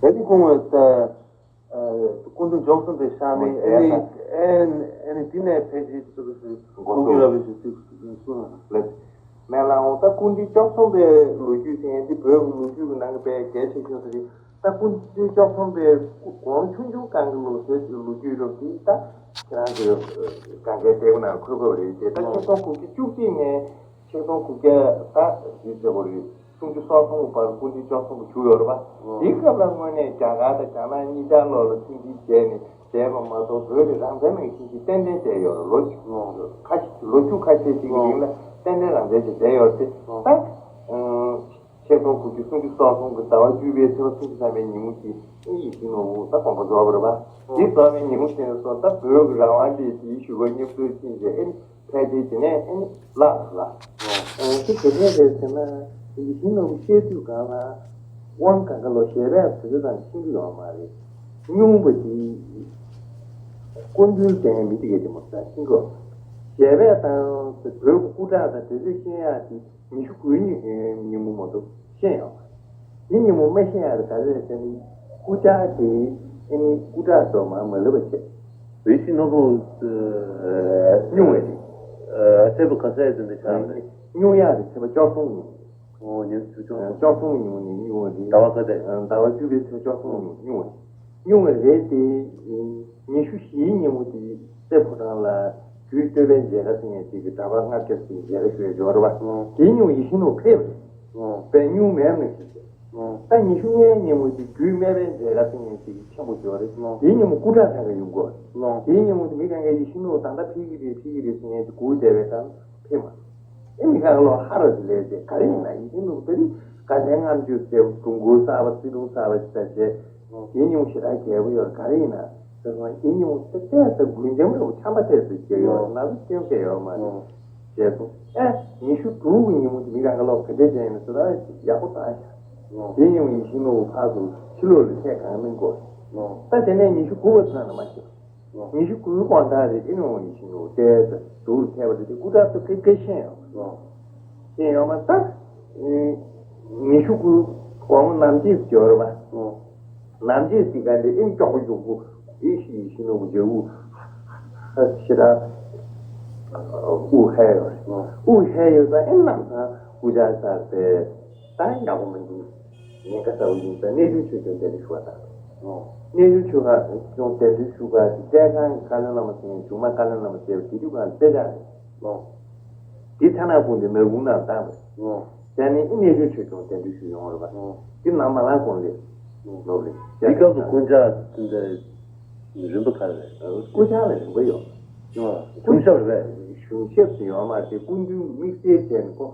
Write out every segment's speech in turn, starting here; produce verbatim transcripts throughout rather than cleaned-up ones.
ད་ནི་ཁོང་ད་སྐུ་མདུན་མཆོག་གསུམ་པའི་ཤག་ནས་ཨེ་ནི་ཨེ་ནི་དེ་ནས་ཕལ་ཆེར་ཚུགས་ཀྱི་རེད་ཟེར་གསུངས་སོང་། ལགས། མེ་ལ་འོང་ད་སྐུ་མདུན་མཆོག་གསུམ་པའི་ལོ་རྒྱུས་དེ་ཡང་འདི་བོད་ཀྱི་ལོ་རྒྱུས་ཀྱི་ནང་གི་དཔེ་གལ་ཆེ་ཤོས་དེ་རེད། ད་སྐུ་མདུན་མཆོག་གསུམ་པའི་གོང་ཆུང་ཆུང་སྒང་གི་ལོ་ཟེར་གྱི་ལོ་རྒྱུས་རབ་དེ་ད་ཁྱེད་རང་གི་སྒང་གའི་ལྟད་མོ་ནང་འཁོད་དགོས་རེད་དེ། ད་ཆིག་སྟོང་དགུ་བརྒྱ་བཅུ་གཅིག་ནས་ཆིག་སྟོང་དགུ་བརྒྱ་ད་ཡིན་ཟེར་བ་རེད། སུམ་ཅུ་སོ་གསུམ་གྱི་བར་སྐུ་མདུན་མཆོག་གསུམ་པོ་བཞུགས་ཡོད་རེད་པ། དེའི་སྐབས་ལ་དངོས་གནས་རྒྱ་གར་དང་རྒྱ་ནག་གཉིས་ཆར་ལོགས་ལ་མཐུན་སྒྲིལ་བྱས་ནས་བསྡད་པ་མ་གཏོགས་བོད་དེ་རང་བཙན་མེད་ཤིང་ཤིང་ཏན་ཏན་བསྡད་ཡོད་རེད། ལོ་ཁ་ལོ་བཅུ་ཁ་ཤས་ཤིག་གི་རིང་ལ་ཏན་ཏན་རང་བཙན་ཞིག་བསྡད་ཡོད་རེད་དེ། ད་ཆིག་སྟོང་དགུ་བརྒྱ་སུམ་ཅུ་སོ་གསུམ་གྱི་ཟླ་བ་བཅུ་པའི་ཚེས་པ་སུམ་ཅུ་ཐམ་པའི་ཉིན་མོ་དེ་ཡིད་བཞིན་ནོར་བུ་ད་དགོངས་པ་རྫོགས་པ་རེད་པ། དེ་རྫོགས་པའི་ཉིན་མོ་དེ་ནས་བཟུང་ད་བོད་ཀྱི་རང་དབང་དེ་དེའི་ཞུ་བ་མཉམ་འཛུལ་ཕྱིན་རྗེས་ཨེ་ནི་ཕལ་ཆེར་དེ་ནས་ཨེ་ནི་བརླག་སོང་ལ། ཨེ་དེ་ག་འདྲས་རེད་ཟེར་ན། ཡིད་བཞིན་ནོར་བུ་བཤད་དུས་སྒང་ལ་དབང་གང་ག་ལོ་ཞལ་པས་དེ་ཚོ་དང་ཤེས་ཀྱི་ཡོད་མ་རེད། སྙུང་པ་དེ་སྐུ་མདུན་ལྡན་མི་དེ་གས་དེ་མོ་ས་ཤེས་གོ། ཞལ་པས་དང་བོད་ཀྱི་སྐུ་དྲག་དང་དེ་ཚོས་ཤེས་ཡག་དེ། ཉི་ཤུ་དགུའི་ཉི་ཉིན་མོ་མ་གཏོགས་ཤེས་ཡོང་བ། དེ་ཉིན་མོ་མ་ཤེས་ཡག་རེད། ག་རེ་རེད་ཟེར་ན། སྐུ་བཅར་དེ་ཨེ་ནི་སྐུ་དྲག་ཚོ་མར་མ་ལབ་པ་བྱས། ཡིད་བཞིན་ནོར་བུ། སྙུང་བ་རེད། ཚེས་པ་ག་ཚད་ཟིན་པའི་ཆར་རེད། སྙུང་ཡག་རེད། ཚེས་པ་བཅུ་གསུམ་ཉིན། ཨོ་ཉིན་བཅུ་གསུམ། བཅུ་གསུམ་ཉིན་མོ་ནས་སྙུང་བ་རེད། ཟླ་བ་ག་ཚད། ཟླ་བ་བཅུ་པའི་ཚེས་བཅུ་གསུམ་ཉིན་མོ་སྙུང་བ་རེད། སྙུང་བ་རེད་དེ། ཉི་ཤུ་བཞིའི་ཉིན་མོ་དེ་རྩེ་ཕོ་བྲང་ལ་རྒྱུད་སྟོད་པའི་མཇལ་ཁ་ཟེར་མཁན་ཅིག་གི་གྲྭ་པ་ལྔ་བརྒྱ་ཟིན་མཇལ་ཁ་ཞུ་ཡ་འབྱོར་བ། དེའི་ཉིན་མོ་ཡིད་བཞིན་ནོར་བུ་ཕེབས་རེད། དཔེ་སྙུང་མེད་ནས་ཞུ་ཟེར། ད་ཉི་ཤུ་ལྔའི་ཉིན་མོ་དེ་རྒྱུད་སྨད་པའི་མཇལ་ཁ་ཟེར་མཁན་ཅིག་གི་ཆེན་པོ་འབྱོར་རེད། དེའི་ཉིན་མོ་སྐུ་དྲག་ཐང་ག་ཡོང་གོ། དེའི་ཉིན་མོ་དེ་མི་གང་གས་ཡིད་བཞིན་ནོར་བུ་ད་ལྟ་ཕེབས་ཀྱི་རེད་ཕེབས་ཀྱི་རེད་ཟེར་མཁན་ཅིག་སྒུག་བསྡད་པའི་སྒང་། ཕེབས་མ། ཨེ་མི་གང་ལོ་ཧ་ར་ཅིག་ལས་ཏེ་ག་རེ་ཡིན་ན་ཡིད་བཞིན་ནོར་བུ་དེ་ནི་དགའ་ལྡན་ལྔ་མཆོད་ཟེར་སྒྲུང་མགུར་གསར་པ་བརྩི་སྒྲུང་གསར་པ་ཞིག་ད་བྱས། དེ་ཉིན་མོ་ཞེ་དྲག་རྒྱས་པོ་ཡོད་ག་རེ་ཡིན་ན་ཟེར་སོང་། དེ་ཉིན་མོ་དེ་ཏོག་ཙམ་དགུན་འཇམ་རེ་བོ་ཆམ་པ་ཏོག་ཙམ་བརྒྱབ་ཡོད་ན་ཚ་སྐྱོན་ཁེ་ཡོད་མ་རེད་བྱས་སོང་། ཨེ་ཉི་ཤུ་དྲུག་གི་ཉིན་མོ་དེ་མི་གང་ག་ལོ་ག་འདྲས་བྱས་ཡིན་ཟེར་ན་ཡག་པོ་བཏང་ཤག་དེ་ཉིན་མོ་ཡིད་བཞིན་ནོར་བུ་ཕར་ཚུར་ཕྱི་ལོགས་ལ་ཐད་གང་མིན་གོ། ད་དེ་ནས་ཉི་ཤུ་དགུ་བ་ཚང་ན་མ་ཤེས། ཉི་ཤུ་དགུའི་དགོང་དག་རེད། དེ་ནས་འོང་ཡིན་ཞིང་འདུག་ཏེ་འདུག་ལ་ཐལ་བ་རེད། དེ་སྐུ་དྲག་ཚོ་སྐད་སྐད་ཤེས་ཡོང་། ཤེས་ཡོང་མ་ད། ཉི་ཤུ་དགུ་དགོང་མོ་ནམ་ཕྱེད་འབྱོར་བ། ནམ་ཕྱེད་ཟིག་ག་འདི་ཨིན་ཀྱོག་པོ་ཀྱོག་པོ་ཨི་ཤི་ཡི་ཤི་ནོ་བུ་ཇེ་འུ་ཤི་ར་དབུགས་ཧལ་ཡོད་རེད། དབུགས་ཧལ་ཡོད་ཙང་ཨིན་ནམ་སང་སྐུ་ཇ་ཟར་པས། ད་ཡག་པོ་མི་འདུག་ཉེན་ཁ་ཚ་བོ་ཡིན་ཙང་གནས་ཆུང་ཆོས་སྐྱོང་གདན་འདྲེན་ཞུ་བ་དང་། གནས་ཆུང་ཆོས་སྐྱོང་གདན་འདྲེན་ཞུ་བ་དེ་གཏེར་ཁང་གི་བཀའ་བློན་བླ་མ་ཟེར་མཁན་སྒྲོལ་མ་བཀའ་བློན་བླ་མ་ཟེར་བ་དེ་དུས་གང་གཏེར་ཁང་རེད། དེ་ཐ་ན་ཁོང་དེ་ནག་ཁུང་ནང་བཏང་བས། དེ་ནས་གནས་ཆུང་ཆོས་སྐྱོང་གདན་འདྲེན་ཞུ་ཡོང་བ་རེད་པ། དེ་ནང་མ་ལངས་གོང་ལས། ནོར་ལས། དེ་སྐབས་སུ་དཀོན་མཆོག་དེ་འདྲ། རིམ་པ་ག་རེ་རེད། སྐུ་ཕྱག་ལ་རིམ་པ་ཡོད། གཞུང་ཞབས་རེད། གཞུང་ཞབས་སུ་ཡོད་མ་རེད། སྐུ་མདུན་དམིགས་བསལ་བྱས་ནས་ཁོ།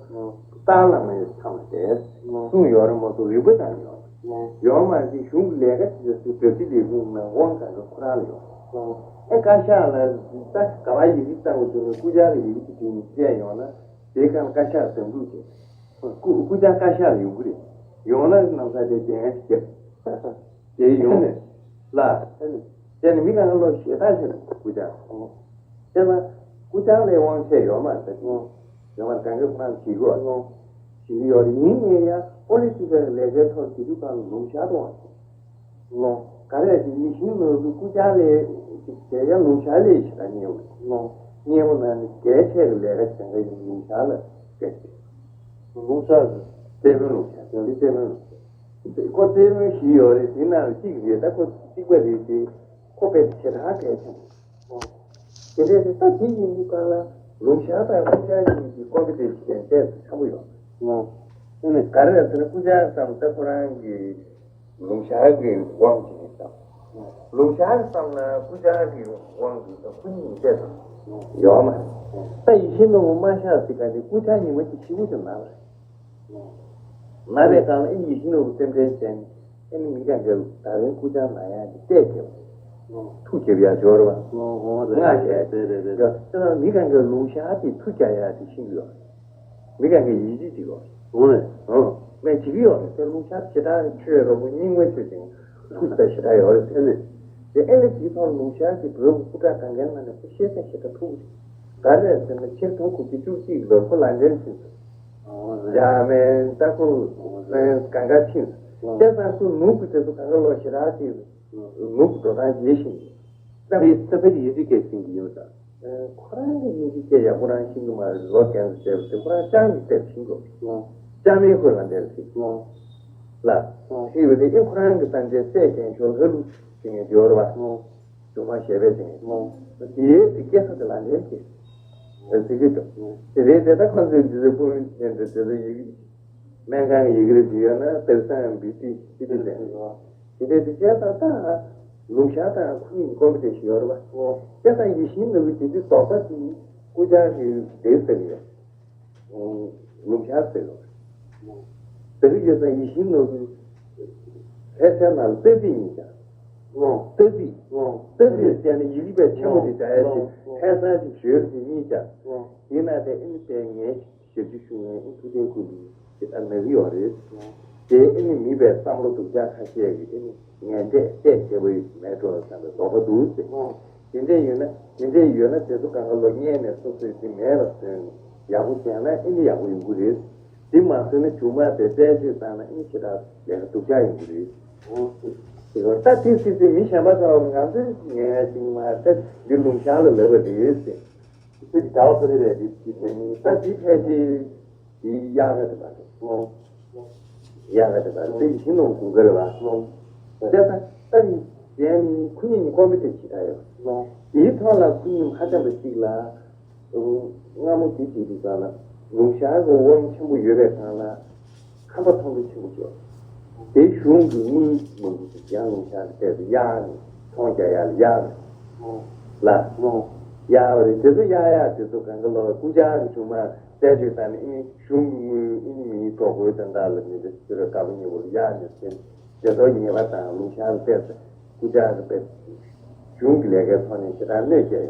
ཏཱ་ལ་བླ་མའི་མཚམས་ལ་བསྡད། གསུང་ཡོད་རེད་མ་གཏོགས་རིམ་པ་དང་ཡོད། ཡོད་མ་རེད། གཞུང་གི་ལས་ཀ་དེ་ཚོ་ཟུར་ཟུར་ལས་ཁུངས་ནང་དབང་གང་ག་ཁོ་རང་ལ་ཡོད། ཨེ་བཀའ་ཤག་ལ་ད་ག་བ་ཡི་གེ་བཏང་དགོས་བྱུང་ན་སྐུ་ཕྱག་ལ་ཡི་གེ་དེ་དེ་ནས་བལྟས་ཡོང་ན་དེའི་སྒང་ལ་བཀའ་ཤག་འདེམས་སྒྲུག་བྱེད། སྐུ་སྐུ་ཕྱག་བཀའ་ཤག་ལ་ཡོང་གི་རེད། ཡོང་ན་ནང་ས་དེ་རྒྱལ་ཁ་ཞིག་རྒྱབ། དེ་ཡོང་ནས་ལ། དེ་ནས་མི་གང་ག་ལོ་ཞེ་དྲག་ཞིག་སྐུ་ཕྱག་ཁོང་། དེ་ལ་སྐུ་ཕྱག་ལས་དབང་ཆེ་ཡོད་མ་རེད། ཡོད་མ་རེད། གང་གི་ཁོ་རང་བྱེད་དགོས། བྱེད་ཀྱི་ཡོད་རེད། ཡིན་ནའི་ཡང་པོ་ལི་ཊི་ཀལ་ལས་ཀའི་ཐོག་དེ་དུས་གང་ལ་ལུང་ཤར་དུ་དབང་ཆེ། ལོ། ག་རེ་ཡིན་ཞིང་ནོར་བུའི་སྐུ་ཕྱག་ལས་ཅིག་བྱས་ཡང་ལུང་ཤར་ལས་ཞེ་དྲག་ཉེ་བོ། ལོ། ཉེ་བོ་ན་ནི་གལ་ཆེ་གི་ལས་ཀ་བྱེད་མཁན་ཡིན་ལུང་ཤར་ལ་གལ་ཆེ། ལུང་ཤར་གི། རྩེ་དཔོན་ལུང་ཤར། ལྡོང་རི་རྩེ་དཔོན་ལུང་ཤར། ཁོ་རྩེ་དཔོན་བཞི་ཡོད་རེད། དེ་ནང་ལ་གཅིག་རེད། ད་ཁོ་གཅིག་པ་རེད་དེ། ཁོ་དཔེ་ཞེ་དྲག་གལ་ཆེ། དེ་འདྲས་ད་དེ་ཡིན་དུས་གང་ལ་ལུང་ཤར་དང་སྐུ་ཕྱག་གཉིས་ཀྱི་སྐོར་གྱི་དེ་ཞིག་ཏན་ཏན་ཆེན་པོ་ཡོད། ལོ། དེ་ནི་ག་རེ་ཟེར་ན་སྐུ་ཕྱག་བསམ་ད་ཁོ་རང་གི་ལུང་ཤར་གྱི་དབང་ཅིག་ཡིན་ཙང་། ལུང་ཤར་བསམ་ན་སྐུ་ཕྱག་གི་དབང་གི་སྐུ་ཉིད་བལྟས་ཙང་ཡོད་མ་རེད། ད་ཡིད་བཞིན་ནོར་བུ་མ་ཤར་ཟེར་ག་དེ་སྐུ་ཕྱག་ཉི་མ་གཅིག་ཞིག་པོ་ཞིག་ན་བ་རེད། ན་བའི་སྒང་ལ་ཨེ་ཡིད་བཞིན་ནོར་བུ་སེམས་ཁྲལ་བྱས་ནས་ཨེ་ནི་མི་གང་གི་ད་རིང་སྐུ་ཕྱག་ན་ཡག་གི་ལྟས་བརྒྱབ། ཐུགས་བརྒྱབ་ཡག་འབྱོར་བ། ང་ཞེས་དེ་རེད་རེད། ད་མི་གང་གི་ལུང་ཤར་དེ་ཐུགས་རྒྱག་ཡག་དེ་ཤེས་ཀྱི་ཡོད། མི་གང་གི་ཡིད་ཆེས་ཅིག་ཡོད། འོང་ལེ། ཨོ། ངས་བྱེད་ཀྱི་ཡོད་རེད། དེ་ལུང་ཤར་ཞེ་དྲག་ཆོས་རོགས་པོ་རྙིང་མ་ཆོས་ཅན་ཐུགས་ད་ཞེ་དྲག་ཡོད་རེད་ཟེར་ནས། དེ་ཨེ་ལེ་དེའི་ཐོག་ལུང་ཤར་གྱི་བོད་ཀྱི་སྐུ་དྲག་གང་གའི་ནང་ནས་ཁོ་ཤེས་ཚད་ཞེ་དྲག་མཐོ་པོ་རེད། ག་རེ་ཟེར་ན་ཆིག་སྟོང་དགུ་བརྒྱ་བཅུ་གཅིག་ལོར་ཁོ་ལན་ཌན་ཕྱིན་སོང་། འཇར་མན་ད་ཁོ་ཧྥ་རན་སི་གང་ག་ཕྱིན་སོང་། ལགས། བྱས་ཙང་ཁོས་ནོར་བུ་དེ་ཚོ་གང་ག་ལོག་ཞེ་དྲག་ཅིག་ནོར་བུ་འགྲོ་སྟངས་རྗེས་ཤིང་། ད་བའི་ས་ཕེ་ཡི་རི་སྐད་ཤིང་གི་ཡོད་ད། ཁོ་རང་གི་ཡི་རི་སྐད་ཡག་པོ་རང་ཤིང་གི་མ་རེད། ལོ་རྒན་ཟེར་བ་དེ་ཁོ་རང་ལྕང་གི་སྐད་ཤིང་གོ། ལགས། ལྕང་མའི་ཁོ་ལ་འདེར་ཤིང་། ལགས། ལགས། ཤིང་བའི་དེ་ཨེ་ཁོ་རང་གི་ད་འདྲའི་སྲས་རྒན་ཤོར་ལྷ་ལུ་ཤིང་ཡོད་རེད་བ། ལགས། སྒྲོལ་མ་ཞལ་པས་ཅན། ལགས། དེའི་དེ་སྐད་ས་དེ་ལ་འདྲེན་གྱི་ཟེར་གྱི་འདུག་དེ་རེད་དེ། ད་ཁོང་ཚོའི་འདི་ཚོ་སྤུ་མི་ཅན་དེ་དེ་ཚོ་ཡི་གེ་སྨན་ཁང་ཡི་གེ་རེ་བྲིས་ཡོད་ན་དེར་སང་བི་ཏི་སི་ཏི་ཟེར། དེ་འདྲའི་དེ་བྱས་ཙང་ད་ལུང་ཤར་དང་ཁོ་གཉིས་ཀོམ་པི་ཊི་ཤན་ཡོད་རེད་པ། བྱས་ཙང་ཡིད་བཞིན་ནོར་བུ་དེ་དུས་དོགས་པ་དེ་སྐུ་བཅར་གྱི་སྡེ་ཟེར་གྱི་ཡོད། ལུང་ཤར་ཟེར་ལོ། ཟེར་གྱི་ཡོད་ཙང་ཡིད་བཞིན་ནོར་བུ་ལྷ་སའི་ནང་ལ་རྟ་རྫི་གཉིས་ཀྱང་། ལོ། རྟ་རྫི། ལོ། རྟ་རྫི་ཟེར་ནས་ཡི་གེ་དཔེ་ཆེན་པོ་ཅིག་བྱ་ཡ་ཅིག་ལྷ་ས་ཅིག་ཞོལ་གྱི་གཉིས་ཀྱང་། ལོ། དེ་ན་དེ་ཨེ་ནི་དཔེ་ངན་ཞབས་ཕྱི་ཞུ་མཁན་ཨེ་ཐུབ་བསྟན་ཀུན་འདུས་ཅིག་ཨ་ན་གི་ཡོད་རེད། དེ་ཨེ་ནི་མི་དཔེ་བསམ་བློ་སྡུག་ཅག་ཁ་ཤས་ཀྱིས་ཨེ་ནི་ངན་འབྲས་བལྟས་བྱས་པ་ཡོད་མེད་འགྲོ་བསམ་པའི་དོགས་པ་འདུག་ཟེར། དེ་འདྲས་ཡོད་ན་དེ་འདྲས་ཡོད་ན་དེ་ཚོ་གང་ག་ལོ་སྔས་ནས་སོ་སོས་དེ་མེད་པ་བཟོས་ནས་ཡག་པོ་བྱས་ན་ཨེ་ནི་ཡག་པོ་ཡོང་གི་རེད། དེ་མ་བཟོས་ན་མཇུག་མ་དེ་རྩད་གཅོད་བཏང་ན་ཨེ་ནི་ཞེ་དྲག་ལས་ཀ་སྡུག་ཅག་ཡོང་གི་རེད། དེ་ག་ད་དེ་སྲིད་དེ་མི་གཞན་པ་ཚོ་ང་ཚོའི་ངན་ཞིག་མ་ད་འདི་ལུང་ཤར་ལ་ལབ་པ་རེད་ཟེར། དེ་ཟླ་བ་ཁ་རེ་རེད་དེ་དེ་ད་དེ་ཕལ་ཆེར་དེ་གཡག་ག་དེ་མ་རེད། གཡག་ག་དེ་མ་རེད། དེ་ཡིད་བཞིན་ནོར་བུ་དགུན་ཁ་རེད་བ། དེ་ད་ད་ནི་གཞན་ནི་ཁོ་གཉིས་ནི་ཀོམ་པི་ཊི་ཤན་བྱེད་ད་ཡོད། དེའི་ཐོག་ལ་ཁོ་གཉིས་ཧ་ཅང་པ་ཞིག་ལ། སྔ་མོ་དེ་དེ་དུས་ཙམ་ལ་ལུང་ཤར་གྱི་དབང་ཆེན་པོ་ཡོད་པའི་སྒང་ལ་ཁམས་པ་མཐོང་གྲོལ་ཆེན་པོ་བྱོས། དེ་གཞུང་གི་དངུལ་མང་པོ་ཞིག་ཡང་ལུང་ཤར་གྱི་ཐད་དུ་གཡར་ནས་ཚོང་རྒྱག་ཡ་ལ་གཡར་ནས་ལ་གཡར་བ་རེད། དེ་ཚོ་གཡར་ཡ་དེ་ཚོ་གང་ག་ལོག་སྐུ་བཅར་གྱི་བྱུང་མ་རྩད་གཅོད་བཏང་ནས་ཨེ་ནི་གཞུང་གི་དངུལ་ཨེ་ནི་མིའི་གྲོགས་པོའི་དོན་དག་ལ་མི་འདྲ་ཞིག་ར་དགའ་པོ་ཉེ་པོ་ལ་གཡར་ནས་ཟེར། དེ་ཚོ་ཉེས་པ་དང་ལུང་ཤར་ལ་བལྟས་ཚེ་སྐུ་བཅར་གྱི་དཔེ་གཞུང་གི་ལས་ཀའི་ཐོག་ནས་ཞེ་དྲག་གནོད་སྐྱེལ་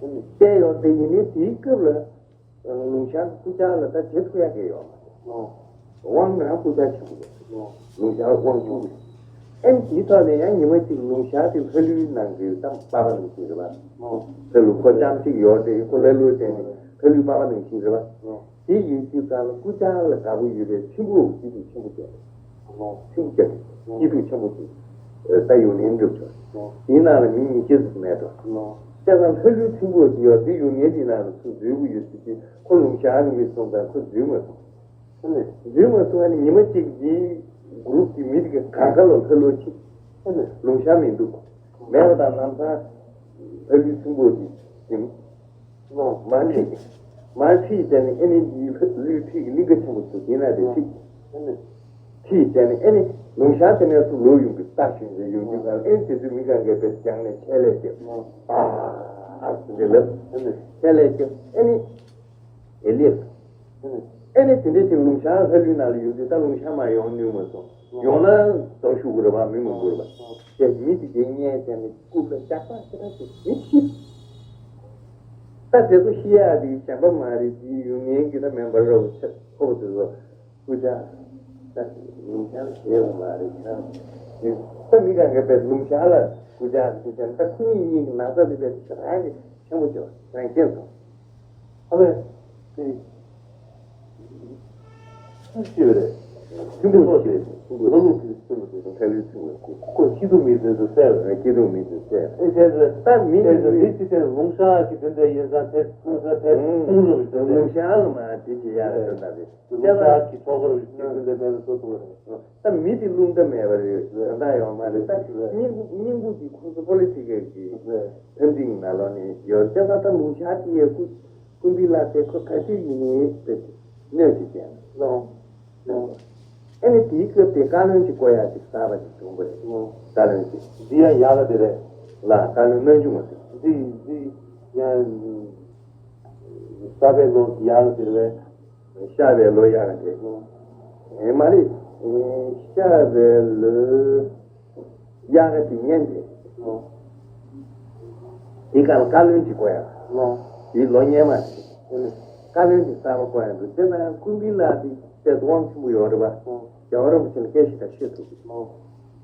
ཡོད། སྐྱེལ་ཡོད་དེ་ཡིན་ནའི་དེའི་སྐབས་ལ་ལུང་ཤར་སྐུ་བཅར་ལ་ད་བྱེད་ཐུབ་ཡ་གི་ཡོད་མ་རེད། དབང་རང་སྐུ་བཅར་ཆེན་པོ་རེད། ལུང་ཤར་དབང་ཆུང་རེད། ཨེམ་དེའི་ཐོག་ནས་ཡང་ཉི་མ་གཅིག་ལུང་ཤར་དེ་ལྷ་ལུས་ནང་གི་ད་པ་ཕ་ནང་བཞིན་རེད་པ། ལྷ་ལུས་ཁོ་ལྕམ་གཅིག་ཡོད་དེ་ཁོ་ལྷ་ལུས་བསྟན་ནས་ལྷ་ལུས་པ་ཕ་ནང་བཞིན་རེད་པ། དེ་ཡིན་དུས་ཙང་ལ་སྐུ་བཅར་ལ་དགའ་པོ་ཡོད་པའི་ཁྲིམས་ཕུག་སྐྱིད་སྡུག་ཆེན་པོ་བྱས། ཁྲིམས་ཕུག་བཅར་སྐྱིད་སྡུག་ཆེན་པོ་བྱས། ད་ཡུན་ནན་འགྲུབ་བྱུང་། དེའི་ནང་ལ་མི་ཉིས་བརྒྱ་ཙམ་མེད་འགྲོ། བྱས་ཙང་ལྷ་ལུས་ཁྲིམས་ཕུག་དེ་ཡོད་དེ་ཡུན་ནན་དེའི་ནང་ལ་སུ་འཛུལ་གི་ཡོད་ཟེར་དུས་ཁོ་ལུང་ཤར་ནས་མི་སོང་ཙང་ཁོ་འཛུལ་མ་སོང་། འཛུལ་མ་སོང་ཨ་ནི་ཉི་མ་གཅིག་དེའི་གུ་རུབ་ཀྱི་མི་དེ་ག་ག་ལ་ལྷ་ལུས་ཕྱིན། ལུང་ཤར་མི་འདུག་མེད་པ་དང་ལམ་སང་ལྷ་ལུས་ཁྲིམས་ཕུག་དེ་ཟིན། མར་ཁྲིད། མར་ཁྲིད་བྱས་ནས་ཨེ་ནི་འདིའི་ལུས་ཁྲིད་ཀྱི་གླིང་ག་ཆེན་པོ་ཚུར་དེ་ན་དེ་ཁྲིད། ཁྲིད་བྱས་ནས་ཨེ་ནི་ལུང་ཤར་དེ་ནས་ཚུར་ལོག་ཡོང་གི་རྟགས་ཤིག་འདི་ཡོང་དུས་ཙང་ཨེ་ནི་དེ་ཚོའི་མི་གང་གས་དཔེ་སྦྱངས་ནས་ཆད་ལས་སྐྱོབ། ཨ་ཨ་ཟེར་ནས་ལབ། ཆད་ལས་སྐྱོབ་ཨེ་ནི་དེ་ལས། ཨེ་ནི་དེ་འདྲ་ཞིག་ལུང་ཤར་ལྷ་ལུས་ནང་ལ་ཡོང་དུས་ད་ལུང་ཤར་མར་ཡོང་ནུས་མ་སོང་། ཡོང་ན་དོ་ཞུ་དགོས་རེད་པ། མི་མང་པོ་རེད་པ། དེ་མི་དེ་དེ་སྔས་བྱས་ནས་རྐུབ་ལ་ལྕགས་ཐག་ཆེ་ཐག་ཆོད་མི་ཤི། ད་དེ་ཚོ་ཤི་ཡག་དེ་གཞན་པ་མ་རེད། དེ་ཡུལ་ངན་གྱི་ད་མེམ་བར་རོགས་ཁོ་པ་དེ་ཚོ་སྐུ་བཅར་ད་ལུང་ཤར་ཞེས་པ་མ་རེད། ཁྱེད་རང་ད་མི་གང་ག་དཔེ་ལུང་ཤར་ལ་སྐུ་བཅར་དེ་བྱས་ད་ཁོ་གཉིས་གཉིས་ཀྱི་ན་ཚ་དེ་དཔེ་ཞེ་དྲག་གི་ཆེན་པོ་བྱུང་རང་སྐྱེས་སོང་། ཨ་ལས། དེ། སུ་ཤི་བ་རེད། ཐིམ་ཕུག་ཤི་བ་རེད། ལྷ་ལུག་གི་ཐིམ་ཕུག་དེ་ལྷ་ལུག་ཐིམ་ཕུག་ཁོ་སྐྱིད་སྡུག་མི་ཚེ་ཚོ་བསད་པ་རེད། སྐྱིད་སྡུག་མི་ཚེ་བསད། ཨེ་བྱས་ཙང་ད་མི་བྱས་ཙང་མི་ཅི་ཐད་ལུང་ཤར་གྱི་དོན་དེ་ཡིན་ཙང་དེ་ལུང་ཤར་དེ་ཁུངས་ལུང་ཤར་ལ་མ་དེ་བྱེད་ཡག་དོན་དག་རེད། ལུང་ཤར་གྱི་ཐོག་ཁར་ཡོད་དེ་དོན་དེ་མེད་པ་བཟོ་ཐུབ་པ་རེད། ད་མི་དེ་རླུང་རྟ་མེད་པ་རེད། དོན་དག་ཡོད་མ་རེད། ད་སྙིང་པོ་སྙིང་པོ་དེ་ཁོང་ཚོ་པོ་ལི་ཊི་ཀལ་གྱི་འཐབ་འཛིང་ནང་ལོགས་ནས་ཡོད། དེ་ལ་ད་ལུང་ཤར་དེ་ཡས་སྐུ་སྐུ་མདུན་ལགས་དེ་ཁོ་ག་ཚོད་ཡིན་ནའི་དཔེ་གནོད་ཅིག་བྱས་ན། ལོ། ཨ་ནི་དེའི་སྐབས་དེ་བཀའ་བློན་གྱི་བསྐོ་ཡག་ཅིག་གསར་པ་ཅིག་བྱུང་བ་རེད། བཀའ་བློན་གྱི། འདི་ཡང་ཡག་ག་དེ་རེད། ལ་བཀའ་བློན་རྣམ་བཅུ་མ་ཟེར། འདི་འདི་ཡང་གསར་པའི་ལོ་ཡག་ག་དེ་རེད། ཤར་བའི་ལོ་ཡག་ག་དེ། ཨེ་མ་རེད། ཤར་བའི་ལོ་ཡག་ག་དེ་སྔོན་དེ། དེ་ག་ལ་བཀའ་བློན་གྱི་བསྐོ་ཡག་དེའི་ལོ་སྔོན་མ་རེད། བཀའ་བློན་གྱི་གསར་པ་བསྐོ་ཡག་འདུག་དེ་ན་ཡང་ཀུན་མཁྱེན་ལགས་དེ་དཔེ་དབང་ཆེན་པོ་ཡོད་རེད་པ། རྒྱལ་བ་རིན་པོ་ཆེ་ལ་སྐད་ཆ་ཞིག་བཤད་ཐུབ་ཀྱི།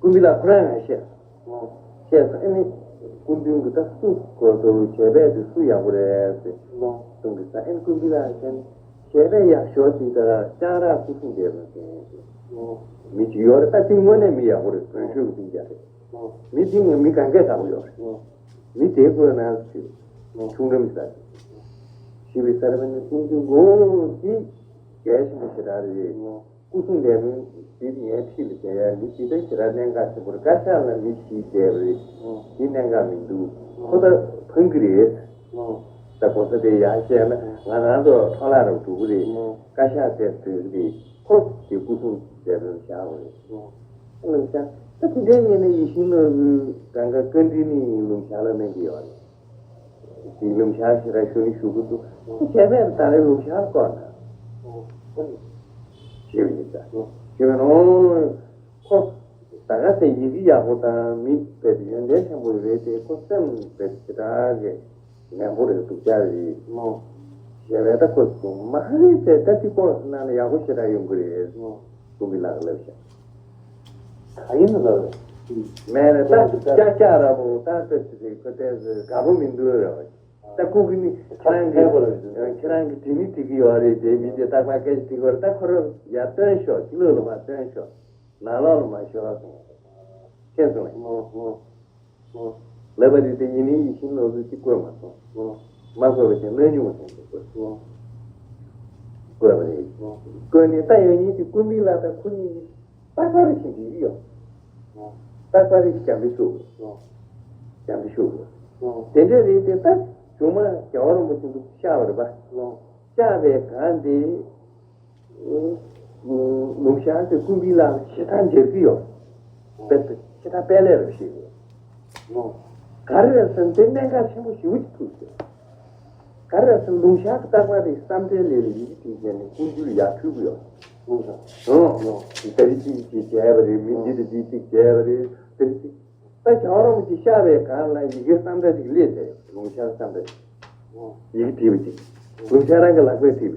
ཀུན་མཁྱེན་ལགས་ཁོ་རང་ཡང་བཤད། བཤད་ཙང་ཨེ་ནི་སྐུ་མདུན་གྱི་ད་སུ་གོ་ཚོ་བྱས་པས་དེ་སུ་ཡག་པོ་རེད་ཟེར་གསུང་གི་ས། ཨེ་ནི་ཀུན་མཁྱེན་ལགས་ཀྱང་བྱས་པས་ཡག་ཤོས་དེ་ད་ལྕང་ར་སྐུ་སྲུང་སྡེ་དཔོན་ཟེར། མི་གཅིག་ཡོད་རེད། ད་དེ་དངོས་གནས་མི་ཡག་པོ་རེད། དོན་ཤོས་ཀྱི་སྤུན་ཀྱག་རེད། མི་དེ་ངོ་མི་གང་གས་དགའ་པོ་ཡོད་རེད། མི་དེ་བཀོད་ན་ཆུང་འགྲམ་ས་ཞེས་པའི་སར་བ་ནི་ཀུན་གྱི་མགོ་བོ་དེ་གལ་ཆེན་པོ་ཞེ་དྲག་རེད། སྐུ་གསུང་ཐུགས་ཡོན་ཏན་འདི་ངའི་འཁྲིས་ལ་བྱས་ཡ་འདི་ཇི་ལྟར་ཞེ་དྲག་གནད་འགག་ཆེན་པོ་རེད། བཀའ་ཤག་ལ་མི་ཞིག་བསྡད་པ་རེད། འདི་གནད་འགག་མི་འདུག་ཁོ་ད་ཕངས་ཀྱི་རེད། ད་གོ་ས་དེ་ཡར་བཤད་ན་ང་རང་ཚོ་འཕྲོ་བརླག་རུ་འགྲོ་གི་རེད། བཀའ་ཤག་དེ་བཟོས་ཀྱི་རེད། ཁོ་དེ་སྐུ་གསུང་མཛད་དོན་བཞག་པ་རེད། ལུང་ཤར་ད་དེ་འདྲའི་ཡིན་ན་ཡིད་བཞིན་ནོར་བུའི་གང་ག་བཀའ་འདྲི་ནི་ལུང་ཤར་ལ་གནང་གི་ཡོད་རེད། དེ་ལུང་ཤར་ཞེ་དྲག་ཞུ་ནི་ཞུ་གི་འདུག་བྱས་པས་ད་རེས་ལུང་ཤར་སྐོར་ན་ཞེས་པ་ཡིན་ད། ཞེས་པའི་ནང་ཁོ་ད་ག་ཚད་ཡི་གེ་ཡག་པོ་དང་མི་དཔེ་དེ་ཡོན་ཏན་ཆེན་པོ་རེད་དེ་ཁོ་སེམས་དཔེ་ཞེ་དྲག་གི་ངན་པོ་རེད་འདུག་ཅག་རེད། ཞེས་པས་ད་ཁོ་མ་རེད་དེ་ད་ཅི་སྐོར་གནང་ན་ཡག་པོ་ཞེ་དྲག་ཡོང་གི་རེད། ཀུན་གྱིས་ལག་ལབ་ཤག་ག་ཡིན་ན་ལབ་རེད། མེད་རེད། ད་ཀྱག་ཀྱག་ར་བོ་ད་ལྟ་ཅི་རེད། ཁོ་ཏོག་ཙམ་དགའ་པོ་མི་འདུག་རེད་བ། ད་ཁོ་གི་ནི་ཁྱེད་རང་གི་ཁྱེད་རང་གི་དྲི་མི་དྲི་གི་ཡོད་རེད་དེ། མི་དེ་རྟག་པར་སྐད་ཆ་དྲི་གི་ཡོད་རེད། ད་ཁོ་རང་ཡར་སྟོན་ཤོག་ཕྱི་ལོགས་ལ་མར་སྟོན་ཤོག་ནང་ལོགས་ལ་མར་ཤོག་ཟེར། མཁྱེན་སོང་ངས། ལབ་པ་རེད་དེ། ཡིན་ནའི་ཡིད་བཞིན་ནོར་བུས་ཅིག་བཀོད་མ་སོང་། མ་བཀོད་པ་བཞིན་གནོད་སྙིང་བ་ཅན་ཅིག་བཀོད། བཀོད་པ་རེད། བཀོད་ནས་ད་ཡང་ཉིད་ཀྱི་ཀུན་མི་ལ་ད་ཁོ་གཉིས་རྟག་པར་བཞིན་འདྲིས་ཡོད། རྟག་པར་རྒྱབ་འདྲི་ཞུ་དགོས། རྒྱབ་འདྲི་ཞུ་དགོས། དེ་འདྲ་རེད་དེ། ད་གཞུག་མ་རྒྱལ་བ་རིན་པོ་ཆེ་འདུག་ཤར་བ་རེད་པ། ཤར་བའི་སྒང་དེ། ལུང་ཤར་གྱི་ཀུན་མི་ལ་ཞེ་དྲག་མཇལ་གྱི་ཡོད། དཔེ་ཞེ་དྲག་དཔལ་ལས་རབ་ཤེས་ཡོད། ག་རེ་རེད་ཟེར་ན་དེ་གནད་འགག་ཆེན་པོ་ཞེ་པོ་ཅིག་ཐུག་ཡོད། ག་རེ་རེད་ཟེར་ན་ལུང་ཤར་གྱི་རྟག་པར་དེ་བསམ་གྲུབ་ལས་ལ་ཡི་གེ་བྲིས་བྱས་ནས་ཀུན་སྤྱོད་ཡར་ཕུལ་གྱི་ཡོད། ལུང་ཤར། ཨོ། ད་རེས་ཅིག་ཅིག་བྱས་པ་རེད། མི་འདི་དང་འདི་ཅིག་བྱས་པ་རེད། ད་རེས་ཅིག་ད་རྒྱལ་བ་རིན་པོ་ཆེ་ཤར་བའི་སྒང་ལ་ཡི་གེ་བསམ་གྲུབ་ཅིག་སླེབས་བསྡད་ཡོད། ལུང་ཤར་བསམ་གྲུབ་ཅིག་ཡི་གེ་བྲིས་པ་ཅིག་ལུང་ཤར་རང་གི་ལག་པས་བྲིས་པ་ཅིག་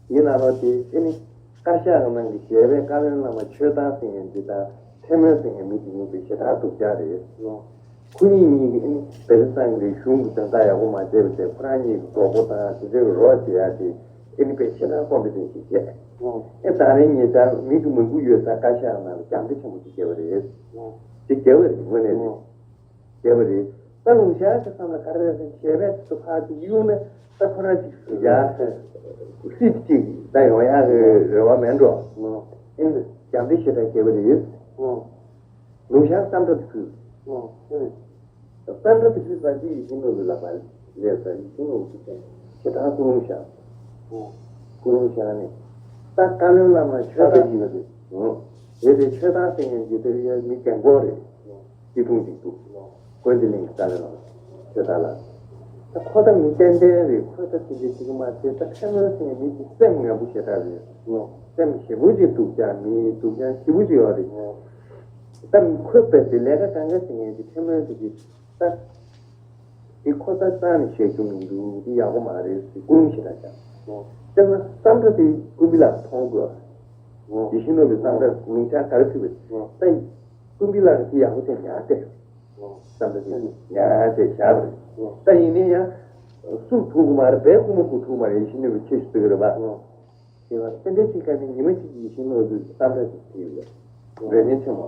ཡིན་ན་ལོ་དེ་ཨེ་ནི། བཀའ་ཤག་གི་ནང་གི་ཞལ་པའི་བཀའ་བློན་བླ་མ་ཆོས་བདག་ཟེར་མཁན་འདི་དང་ཐེ་མོན་ཟེར་མཁན་མི་དེ་གཉིས་དེ་ཞེ་དྲག་སྡུག་ཅག་རེད། ཁོ་གཉིས་གཉིས་ཀྱིས་ཨེ་ནི་བེ་རི་སང་གི་གཞུང་གི་དོན་དག་ཡག་པོ་མ་བྱས་པ་དེ། ཁོ་རང་གཉིས་ཀྱི་གྲོགས་པོ་དང་དེ་ཚོའི་རོགས་བྱེད་ཡག་དེ་ཨེ་ནི་དཔེ་ཞེ་དྲག་ཀོམ་པི་ཊི་ཤན་བྱས། ཨེ་ད་རེས་ངེད་ཅག་མི་གི་མང་པོ་ཡོད་ས་བཀའ་ཤག་ནང་ལ་རྒྱང་ལྟ་ཆེན་པོ་ཞིག་བརྒྱབ་པ་རེད། དེ་བརྒྱབ་པ་རེད། དངོས་གནས་རེད། བརྒྱབ་པ་རེད། ད་ལུང་ཤར་གྱི་བསམ་ན་ག་རེ་རེད་ཟེར་ན། ཞལ་པས་དེ་ཚོ་ཕར་ཅིག་གཡུག་ན་ད་ཁོ་རང་ཅིག་ཡ་སྲིད་ཅིག་ད་ཡོང་ཡག་གི་རེ་བ་མེད་འགྲོ། ཨེ་འདི་རྒྱབ་འདི་ཞེ་དྲག་བརྒྱབ་པ་རེད། ལུང་ཤར་བསམ་གྲུབ་དེ་ཕུལ། བསམ་གྲུབ་དེ་ཕུལ་ཙང་ཅིག་ཡིད་བཞིན་ནོར་བུའི་ལག་པར་སླེབས་ཙང་། ཡིད་བཞིན་ནོར་བུ་ཞེ་དྲག་སྐུ་རླུང་ཤར། སྐུ་རླུང་ཤར་ནས་ད་བཀའ་བློན་བླ་མ་ཆོས་བདག་ཡིན་པ་རེད། དེ་དེ་ཆོས་བདག་ཟེར་མཁན་གྱི་དེ་ཡ་མི་རྒན་གོག་རེད། སྐྱིད་ཐུང་ཅིག་འདུག་དཀོན་ཅི་གླིང་གི་བཀའ་བློན་ལགས། ཆོས་བདག་ལགས། ད་ཁོ་ད་མི་ཏན་ཏན་རེད། ཁོ་ད་དེ་འདྲ་ཅིག་མ་ཚད། ད་ཐེ་མོན་ཟེར་མཁན་མི་དེ་སེམས་ངན་པོ་ཞེ་དྲག་རེད། སེམས་ཞེ་པོ་ཅིག་སྡུག་ཅག་མི་སྡུག་ཅག་ཞེ་པོ་ཅིག་ཡོད་རེད། ད་ཁོས་དཔེ་དེ་ལས་ཀ་གང་ག་ཟེར་མཁན་གྱི་ཐེ་མོན་ཟེར་གྱི་ད། དེ་ཁོ་ད་རྩ་ནས་བཤད་རྒྱུ་མི་འདུག་དེ་ཡག་པོ་མ་རེད་ཟེར་ཀུན་སློང་ཞེ་དྲག་བྱུང་། དཔེར་ན་བསམ་གྲུབ་དེ་ཀུན་པི་ལགས་མཐོང་དགོས། ཡིད་བཞིན་ནོར་བུའི་བསམ་གྲུབ་ལུང་ཤར་ག་རེ་ཕུལ་བས། ད་ཀུན་པི་ལགས་དེ་ཡག་པོ་བྱས་ཉར་བསྡད། བསམ་གྲུབ་དེ་ཉར་བྱས་བཞག་པ་རེད། ད་ཡིན་ནའི་ཡང་སུ་ཐུག་གི་མ་རེད། བལ་ཁུག་མ་ཁུག་ཐུག་མ་རེད། ཡིད་བཞིན་ནོར་བུ་ཁྱེད་ཤི་ཟེར་གི་རེད་པ། དེ་བར་སེ་འབྲས་ཅིག་ཁ་ནས་ཉི་མ་གཅིག་ཡིད་བཞིན་ནོར་བུའི་བསམ་གྲུབ་ཅིག་ཕུལ་ཡོད། མགྲོན་གཉེར་ཆེན་མོ།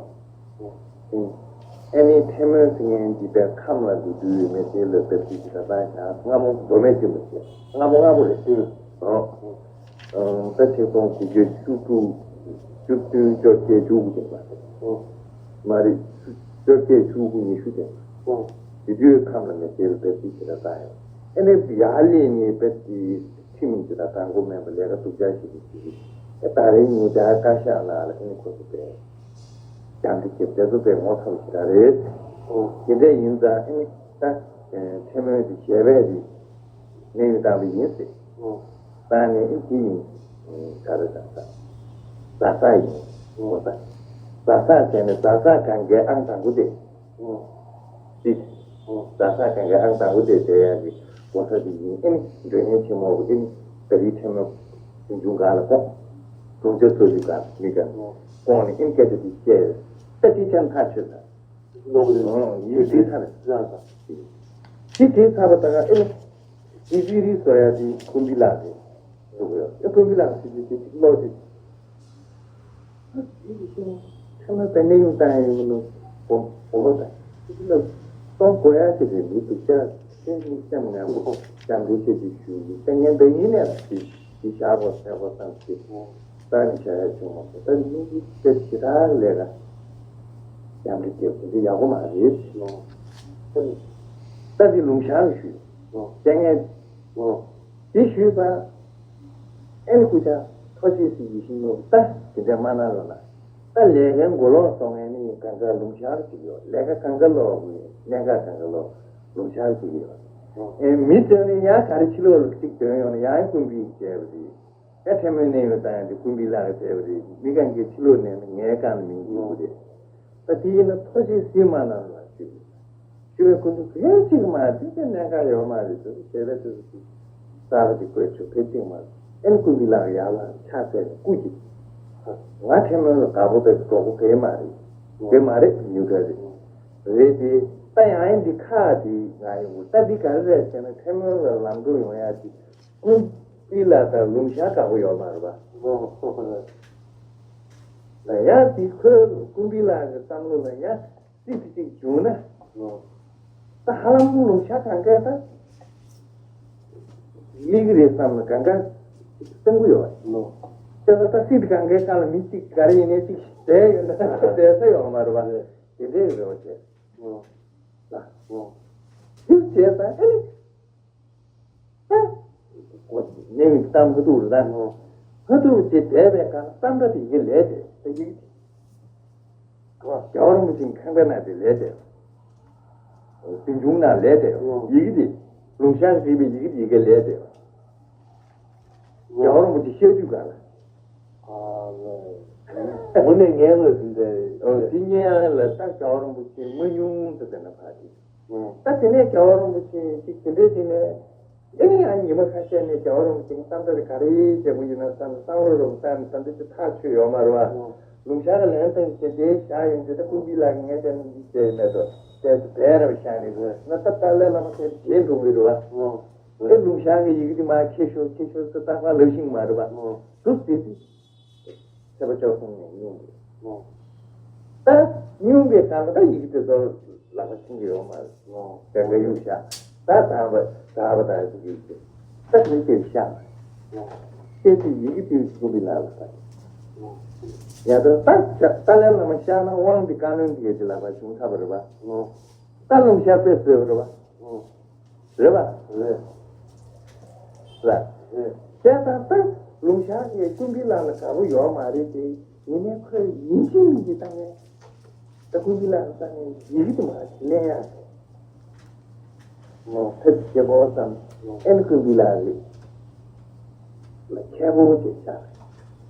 ཨེ་ནི་ཐེ་མོན་ཟེར་མཁན་གྱི་དཔེ་ཁམས་ལ་འདུག་དུས་མེ་སེར་ལ་དཔེ་ཚིག་གི་ད་ལྟ་ཡང་སྔ་མོ་མདོ་སྨད་ཆེན་མོ་ཞེས་སྔ་མོ་སྔ་མོ་རེད། ཨང་། ད་ཆིག་སྟོང་དགུ་བརྒྱ་བཅུ་དྲུག་བཅུ་བདུན་བཅོ་བརྒྱད་བཅུ་དགུ་དེ་པ། མ་རེད། བཅོ་བརྒྱད་བཅུ་དགུ་ཉི་ཤུ་དེ་པ། དེ་དུས་ཁམས་ལ་མེ་སེར་ལ་དཔེ་ཚིག་གི་ད་ལྟ་ཡང་ཨེ་ནི་ཡར་སླེབས་ནས་དཔེ་དེ། ཁྲིམས་ཀྱི་དང་དང་པོ་མེད་པ་ལས་ཀ་སྡུག་ཅག་ཞིག་གིས་བྱེད་ཀྱི། ཨེ་ད་རེས་ངེད་ཅག་བཀའ་ཤག་ནང་ལ་ཨེ་ནི་ཁོ་ཚོ་དཔེ་རྒྱང་འདི་ཁེབས་དེ་ཚོ་དཔེ་ངོ་ཚ་བ་ཞིག་རང་རེད། དེ་འདྲ་ཡིན་ཙང་ཨེ་ནི་ད་ཐེ་མོན་དེ་ཞལ་པས་དེ་གནས་ཡུལ་བཏང་བ་ཡིན་ཟེར། བཏང་ནས་ཨེ་དེ་ཡིན་ག་རེ་ད་ད་རྫ་ས་ཡིན་ངོ་ཚ། རྫ་ས་ཟེར་ནས་རྫ་ས་གང་གའི་ཨང་དང་པོ་དེ། སྲིད། རྫ་ས་གང་གའི་ཨང་དང་པོ་དེ་བསྡད་ཡག་གི་གོ་ས་དེ་ཡིན། ཨེ་ནི་མགྲོན་གཉེར་ཆེན་མོ་བོ་ཨེ་ནི་ད་རེས་ཐེ་མོན་འབྱུང་ཁང་ལ་སྐོང་། དྲུང་ཆེ་ཚོགས་ཞུགས་ཁང་མི་ག་སྐོང་ནས་ཨེ་ནི་སྐད་ཆ་དེ་བཤད། ད་དེ་ཆ་མཐའ་ཆོད་ད། ལོག་རེད། ཡིན་དེ་ཚར་རེད། ཡང་ད། དེ་དེ་ཚར་བ་ད་ག་ཨེ་ནི་དེ་ཅི་རིགས་བཟོ་ཡག་དེ་ཀུན་པི་ལགས་རེད། ཨེ་ཀུན་པི་ལགས་ཟེར་གྱི་དེ་ཅིག་ལོག་ཅིག་ཚང་མ་པའི་གནས་ཡུལ་བཏང་ཡ་ཡོང་ནོ། གོ་གོ་བ་དང་། ཅི་ལ་གཏོང་དགོས་ཡ་ཅིག་རེད། མི་སྡུག་ཅག་སེམས་སེམས་ངན་པོ་སྐྱབས་འགྲོ་བྱེད་ཀྱི་ཞུ་གི་ལྟས་ངན་འདི་ཡིན་ནས་ལ་ཅིག་ཅིག་བཞག་དགོས་ཟེར་དགོས་བསམ་ཅིག་ད་ནི་བྱ་ཡ་བྱུང་མ་སོང་། ད་ནི་ཅིག་ཅིག་ཞེ་དྲག་ལས་ཀ་སྐྱབས་འགྲོ་བྱེད་དགོས་འདི་ཡག་པོ་མ་རེད། ད་འདི་ལུང་ཤར་ཞུས་ལྟས་ངན། དེ་ཞུས་པ། ཨེ་ནི་སྐུ་ཞབས་ཐུགས་རྗེ་ཆེ་ཡིད་བཞིན་ནོར་བུ་ད་དེ་འདྲ་མ་གནང་རོགས་གནང་། ད་ལས་ཀའི་མགོ་ལོག་སོང་ངས་ནི་གང་ག་ལུང་ཤར་ཅིག་ཡོད། ལས་ཀ་གང་ག་ལོག་གནད་འགག་གང་ག་ལོག་ལུང་ཤར་ཅིག་ཡོད། ཨེ་མི་དོན་ནི་ཡང་ག་རེ་ཕྱི་ལོགས་ལ་ཅིག་དོན་ཡོང་ན་ཡང་ཀུན་པའི་བྱས་པ་རེད། ཡང་ཕྲན་མོའི་གནས་ཡོད་ད་ཡང་དེ་ཀུན་པའི་ལག་གི་བྱས་པ་རེད། མི་གང་གའི་ཕྱི་ལོགས་ནས་ནི་ངའི་རྐང་ལ་མིང་དགོས་པ་རེད། ད་དེ་ཡིན་ན་ཐུགས་རྗེ་ཆེ་མ་གནང་ལ་ཞུ། ཞུ་བའི་སྐུ་མདུན་ཕལ་ཆེར་མ་དེ་ཚོ་གནད་འགག་ཡོད་མ་རེད་ཟེར་ཞལ་པའི་དུས་སུ་གསར་པ་དེ་བཀོད་ཆོག་ཕལ་ཆེར་མ་རེད། ཨེ་ནི་ཀུན་གྱི་ལག་ཡར་ལ་ཕྱག་འཚལ་ནས་སྐུ་མཁྱེན། ང་ཕྲན་མོ་ལ་དགའ་པོ་དེ་གྲོགས་པོ་དེ་མ་རེད། དེ་མ་རེད་ཉུ་ག་རེད། རེད་དེ་ད་ཡང་ཨེ་འདི་ཁ་དེ་ང་ཡོང་གི་ད་འདི་ག་རེ་རེད་ཟེར་ན་ཕྲན་མོ་ལ་ལམ་འགྲོ་ཡོང་ཡ་དེ། ཀུན་པི་ལ་དང་ལུང་ཤར་དགའ་པོ་ཡོད་མ་རེད་པ། ལ་ཡ་དེ་ཁོའི་ཀུན་པི་ལ་གི་བསམ་བློ་ལ་ཡ་སྲིད་དེ་གཅིག་བྱུང་ན། ད་ཧ་ལམ་ལུང་ཤར་གང་གས་ད་ལི་གི་རེད་བསམ་ན་གང་ག་སེམས་ཁུ་ཡོད་པ། ལོ། དེ་ལ་ད་སྲིད་དེ་གང་གས་ཁ་ལ་མི་གཅིག་ག་རེ་ཡིན་ནའི་གཅིག་བསྡད་ཡོད་ན་བསྡད་ས་ཡོད་མ་རེད་པ། དེ་འདྲའི་རེ་བ་བྱས། ལ། དེ་བྱས་ད་ཨ་ནི། གནས་ཡུལ་གཏམ་ཁ་ཐུག་རེད་ད། ཁ་ཐུག་ཅེས་བསྡད་པའི་སྒང་བསམ་པ་དེ་ཡི་ལས་དེ་ད་ཡིག་རྒྱལ་བ་རིན་པོ་ཆེའི་ཁང་པའི་ནང་དེ་ལས་དེ་རྫུན་ཆུང་ནང་ལས་དེ་ཡིག་དེ་ལུང་ཤར་ཟེར་བའི་ཡིག་དེ་ཡི་གེ་ལས་དེ་རྒྱལ་བ་རིན་པོ་ཆེ་བཤད་དུས་གང་ལ། དངོས་གནས་ངའི་ངོས་ཟིན་ཏེ། དེ་ཉེ་ཡང་ལ་ད་རྒྱལ་བ་རིན་པོ་ཆེ་མ་ཉུང་དུ་དེ་ན་ཕ་དེ། ད་དེ་ནས་རྒྱལ་བ་རིན་པོ་ཆེ་ཅིག་དེ་འདྲའི་དེ་ནས་ཨེ་ནི་ཡང་ཉི་མ་ཁ་ཤས་ནས་རྒྱལ་བ་རིན་པོ་ཆེ་གི་བསམ་ཚུལ་ག་རེ་བྱེད་དགོས་ཡིན་ན་བསམ་བསམ་བློ་རུ་བཏང་ནས་ད་འདི་ཚོ་ཐག་ཆོད་ཡོད་མ་རེད་བ། ལུང་ཤར་ག་ལན་བཏང་བྱས་དེ་བཞག་ཡོང་དུས་ད་ཀུན་གྱིས་ལགས་ངས་དེ་ནི་འདི་བྱས་མེད་དོ། དེ་ཚོ་བས་རབ་བཞག་ནས་ན་ད་ཏཱ་ལའི་བླ་མ་དེ་བྱེད་འགྲོ་གི་རེད་བ། ཨེ་ལུང་ཤར་གི་ཡི་གེ་འདི་མ་ཁྱེར་ཤོག་ཁྱེར་ཤོག་ཟེར་རྟག་པར་ལབ་ཤིང་མ་རེད་བ། འདུག་ཟེར་དུས། ཚེས་པ་བཅུ་གསུམ་ནས་སྙུང་དགོས། ད་སྙུང་པའི་སྐབས་ལ་ད་ཡི་གེ་དེ་ཚོ་ལག་པ་འཆིང་གི་ཡོད་མ་རེད། དེ་འདྲ་གཡུག་བཞག་ད་དག་པ་དག་པ་དང་ཡི་གེ་དེ་ད་དེ་དེ་བཞག་ཤེས་ཚེ་ཡི་གེ་དེ་ཀུན་པའི་ལག་ལ་ད། ཡ་ད་ད་ཏཱ་ལའི་བླ་མ་བཞག་ན་དབང་འདི་བཀའ་བློན་འདི་གའི་དེ་ལག་པ་བྱུང་ཚར་བ་རེད་པ། ད་ལུང་ཤར་དཔེ་བཟོས་པ་རེད་པ། རེད་པ། རེད། རེད། བྱས་ཙང་ད་ལུང་ཤར་གྱི་ཀུན་པའི་ལག་ལ་དགའ་པོ་ཡོད་མ་རེད་དེ། ཡིན་ནའི་ཁོས་ཡིན་གཅིག་མིན་གཅིག་བཏང་ནས་ད་ཀུན་པའི་ལག་ལ་བཏང་ནས་ཡི་གེ་དེ་མ་ལེན་ཡག་ནས་ཐབས་བྱེད་དགོས་བསམ། ཨེ་ནི་ཀུན་པའི་ལག་ལ་ལ་མཁས་པོ་ཅིག་ཆགས།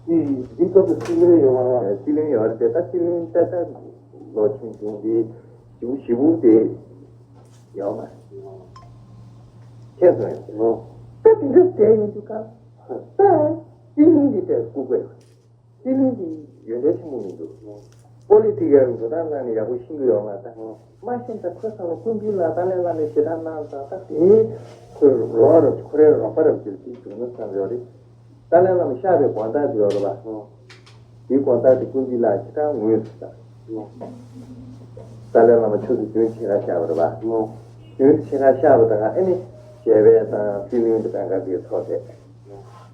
འདི་འདི་སྐབས་སུ་སྲིད་བློན་ཡོད་མ་རེད། སྲིད་བློན་ཡོད་རེད་དེ་ད་སྲིད་བློན་ཏག་ཏག་ལོ་ཆུང་ཆུང་དེ་ཞིབ་ཞིབ་དེ་ཡོད་མ་རེད། ཁྱེད་ཚོ་ཡང་ད་དེ་འདྲ་བྱས་ཡོང་དུས་ཀ་ད་སྲིད་བློན་གྱི་དེ་སྐུ་དགོས། སྲིད་བློན་གྱི་ཡོན་ཏན་ཆེན་པོ་མི་འདུག་པོ་ལི་ཊི་ཀལ་འགྲོ་སྟངས་ནང་ནས་ཡག་པོ་ཤེས་ཀྱི་ཡོད་མ་རེད། མ་ཤེས་ད་ཁོས་བསམ་བློ་ཀུན་གྱིས་ལ་ཏཱ་ལའི་བླ་མས་ཞེ་དྲག་གནང་ཙང་ད་དེ་ཁོའི་རོགས་རབ་ཁོ་རའི་རོགས་པ་རབ་ཅིག་ཅིག་བྱུང་ན་བསམ་ཡོད་རེད། ཏཱ་ལའི་བླ་མ་གཤགས་པའི་དགོངས་དག་དེ་ཡོད་རེད་པ། དེའི་དགོངས་དག་དེ་ཀུན་གྱིས་ལ་ཞེ་དྲག་ངོས་སུ་བལྟ། ཏཱ་ལའི་བླ་མ་ཆུ་ཚོད་བདུན་ཕྱེད་ཀ་གཤགས་པ་རེད་པ། བདུན་ཕྱེད་ཀ་གཤགས་པ་དང་ཨ་ནི་ཞལ་པས་དང་སྲིད་བློན་གྱི་གདམ་ཁ་དེ་ཐོབ་བསྡད།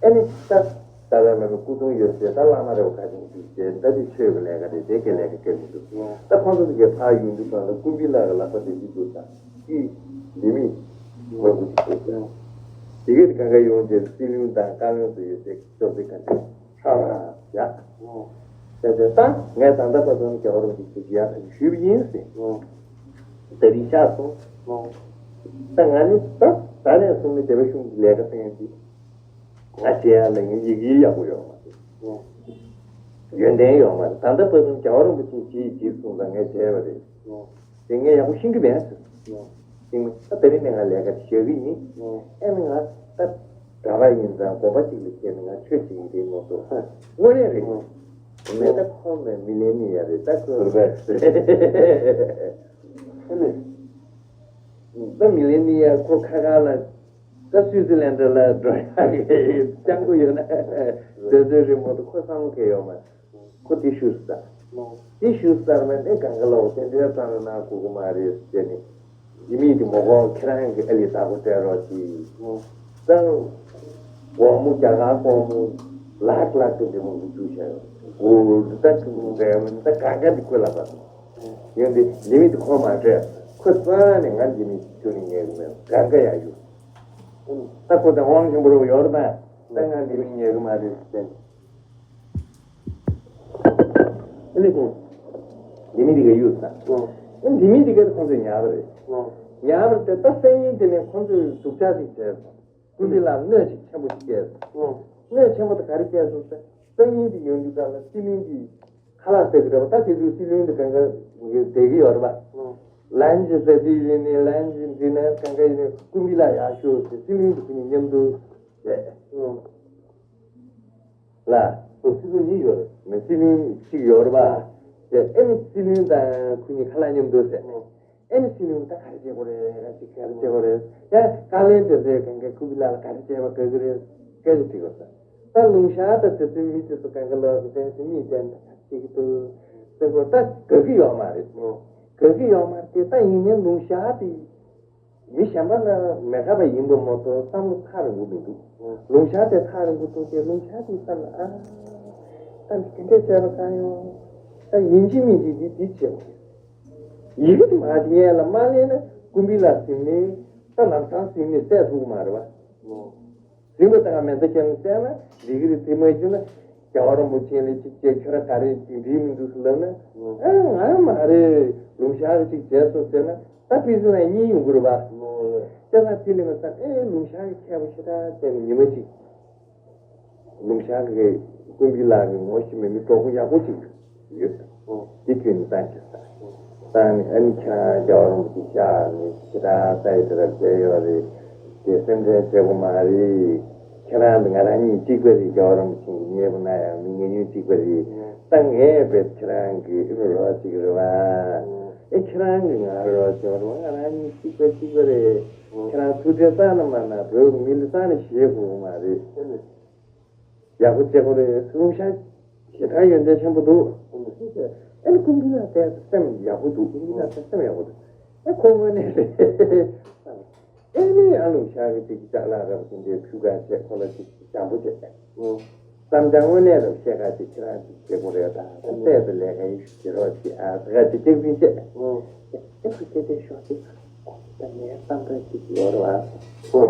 ཨ་ནི་ད་ཏཱ་ལའི་བླ་མའི་སྐུ་གདུང་ཡོད་ཚད་ད་བླ་མ་རེད་པ། ཁ་ཅིག་འདུག་ཅེས་ད་དེ་ཆོས་ཀྱི་ལས་ཀ་རེད། དེ་གའི་ལས་ཀ་སྐད་མི་འདུག་ད་ཁོང་ཚོ་དེ་གའི་ཕར་ཡོང་དུས་ཙམ་ལ་ཀུན་གྱིས་ལགས་ཀྱི་ལག་པ་དེ་གཅིག་འདུག་ད་ཀྱིས་ལི་མི་མང་པོ་ཅིག་འདུག་དེ་གའི་གང་ག་ཡོང་དེ་སྲིད་བློན་དང་བཀའ་བློན་ཚོ་ཡོད་ཚད་ཅོག་ཙེ་ག་འདྲ་ཧྲ་ཧྲ་བཞག་དེ་དེ་ད་ངས་ད་ལྟ་བར་དུ་རྒྱལ་བ་རིན་པོ་ཆེ་ཞུས་པ་ཡིན་ཟེར། ད་རིང་ཤག་སོང་། ད་ང་ནི་ད་ད་ནས་བཟུང་ནས་སྡེ་པ་གཞུང་གི་ལས་ཀ་སེང་འདི་ང་བྱེད་ཡ་ལ་ངའི་ཡི་གེ་ཡག་པོ་ཡོད་མ་རེད། ཡོན་ཏན་ཡོད་མ་རེད། ད་ལྟ་བར་དུ་རྒྱལ་བ་རིན་པོ་ཆེས་བྱེད་བྱེད་གསུངས་ཙང་ངས་བྱས་པ་རེད། དེ་ངས་ཡག་པོ་ཤེས་ཀྱི་མེད་ཟེར། ཤེས་མ་ད་དེ་རིང་ནས་ང་ལས་ཀ་བྱེད་ཀྱི་ཡིན། ཨེ་ནི་ང་ད་གྲྭ་པ་ཡིན་ཙང་དགོན་པ་གཅིག་ལ་བྱས་ནས་ང་ཆོས་བྱེད་ཀྱི་རེད་མ་གཏོགས་དངོས་གནས་རེད། མེད་ད་ཁོ་མེད་མི་ལེན་ནི་ཡ་རེད་ད་ཁོ། རེད་པས། ཨེ་ནི། ད་མི་ལེན་ནི་ཡ་ཁོ་ཁ་ཁ་ལ་ད་སུའི་ཙི་ལན་ཌ་ལ་འགྲོ་ཡ་གི་སྤྱང་པོ་ཡོད་ན་བཟོད་བཟོད་རེད་མ་གཏོགས་ཁོ་བསམ་བློ་གས་ཡོད་མ་རེད། ཁོ་དེ་ཞུས་ས། དེ་ཞུས་ཚར་ནས་ཨེ་གང་ག་ལོག་དེ་འདྲའི་ཙམ་ལ་གནང་དགོས་ཀྱི་མ་རེད་ཟེར་ནས། ལྡེ་མིག་དེ་མོ་ཁོང་ཁྱེད་རང་གི་ཨ་ལི་བདག་པོ་སྤྲད་རོགས་གྱིས། ཙང་། སྒོར་མོ་རྒྱ་གར་སྒོར་མོ་ལག་ལག་ཏུ་འདི་མོ་འདི་བཙུགས་བྱས་ཡོད། འོ་ད་ཅིག་འདྲ་མིན་ད་གང་ག་འདི་ཁོས་ལབ་པ་དང་། ཡང་འདི་ལྡེ་མིག་དེ་ཁོ་མ་སྤྲད། ཁོས་རྩ་ནས་ང་ལྡེ་མིག་ཁྱོད་ནས་ཉལ་གི་མེད། གང་ག་ཡག་ཡོད། ད་ཁོ་ད་དབང་ཆེན་པོ་རུ་ཡོད་རེད་ད། ད་ང་ལྡེ་མིག་ཉལ་གི་མ་རེད་ཟེར། ཨ་ནི་ཁོང་། ལྡེ་མིག་དེ་ག་གཡུགས་ས། ཨོ། ཨ་ནི་ལྡེ་མིག་དེ་ག་ཁོང་ཚོས་ཉར་བ་རེད། ཨོ། ཉར་བ་དེ་ད་སང་ཉིན་དེ་ནས་ཁོང་ཚོས་སྡུག་ཅག་ཅིག་བྱས་སོང་། ཀུན་བཏུས་ལགས་གནོད་ཅིག་ཆེན་པོ་ཞིག་སྐྱེས་སོང་། ཨོ། གནོད་ཆེན་པོ་དེ་ག་རེ་སྐྱེས་སོང་ཟེར། སང་ཉིན་དེ་ཡོང་དུས་སྒང་ལ་སི་ལིང་དེ་ཁ་ལག་ཟ་གི་རེད་པ། ད་དེ་ཚོའི་སི་ལིང་དེ་གང་ག་བསྡད་ཀྱི་ཡོད་རེད་པ། ཨོ། ལན་ཅིག་ཟ་དུས་ཡིན་ནའི་ལན་ཅིག་འཛིན་ནས་གང་ག་ཡིན་ནའི་ཀུན་བཏུས་ལགས་ཡར་ཤོག་ཟེར་སི་ལིང་དེ་ཁོ་གཉིས་མཉམ་དུ་བསྡད། ཨོ། ལ། ཁོ་སི་ལིང་གཉིས་ཡོད་རེད། མི་སི་ལིང་གཅིག་ཡོད་རེད་པ། དེ་ཨེ་ནི་སི་ལིང་དང་ཁོ་གཉིས་ཁ་ལག་མཉམ་དུ་ཟས། ཨེ་ནི་སི་ལིང་ད་ག་རེ་བྱེད་དགོས་རེད། ཅིག་ག་རེ་བྱེད་དགོས་རེད། ཡ་བཀའ་ལན་དེ་ཟས་གང་ག་ཁུ་བི་ལགས་ལ་ག་རེ་བྱས་པ་དགའ་གི་རེད། སྐད་ཆ་དྲིས་པ་ས། ད་ལུང་ཤར་ད་དེ་ཚོའི་མི་དེ་ཚོ་གང་ག་ལོག་གི་ཕན་ཚུན་མིག་བསྟན་ད་ག་རེ་བྱེད་ཀྱི་འདུག་ཟེར་གོ། ད་དགའ་གི་ཡོད་མ་རེད། དགའ་གི་ཡོད་མ་རེད། ད་ཡིན་ནའི་ལུང་ཤར་དེ། མི་གཞན་པ་ན་མེད་ཁ་པ་ཡིན་པ་མ་གཏོགས་བསམ་བློ་ཐག་རིང་པོ་མི་འདུག་ལུང་ཤར་དེ་ཐག་རིང་པོ་འདུག་དེ་ལུང་ཤར་དེའི་བསམ་ལ་ཨ། ད་འདི་འདྲས་བྱས་པ་གང་ཡོང་། ད་ཡིན་གཅིག་མིན་གཅིག་འདི་འདི་བྱེད་དགོས། ཡི་གེ་དེ་མ་དེ་ངས་ལ་མ་ལེན་ན་ཀུན་བཏུས་ལགས་ཟིན་ནས་ད་ལམ་སང་ཟིན་ནས་བསད་ཐུབ་ཀྱི་མ་རེད་པ། ཟིན་པ་དང་མེ་མདའ་ཁྱེར་ནས་བསད་ན་འགྲིག་གི་རེད། དེ་མ་བྱུང་ན་རྒྱལ་བ་རིན་པོ་ཆེ་ལ་ཅིག་བྱས་ཁྱོད་རང་ག་རེ་འགྲིག་འགྲིག་མི་འདུག་ཟེར་ལབ་ན། ཨ་ང་མ་རེད། ལུང་ཤར་གྱིས་ཅིག་བྱས་སོང་ཟེར་ན། ད་ཕུན་སུམ་ལ་གཉིས་ཡོང་གི་རེད་པ། ཨོ། ལྕགས་ཟངས་ཐིག་ལེ་མ་ཟ། ཨེ་ལུང་ཤར་གྱི་མཁས་པོ་ཞེ་དྲག་བསྟེན་ནས་ཉི་མ་གཅིག་ལུང་ཤར་གྱི་ཀུན་བཏུས་ལགས་ཀྱི་ངོ་ཤེས་མེད་མི་གྲོགས་པོ་ཡག་པོ་གཅིག་ཡོད། ཨོ། དེ་ཁྱོད་ནས་བཏང་ཤིག་ཟེར། བཏང་ནས་ཨ་ནི་ཁྱེད་རང་རྒྱལ་བ་རིན་པོ་ཆེ་ཤར་ནས་ཞེ་དྲག་ས་ཡི་དེ་ལ་མཇལ་ཡོད་རེད། དེ་སེམས་ཁྲལ་བྱེད་དགོས་མ་རེད། ཁྱེད་རང་དང་ང་རང་གཉིས་གཅིག་པ་རེད། རྒྱལ་བ་རིན་པོ་ཆེ་གི་མཉེས་པོ་གནང་ཡག་མི་ངེས་ཉུང་གཅིག་པ་རེད། ད་ངས་བས་ཁྱེད་རང་གི་ཨེ་རོགས་གཅིག་རེད་པ། ཨེ་ཁྱེད་རང་གིས་ང་རོགས་བྱེད་རོགས། ང་རང་གཉིས་གཅིག་པ་གཅིག་པ་རེད། ཁྱེད་རང་ཐུགས་ཁྲལ་རྩ་ནས་མ་གནང་། བོད་མི་ལ་རྩ་ནས་ཞེད་དགོས་མ་རེད། ཡག་པོ་བྱེད་དགོས་རེད། ལུང་ཤར་ཞེ་དྲག་ཡོན་ཏན་ཆེན་པོ་འདུག་ཨེ་ནི་ཀུན་བཏུས་ལགས་དེ་སེམས་ཡག་པོ་འདུག་ཀུན་བཏུས་ལགས་དེ་སེམས་ཡག་པོ་འདུག་ཨེ་ཁོ་དངོས་གནས་རེད། ཨེ་ནི་ཨ་ལུང་ཤར་གྱིས་ཅིག་ཅ་ལག་རབ་དེ་འདྲའི་ཕུལ་ཁ་བྱས། ཁོ་ལ་ཅིག་འཇམ་པོ་བྱས། བསམ་འཆར་དངོས་གནས་རབ་བཤད་ཁ་ཅིག་ཁྱེད་རང་ཅིག་བྱེད་དགོས་རེད། ད་ད་བལྟས་པའི་ལས་ཀ་ཡེ་ཤུ་བྱེད་རོགས་བྱེད་ཨ་ཟེར་ཁ་ཅིག་སྐྱག་རྫུན་བཤད། ཨེ་ཁོ་སྐད་ཆ་ཤོད་ཅིག་ད་ངའི་བསམ་པ་ཅིག་ཡོད་རེད་བ།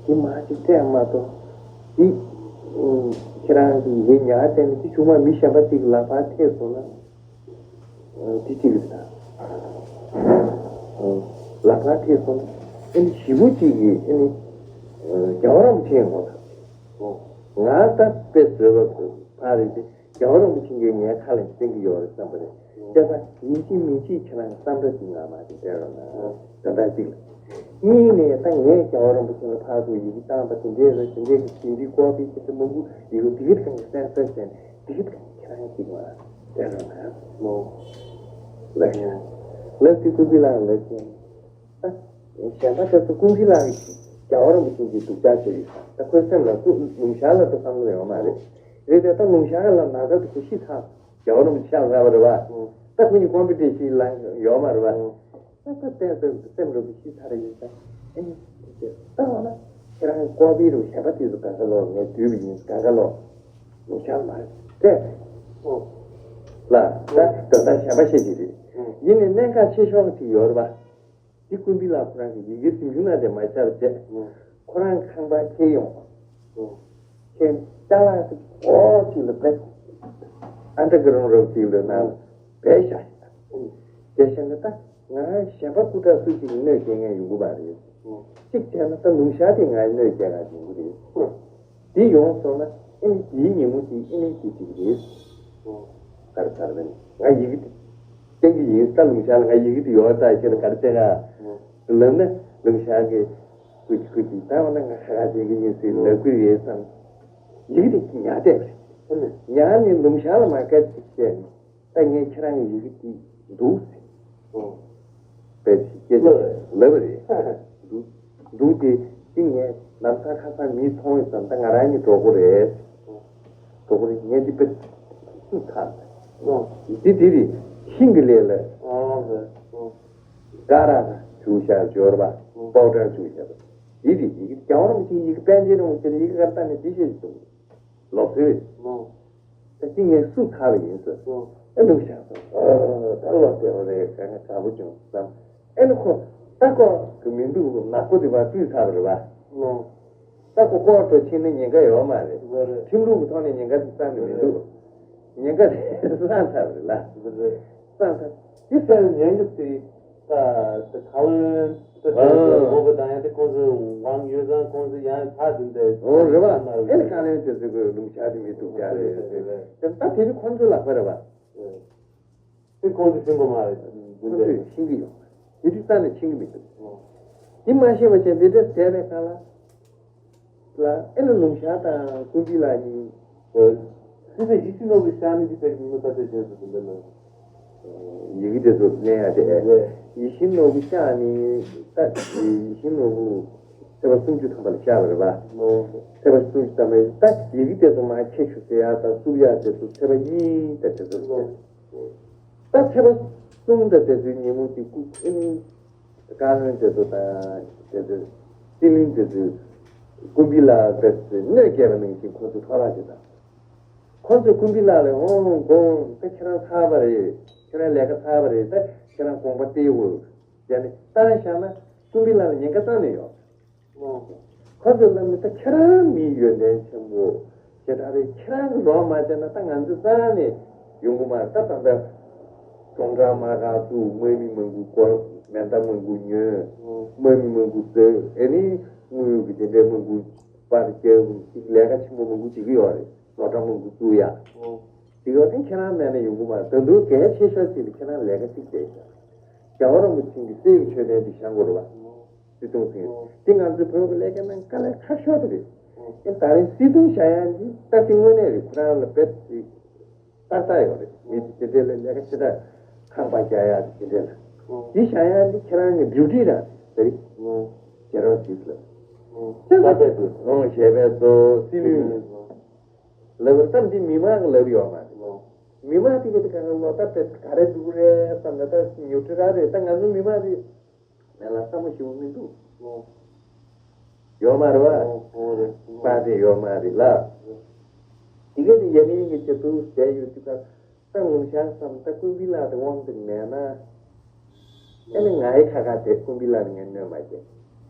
འདི་མ་ཅིག་སྤྲད་མ་གཏོགས། འདི་ཁྱེད་རང་གིས་ཡིན་ཉག་བསྟན་ནས་འདི་ཆུང་མ་མི་གཞན་པ་ཅིག་ལག་པར་ཐེབས་སོང་ན། འདི་གཅིག་རེད་ད། ལག་པར་ཐེབས་སོང་ན་ཨ་ནི་ཞེ་པོ་ཅིག་གིས་ཨ་ནི་རྒྱལ་བ་རིན་པོ་ཆེའི་ངོ་ཐག་ཆོད། ང་ད་དཔེ་བཟོས་པ་ཕར་རེད་དེ། རྒྱལ་བ་རིན་པོ་ཆེ་གིས་ངའི་ཁ་ལ་བསྟན་གྱི་ཡོད་རེད་བསམ་པ་རེད། བྱས་ཙང་ཡིན་གཅིག་མིན་གཅིག་ཁྱེད་རང་གི་བསམ་པ་ཅིག་ང་མ་ཅིག་སྤྲད་རོགས་གནང་། དོན་དག་གཅིག་ལ། གཉིས་ནས་ད་ངས་རྒྱལ་བ་རིན་པོ་ཆེ་ལ་ཕར་ཚུར་ཡི་གེ་བཏང་པ་དེ་འདྲས་རེད། དེ་འདྲས་ཀྱི་ཟིན་བྲིས་ཀོ་པི་ཅིག་དེ་མང་པོ་ཡི་གེ་དེ་གི་སྒང་གི་སེན་སར་བྱས་ནས་དེ་གི་སྒང་གི་ཁྱེད་རང་ཅིག་མ་སྤྲད་རོགས་གནང་། ལགས་སོ། ལགས་སོ། ཀུན་བཏུས་ལགས་ལགས་སོ། ད་གཞན་པ་དེ་ཚོ་ཀུན་བཏུས་ལགས་ཀྱིས་རྒྱལ་བ་རིན་པོ་ཆེ་གི་སྡུག་ཅག་བྱས་ཡོད་ས། ད་ཁོའི་སེམས་ལ་ཀུན་ལུང་ཤར་ལ་ད་བསམ་བློ་ཡོད་མ་རེད། རེད་དེ་ད་ལུང་ཤར་ལ་ན་ཚ་དེ་ཁོ་ཤི་ཚར། རྒྱལ་བ་རིན་པོ་ཆེ་ཤག་ཟེར་བ་རེད་བ། ད་ཁོ་གཉིས་ཀོམ་པི་ཊི་ཤན་ལ་ཡོད་མ་རེད་བ། ད་ཁོ་བལྟས་ཚེ་སེམས་རུ་ཤི་ཚར་ཡིན་ས། ཨེ་ནི་ད་འོ་ན་ཁྱེད་རང་ཀོ་པི་རུ་གཞན་པ་དེ་ཚོ་གང་ག་ལོག་ངས་བསྡུས་པ་ཡིན། གང་ག་ལོག་ལུང་ཤར་མ་རེད། ལ་ད་ད་ད་གཞན་པ་བཤད་ཀྱི་རེད། ཡིན་ནའི་གནད་འགག་ཆེ་ཤོས་ཅིག་ཡོད་རེད་བ། འདི་ཀུན་བཏུས་ལགས་ཁོ་རང་གི་ཡི་གེ་གཟིམ་ཆུང་ནང་དེ་མ་ཤར་བྱས། ཁོ་རང་ཁང་པར་འཁྱེར་ཡོང་། ཁྱེད་ཅ་ལག་ཅིག་འོག་ཅིག་ལ་བེད། ཨན་ཌར་གྷ་རའུན་ཌི་རོབ་ཅིག་ལ་ནང་ལ་བེད་བཞག་ཤག་དེ་བྱས་ན་ད་ང་གཞན་པ་སྐུ་དྲག་སུ་གཅིག་གིས་གནོད་སྐྱེལ་མཁན་ཡོང་གི་མ་རེད། གཅིག་བྱས་ན་ད་ལུང་ཤར་དེ་ང་གནོད་སྐྱེལ་མཁན་ཡོང་གི་རེད། དེ་ཡོང་སོང་ན་ཨེ་ནི་དེའི་ཉིན་མོ་དེ་ཨེ་ནི་དེ་གཅིག་རེད། ག་རེ་ག་རེ་ང་ཡི་གེ་དེ་བསྟན་གྱི་ཡིན། ད་ལུང་ཤར་ལ་ང་ཡི་གེ་དེ་ཡོད་ད་ཁྱེད་ལ་ག་རེ་བྱེད་ག་ལབ་ན་ལུང་ཤར་གྱིས་སྐུ་མཁྱེན་སྐུ་མཁྱེན། ད་འོ་ན་ང་ཁ་ཁ་བྱེད་ཀྱི་ཡིན་ཟེར་ལབ་ཀྱི་རེད་བསམ། ཡི་གེ་དེ་ཉར་བསྡད་པ་རེད། ཉར་ནས་ལུང་ཤར་ལ་མར་སྐད་ཅིག་བཤད་ནས། ད་ངས་ཁྱེད་རང་གི་ཡི་གེ་འདི་འདུག་ཟེར། ཨོ། དཔེ་ཆ་སྐད་ཆ་ལབ་པ་རེད། འདུག་འདུག་དེ་འདི་ངས་ལམ་སང་ཁ་སང་མིས་མཐོང་ཡོད་ཙང་ད་ང་རང་གཉིས་འགྲོ་དགོས་རེད། འགྲོ་དགོས་རེད། ངས་འདི་དཔེ་སུས་ཐག་ འདི་དེ་རེད། ཤིང་གི་ལས་ལ། ཀ་ར་བྱུག་བཞག་འབྱོར་བ། པའོ་ཏར་བྱུག་བཞག་པ། འདི་རེད། ཡི་གེ་རྒྱལ་བ་རིན་པོ་ཆེའི་ཡི་གེ་པཎ་ཆེན་རིན་པོ་ཆེ་ལ་ཡི་གེ་ག་རེ་བཏགས་ནས་འདི་བཤད་ཀྱི་འདུག་ལོག་སྲོལ་རེད། ད་ཅི་ངས་སུ་ཚར་བ་ཡིན་ཟེར། ཨེ་ལུང་བཞག་སོང་། ཨ་ད་ལོག་བསྡད་པ་རེད། དཀའ་ངལ་དྲག་པོ་བྱུང་བསམ། ཨེ་ནི་ཁོ་ད་ཁོ་གི་མི་འདུག་ནག་པོ་དེ་བ་བཏུས་ཚར་བ་རེད་བ། ད་ཁོ་ལྐོག་ཏུ་ཕྱིན་ན་ཉེན་ཁ་ཡོད་མ་རེད། ཁྲིམས་ལུགས་ཀྱི་ཐོག་ནས་ཉེན་ཁ་དེ་བསམ་ནས་མི་འདུག་ཉེན་ཁ་དེ་སངས་ཚར་བ་རེད་ལ། སངས་ཚར། དེ་ཚར་ཉེན་ཁ་དེ་ད་ད་ག་ལོན་ད་དེ་ཨ། དགོས་པ་དང་ཡང་དེ་ཁོང་ཚོས་དབང་ཡོད་ཙང་ཁོང་ཚོས་ཡང་ཕར་དེ་འདྲ་འོ་རེད་བ། ཨེ་ནི་ག་ལོན་དེ་ཚོ་གི་ལུང་བྱ་དེ་མི་འདུག་ཅག་རེད། དེ་ད་དེ་ནི་ཁོང་ཚོའི་ལག་པ་རེད་བ། དེ་ཁོང་ཚོས་ཤེས་དགོས་མ་རེད། ཁོང་ཚོས་ཤེས་ཀྱི་ཡོད་མ་རེད། དེ་དུས་ས་ནས་ཤེས་ཀྱི་མི་འདུག་དེ་མ་ཤེས་པ་བྱས་འདི་འདྲ་ཟེར་བའི་སྒང་ལ། ལ་ཨེ་ནི་ལུང་ཤར་དང་ཀུན་སྤྱོད་ལགས་གཉིས། སྲིད་པའི་ཡིད་བཞིན་ནོར་བུའི་ཤར་ནི་འདི་ལྟར་ཉིན་མོ་ས་ཆ་ཅན་དུ་འདི་འདྲ་ལ། ཡི་གེ་དེ་ཚོ་ལེན་ཡ་དེ། ཡིད་བཞིན་ནོར་བུའི་ཤར་ནི་ད་ཡིད་བཞིན་ནོར་བུ་ཚེས་པ་སུམ་ཅུ་ཐམ་པ་ལ་ཤར་བ་རེད་པ། ཚེས་པ་སུམ་ཅུ་ཐམ་པ་ད་ཡི་གེ་དེ་ཚོ་མར་ཁྱེར་ཤོག་ཟེར་ཡ་དང་བསུབ་ཡ་དེ་ཚོ་ཚེས་པ་གཉིས་དང་དེ་ཚོ་ལ་ཤར། ད་ཚེས་པ་གསུམ་དང་དེ་ཚོའི་ཉིན་མོ་དེ་ཀུན་ཨེ་ནི། བཀའ་བློན་དེ་ཚོ་དང་དེ་ཚོ་སྲིད་བློན་དེ་ཚོས་ཀུན་སྤྱོད་ལགས་དེ་ཚོས་གནོད་སྐྱེལ་བ་ནང་བཞིན་ཁོ་ཚོ་ཐོག་ལ་ཞིག་དང་། ཁོ་ཚོས་ཀུན་སྤྱོད་ལགས་ལ་འོང་དགོངས་ད་ཁྱེད་རང་ཚར་བ་རེད། ཁྱེད་རང་ལས་ཀ་ཚར་བ་རེད། ད་ཁྱེད་རང་དགོངས་པ་སྟེར་དགོས་ཟེར་ནས་བཏང་བཞག་ན་ཀུན་སྤྱོད་ལགས་ལ་ཉེན་ཁ་རྩ་ནས་ཡོད། ཁོ་ཚོས་ལབ་ནས་ད་ཁྱེད་རང་མི་ཡོན་ཏན་ཆེན་པོ་ཞེ་དྲག་རེད། ཁྱེད་རང་གི་ལོག་མ་བྱས་ན་ད་ང་ཚོ་རྩ་ནས་ཡོང་གི་མ་རེད། ད་ད་ལྟ་གྲོང་ཁྲག་མ་ག་བཙུགས། དམག་མི་མང་པོ་བཀོལ། མེ་མདའ་མང་པོ་ཉོས། དམག་མི་མང་པོ་བཙལ། ཨེ་ནི་དངུལ་གྱི་དེ་འདྲའི་མང་པོ་པར་རྒྱབ། ཅིག་ལས་ཀ་ཆེན་པོ་མང་པོ་བྱེད་ཀྱི་ཡོད་རེད། ནོར་ཁྲལ་མང་པོ་བཙུགས་ཡ། དེ་ག་དེ་ཁྱེད་རང་མེད་ན་ཡོང་གི་མ་རེད། ད་དུང་གལ་ཆེ་ཤོས་ཅིག་ལ་ཁྱེད་རང་ལས་ཀ་གཅིག་བྱས་ཤག་རྒྱལ་བ་རིན་པོ་ཆེ་གི་སྲས་ཀྱི་མཆོད་རྟེན་ཅིག་བཞེངས་དགོས་རེད་བ། སྲིད་སྐྱོང་ཟེར་མཁན་དེ་ང་ཚོའི་བོད་ཀྱི་ལས་ཀའི་ནང་དཀའ་ལས་ཁག་ཤོས་དེ་རེད། ཨེ་ད་རེས་སྲིད་སྐྱོང་བཞེངས་ཡ་འདི་ད་དེ་དངོས་གནས་རེད། ཁོ་རང་ལ་དཔེ་དེ་ཏག་ཏག་ཡོད་རེད། མི་དེ་དེ་འདྲ་ལ་ལས་ཀ་ཞེ་དྲག་ཁང་པ་རྒྱག་ཡ་དེ་འདྲ་ལ། དེ་བཞེངས་ཡ་འདི་ཁྱེད་རང་གི་ཌིའུ་ཊི་རང་རེད། ཟེར་རེད། ཞལ་རོགས་ཞིག་ལ། ད་དཔེ་དེ་ཨོ་ཞལ་པའི་གཙོ་སྲིད་བློན་ལབ་པ་ཙམ་གྱིས་མི་མང་གི་ལབ་ཡོད་མ་རེད། མི་མང་དེ་ག་དེ་ག་ག་ལོ་ད་དཔེ་ག་རེ་འདུག་རེད་བསམ་ན་ད་ཉོ་ཁྲི་ར་རེད། ད་ང་ཚོ་མི་མང་རེད། མེད་ལ་བསམ་བློ་ཞིག་མི་འདུག་ཡོད་མ་རེད་བ། པ་དེ་ཡོད་མ་རེད་ལ། དེ་ག་དེ་ཡ་མིན་གྱི་ཆེད་དུ་བསྡད་ཡོད་དུས་ཀ་ད་ངུ་ཤག་བསམ། ད་ཀུན་སྤྱོད་ལགས་དེ་དབང་དུ་མེད་ན། ཨེ་ནི་ང་ཡི་ཁ་ཁ་བྱས། ཀུན་སྤྱོད་ལགས་ནི་ངས་གནོད་མ་བྱས།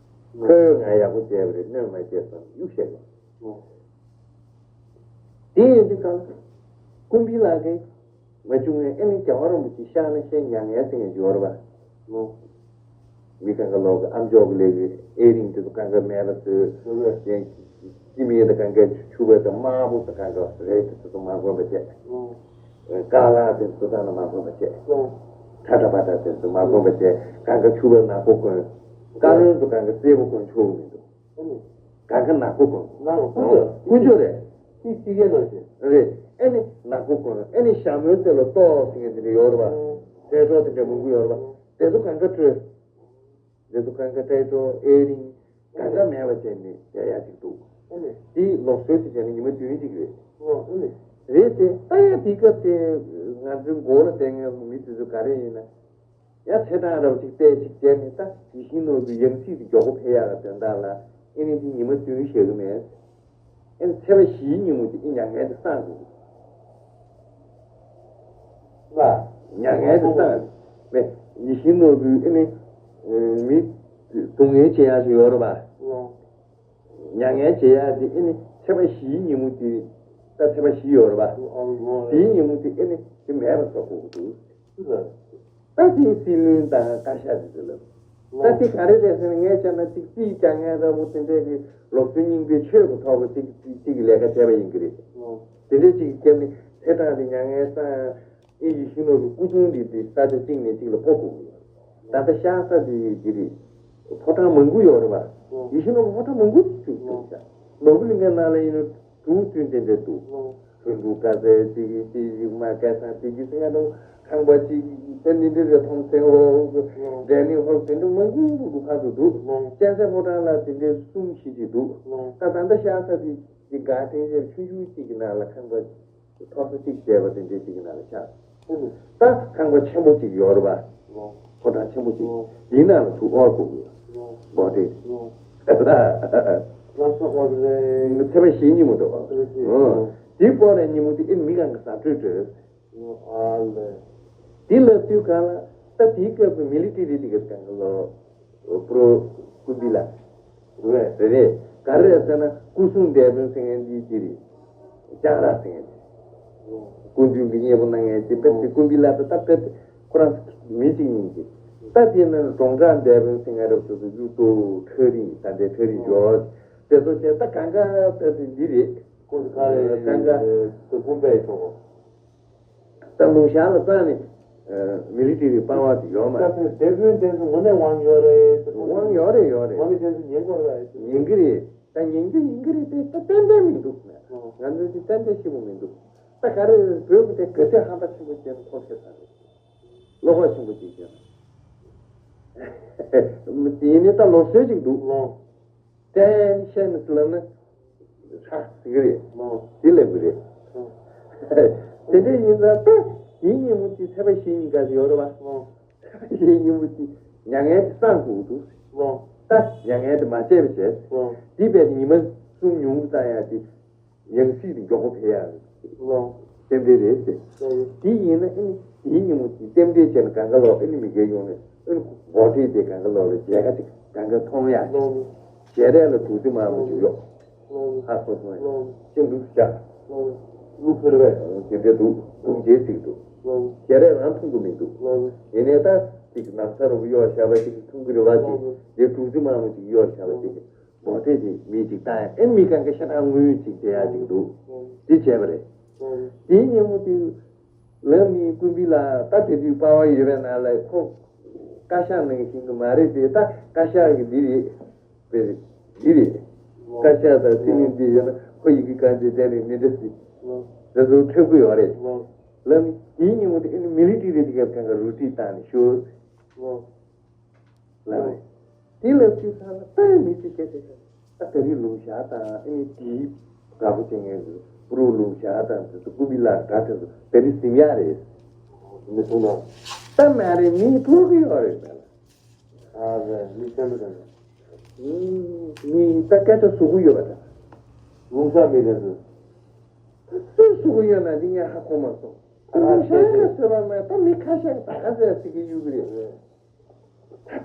ཁོས་ང་ཡག་པོ་བྱས་པ་རེད། གནོད་མ་བྱས་བསམ་གཡུག་བཤད་ཡོང་། དེ་ཡིན་དུས་ཀ་ཀུན་སྤྱོད་ལགས་ཀྱིས་མ་བྱུང་ངས་ཨེ་ནི་རྒྱལ་བ་རིན་པོ་ཆེ་གཤེགས་ན་ཤེས། མྱ་ངན་ཟེར་མཁན་ཅིག་ཡོད་རེད་པ། མི་གང་ག་ལོག་གི་ཨ་མཆོག་གི་ལས་ཀྱི་ཨེ་རིང་དེ་ཚོ་གང་ག་མེད་པ་བཟོས། སྐྱེ་དམན་དང་གང་ག་ཕྱུ་པ་དང་དམར་པོ་དང་གང་ག་རེད། དེ་ཚོ་མ་གོན་པ་བྱས། ཀ་ལ་དེ་ཚོ་ཚང་ལ་མ་གོན་པ་བྱས། ཁྲ་ཁྲ་པ་ཏྲ་དེ་ཚོ་མ་གོན་པ་བྱས། གང་ག་ཕྱུ་པ་ནག་པོ་གོན། བཀའ་བློན་ཚོ་གང་ག་སེར་པོ་གོན་ཆོག་གི་མི་འདུག་གང་ག་ནག་པོ་གོན། ནག་པོ་དཀོན་མཆོག་དཀོན་མཆོག་རེད། ཅིག་ཅིག་གེ་ནང་བཞིན་རེད། ཨེ་ནི་ནག་པོ་གོན། ཨེ་ནི་ཞྭ་མོའི་རྩེ་ལ་ཏོག་ཟེར་མཁན་དེ་འདྲ་ཡོད་རེད་པ། ཐལ་སྒྲོག་དེ་འདྲ་མང་པོ་ཡོད་རེད་པ། དེ་ཚོ་གང་ག་སྤྲོད། དེ་ཚོ་གང་ག་ཐལ་སྒྲོག་ཨེ་རིང་གང་ག་མེད་པ་བྱས་ནས་བསྡད་ཡ་ཅིག་འདུག་དེ་ལོག་སྲོལ་དེ་བྱས་ན་ཉི་མ་བདུན་ཅིག་རེད། རེད་དེ། ད་ཡ་དེ་སྐབས་དེ་ང་ཚོའི་མགོ་ལ་བསྡད་མཁན་མི་དེ་ཚོ་ག་རེ་ཡིན་ན། ཡ་ཚེ་ཐང་རབ་ཅིག་བལྟས་ཅིག་བྱས་ནས་ད་ཡིད་བཞིན་ནོར་བུའི་ཡང་སྲིད་དེ་མགྱོགས་པོ་འཕེལ་ཡག་གི་དོན་དག་ལ་ཨེ་ནི་དེ་ཉི་མ་བདུན་བཞག་གི་མེད། ཨེ་ནི་ཚེས་པ་བཞིའི་ཉིན་མོ་དེ་ཨེ་མྱ་ངན་དེ་སངས་འགྲོ་གི་ལ། མྱ་ངན་དེ་སངས་མེད། ཡིད་བཞིན་ནོར་བུའི་ཨེ་ནི་མི་སྡུག་བསྔལ་བྱེད་ཡག་ཅིག་ཡོད་རེད་པ། མྱ་ངན་བྱེད་ཡག་དེ་ཨེ་ནི་ཚེས་པ་བཞིའི་ཉིན་མོ་དེ། ད་ཚེས་པ་བཞི་ཡོད་རེད་པ། དེའི་ཉིན་མོ་དེ་ཨེ་ནི་དེ་མེད་པ་བཟོ་དགོས་ཀྱི་འདུག་ད་དེའི་སྲིད་བློན་དང་བཀའ་ཤག་དེ་ཚོ་ལ། ད་དེ་ག་རེ་རེད་ཟེར་ན། ངས་བྱས་ན་ཅིག་རྩིས་རྒྱག་མཁན་འདྲ་པོ་དེ་འདྲས་ཀྱི་ལོག་སྲོལ་རྙིང་པའི་ཆོས་ཀྱི་ཐོག་གི་ཅིག་ཅིག་གི་ལས་ཀ་བྱས་པ་ཡིན་གྱི་རེད། དེ་འདྲས་ཅིག་བརྒྱབ་ནས་ཚེས་གྲངས་དེ་མྱ་ངན་སངས། ཨེ་ཡིད་བཞིན་ནོར་བུའི་སྐུ་གདུང་འདི་དེ་ས་ཆ་གཅིག་ནས་གཅིག་ལ་སྤོ་དགོས་ཀྱི་ཡོད། ད་ལྟ་གཤེགས་ས་དེ་འདི་རེད། ཕོ་བྲང་མང་པོ་ཡོད་རེད་པ། ཡིད་བཞིན་ནོར་བུ་ཕོ་བྲང་མང་པོ་བཅུག་བཅུག་བཞག་ནོར་བུ་གླིང་གའི་ནང་ལ་ཡིན་ན་འབྲུ་བཙུན་དེ་འདྲ་འདུག་ལྷུན་གྲུབ་དཀར་གསལ་ཅིག་ཅིག་ཅིག་མ་སྐལ་བཟང་ཅིག་ཅིག་ཟེར་ཡ་འདུག་ཁང་པ་ཅིག་དེ་འདི་འདྲ་རེད། ཐོམ་སེང་ཧོ་འབྲས་ནི་ཧོ་དེ་འདྲ་མང་པོ་འདུག་ཁ་ཐུག་འདུག་གཅན་གཟན་ཕོ་བྲང་ལ་དེ་འདྲ་གསུམ་བཞི་ཅིག་འདུག་ད་ད་ལྟ་གཤེགས་ས་དེ་དེ་སྒར་ཐེངས་ཆེར་ཆུང་ཆུང་གཅིག་གི་ནང་ལ་ཁང་པ། ཐོག་ས་གཅིག་བྱས་པ་དེ་འདྲའི་གཅིག་གི་ནང་ལ་ཆགས། ད་ཁང་པ་ཆེན་པོ་གཅིག་ཡོད་རེད་པ། ཕོ་བྲང་ཆེན་པོ་གཅིག་དེའི་ནང་ལ་ཚུར་དབོར་དགོས་ཀྱི་ཡོད། སྒོ་དེ། ལྷ་ས་དབོར་རེད། ཚེས་པ་བཞིའི་ཉིན་མོ་འདུག་ཨ། དེ་དབོར་ནས་ཉིན་མོ་དེ་ཨེ་མི་གང་གི་ཟ་འཕྲོད་འགྲོ། ཨ་ལས། དེ་ལབ་དུས་གང་ལ་ད་དེའི་སྐབས་ཀྱི་མི་ལི་ཊི་རི་དེ་ག་གང་ག་ལོ། པྲོ་ཀུན་བི་ལ། རེད་རེད། ག་རེ་ཟེར་ན་སྐུ་སྲུང་འདས་པོ་ཟེར་མཁན་འདི་ཅི་རེད། ལྕང་ར་ཟེར་མཁན་དེ། སྐུ་མདུན་གྱི་མཉེས་པོ་གནང་མཁན་དེ་དཔེ་དེ་ཀུན་བི་ལ་ད་ལྟ་དཔེ་དེ་ཁོ་རང་མི་གཅིག་ཉིད་ཀྱི། ད་དེ་ནི་གྲོང་བྲག་འདས་པོ་ཟེར་མཁན་རབ་ཏུ་ཏུ་གཡུ་ཏོ་ཁྲ་རིང་ད་ལྟའི་ཁྲ་རིང་འབྱོར། དེ་ཚོ་བྱས་ད་གང་ག་དཔེ་དེ་འདི་རེད། ཀུན་ག་རེ་གང་ག་དེ་ཀུན་པའི་ཐོག་ད་ལུང་ཤར་ལ་རྩ་ནས་མི་ལི་ཊི་རི་པ་ཝར་དེ་ཡོད་མ་རེད། ད་དེ་དེ་ཀུན་དེ་ཚོ་དངོས་གནས་དབང་ཡོད་རེད། དབང་ཡོད་རེད་ཡོད་རེད། དབང་གི་དེ་ཚོ་ཉན་དགོས་རེད། ཉན་གི་རེད། ད་ཉན་གི་ཉན་གི་རེད་དེ་ད་ཏན་ཏན་མི་འདུག་ང་ཚོ་དེ་ཏན་ཏན་ཤེས་པོ་མི་འདུག་ད་ག་རེ་བོད་ཀྱི་དེ་གལ་ཆེ་ཧམ་པ་ཆེན་པོ་བྱས་ན་ཐོག་ཤེས་ས་རེད། བློ་ཁོག་ཆེན་པོ་ཅིག་བྱས་ན། དེ་ཡིན་ནི་ད་ལོ་སོད་ཅིག་འདུག་ཏན་ཤེས་ནི་ལབ་ན། ཧྲག་ཟེར་གི་རེད། དེ་ལབ་གི་རེད། དེ་འདྲ་ཡིན་ཙང་ད་དེའི་ཉིན་མོ་དེ་ཚེས་པ་བཞི་ཉིན་ག་ཡོད་རེད་བ། ཚེས་པ་བཞིའི་ཉིན་མོ་དེ་མྱ་ངན་དེ་སངས་དགོས་འདུག་ད་མྱ་ངན་དེ་མ་བྱས་པ་བྱས། དེ་བས་ཉི་མ་གསུམ་ཉུང་ཙམ་ཡང་དེ་ཡང་སྲིད་དེ་མགྱོགས་པོ་འཕེལ་ཡག་རེད། རྟེན་འབྲེལ་རེད་ཟེར། དེ་ཡིན་ན་ཨེ་ནི་དེའི་ཉིན་མོ་དེ་རྟེན་འབྲེལ་བྱས་ན་གང་ག་ལོག་ཨེ་ནི་མི་སྒེར་ཡོང་ནས་ཨེ་ནི་སྒོ་ཁྲིད་དེ་གང་ག་ལོག་ལ་མཇལ་ཁ་དེ་གང་ག་མཐོང་ཡག་ཞལ་རས་ལ་དུག་རྫི་མང་པོ་ཞིག་གཡོགས། ཧ་གོ་སོང་ཡ། ཅི་འདུག་བཞག་གླུ་འཁོར་བས་དེ་འདྲ་འདུག་གླུ་མཇལ་ཚིག་འདུག་ཞལ་རས་རང་མཐོང་གི་མི་འདུག་ཡིན་ནའི་ད་ཅིག་ན་བཟའ་རུ་གཡོགས་བཞག་པ་ཅིག་མཐོང་གི་རེད་བ། ཅིག་དེ་དུག་རྫི་མང་པོ་ཅིག་གཡོགས་བཞག་པ་ཅིག་སྒོ་ཁྲིད་ཅིག་མི་ཅིག་བཏང་ཡ་ཨེ་མི་གང་ག་ཤ་ཁྲག་དངུལ་ཅིག་བསྡད་ཡ་ཅིག་འདུག་དེ་བྱས་པ་རེད། དེའི་ཉིན་མོ་དེ་ལམ་ནི་ཀུན་བི་ལ་ད་དེ་དུས་པ་ཝ་ཡོད་པའི་ནང་ལ་ཁོ་བཀའ་ཤག་ནང་བཞིན་དུ་མ་རེད་དེ། ད་བཀའ་ཤག་གི་འདི་རེད། དཔེ་འདི་རེད། བཀའ་ཤག་དང་སྲིད་བློན་འདི་ཡོད་ན་ཁོ་ཡི་གེ་གང་དེ་དེ་རེད་མི་འདྲ་སྲིད། དེ་ཚོ་འཁྲབ་གི་ཡོད་རེད། ལམ་དེའི་ཉིན་མོ་དེ་ཨེ་ནི་མི་ལི་ཊི་རི་དེ་ག་གང་ག་རུ་ཊི་བཏང་ནས་ཤོར། ལབ་རེད། དེ་ལ་ཅི་ཚང་ལ་ད་མི་ཚེ་སྐད་ཆ་ཤོད། ད་ད་རེས་ལུང་ཤར་དང་ཨེ་ནི་དེའི་དགའ་པོ་བྱེད་མཁན་གྱི་པུ་རུ་ལུང་ཤར་དང་དེ་ཚོ་ཀུ་བི་ལ་དགའ་དེ་ཚོ་ད་རེས་ཟིན་ཡག་རེད། མི་ཐུག་ན། ད་མ་རེད་མི་ཐུག་གི་ཡོད་རེད་ད། ཨ་རེད་མི་ཆེན་པོ་དང་། མི་ད་སྐད་ཆ་ཟུག་གི་ཡོད་པ་ད། ལུང་ཤར་མི་དེ་ཚོ། ད་སུས་ཟུག་གི་ཡོད་ན་འདི་ངས་ཧ་གོ་མ་སོང་། ཨ་ལུང་ཤར་ལ་ཟེར་བ་མ་ད་མི་ཁ་ཤས་ད་ག་ཚོད་ཟིག་གི་ཡོད་གི་རེད།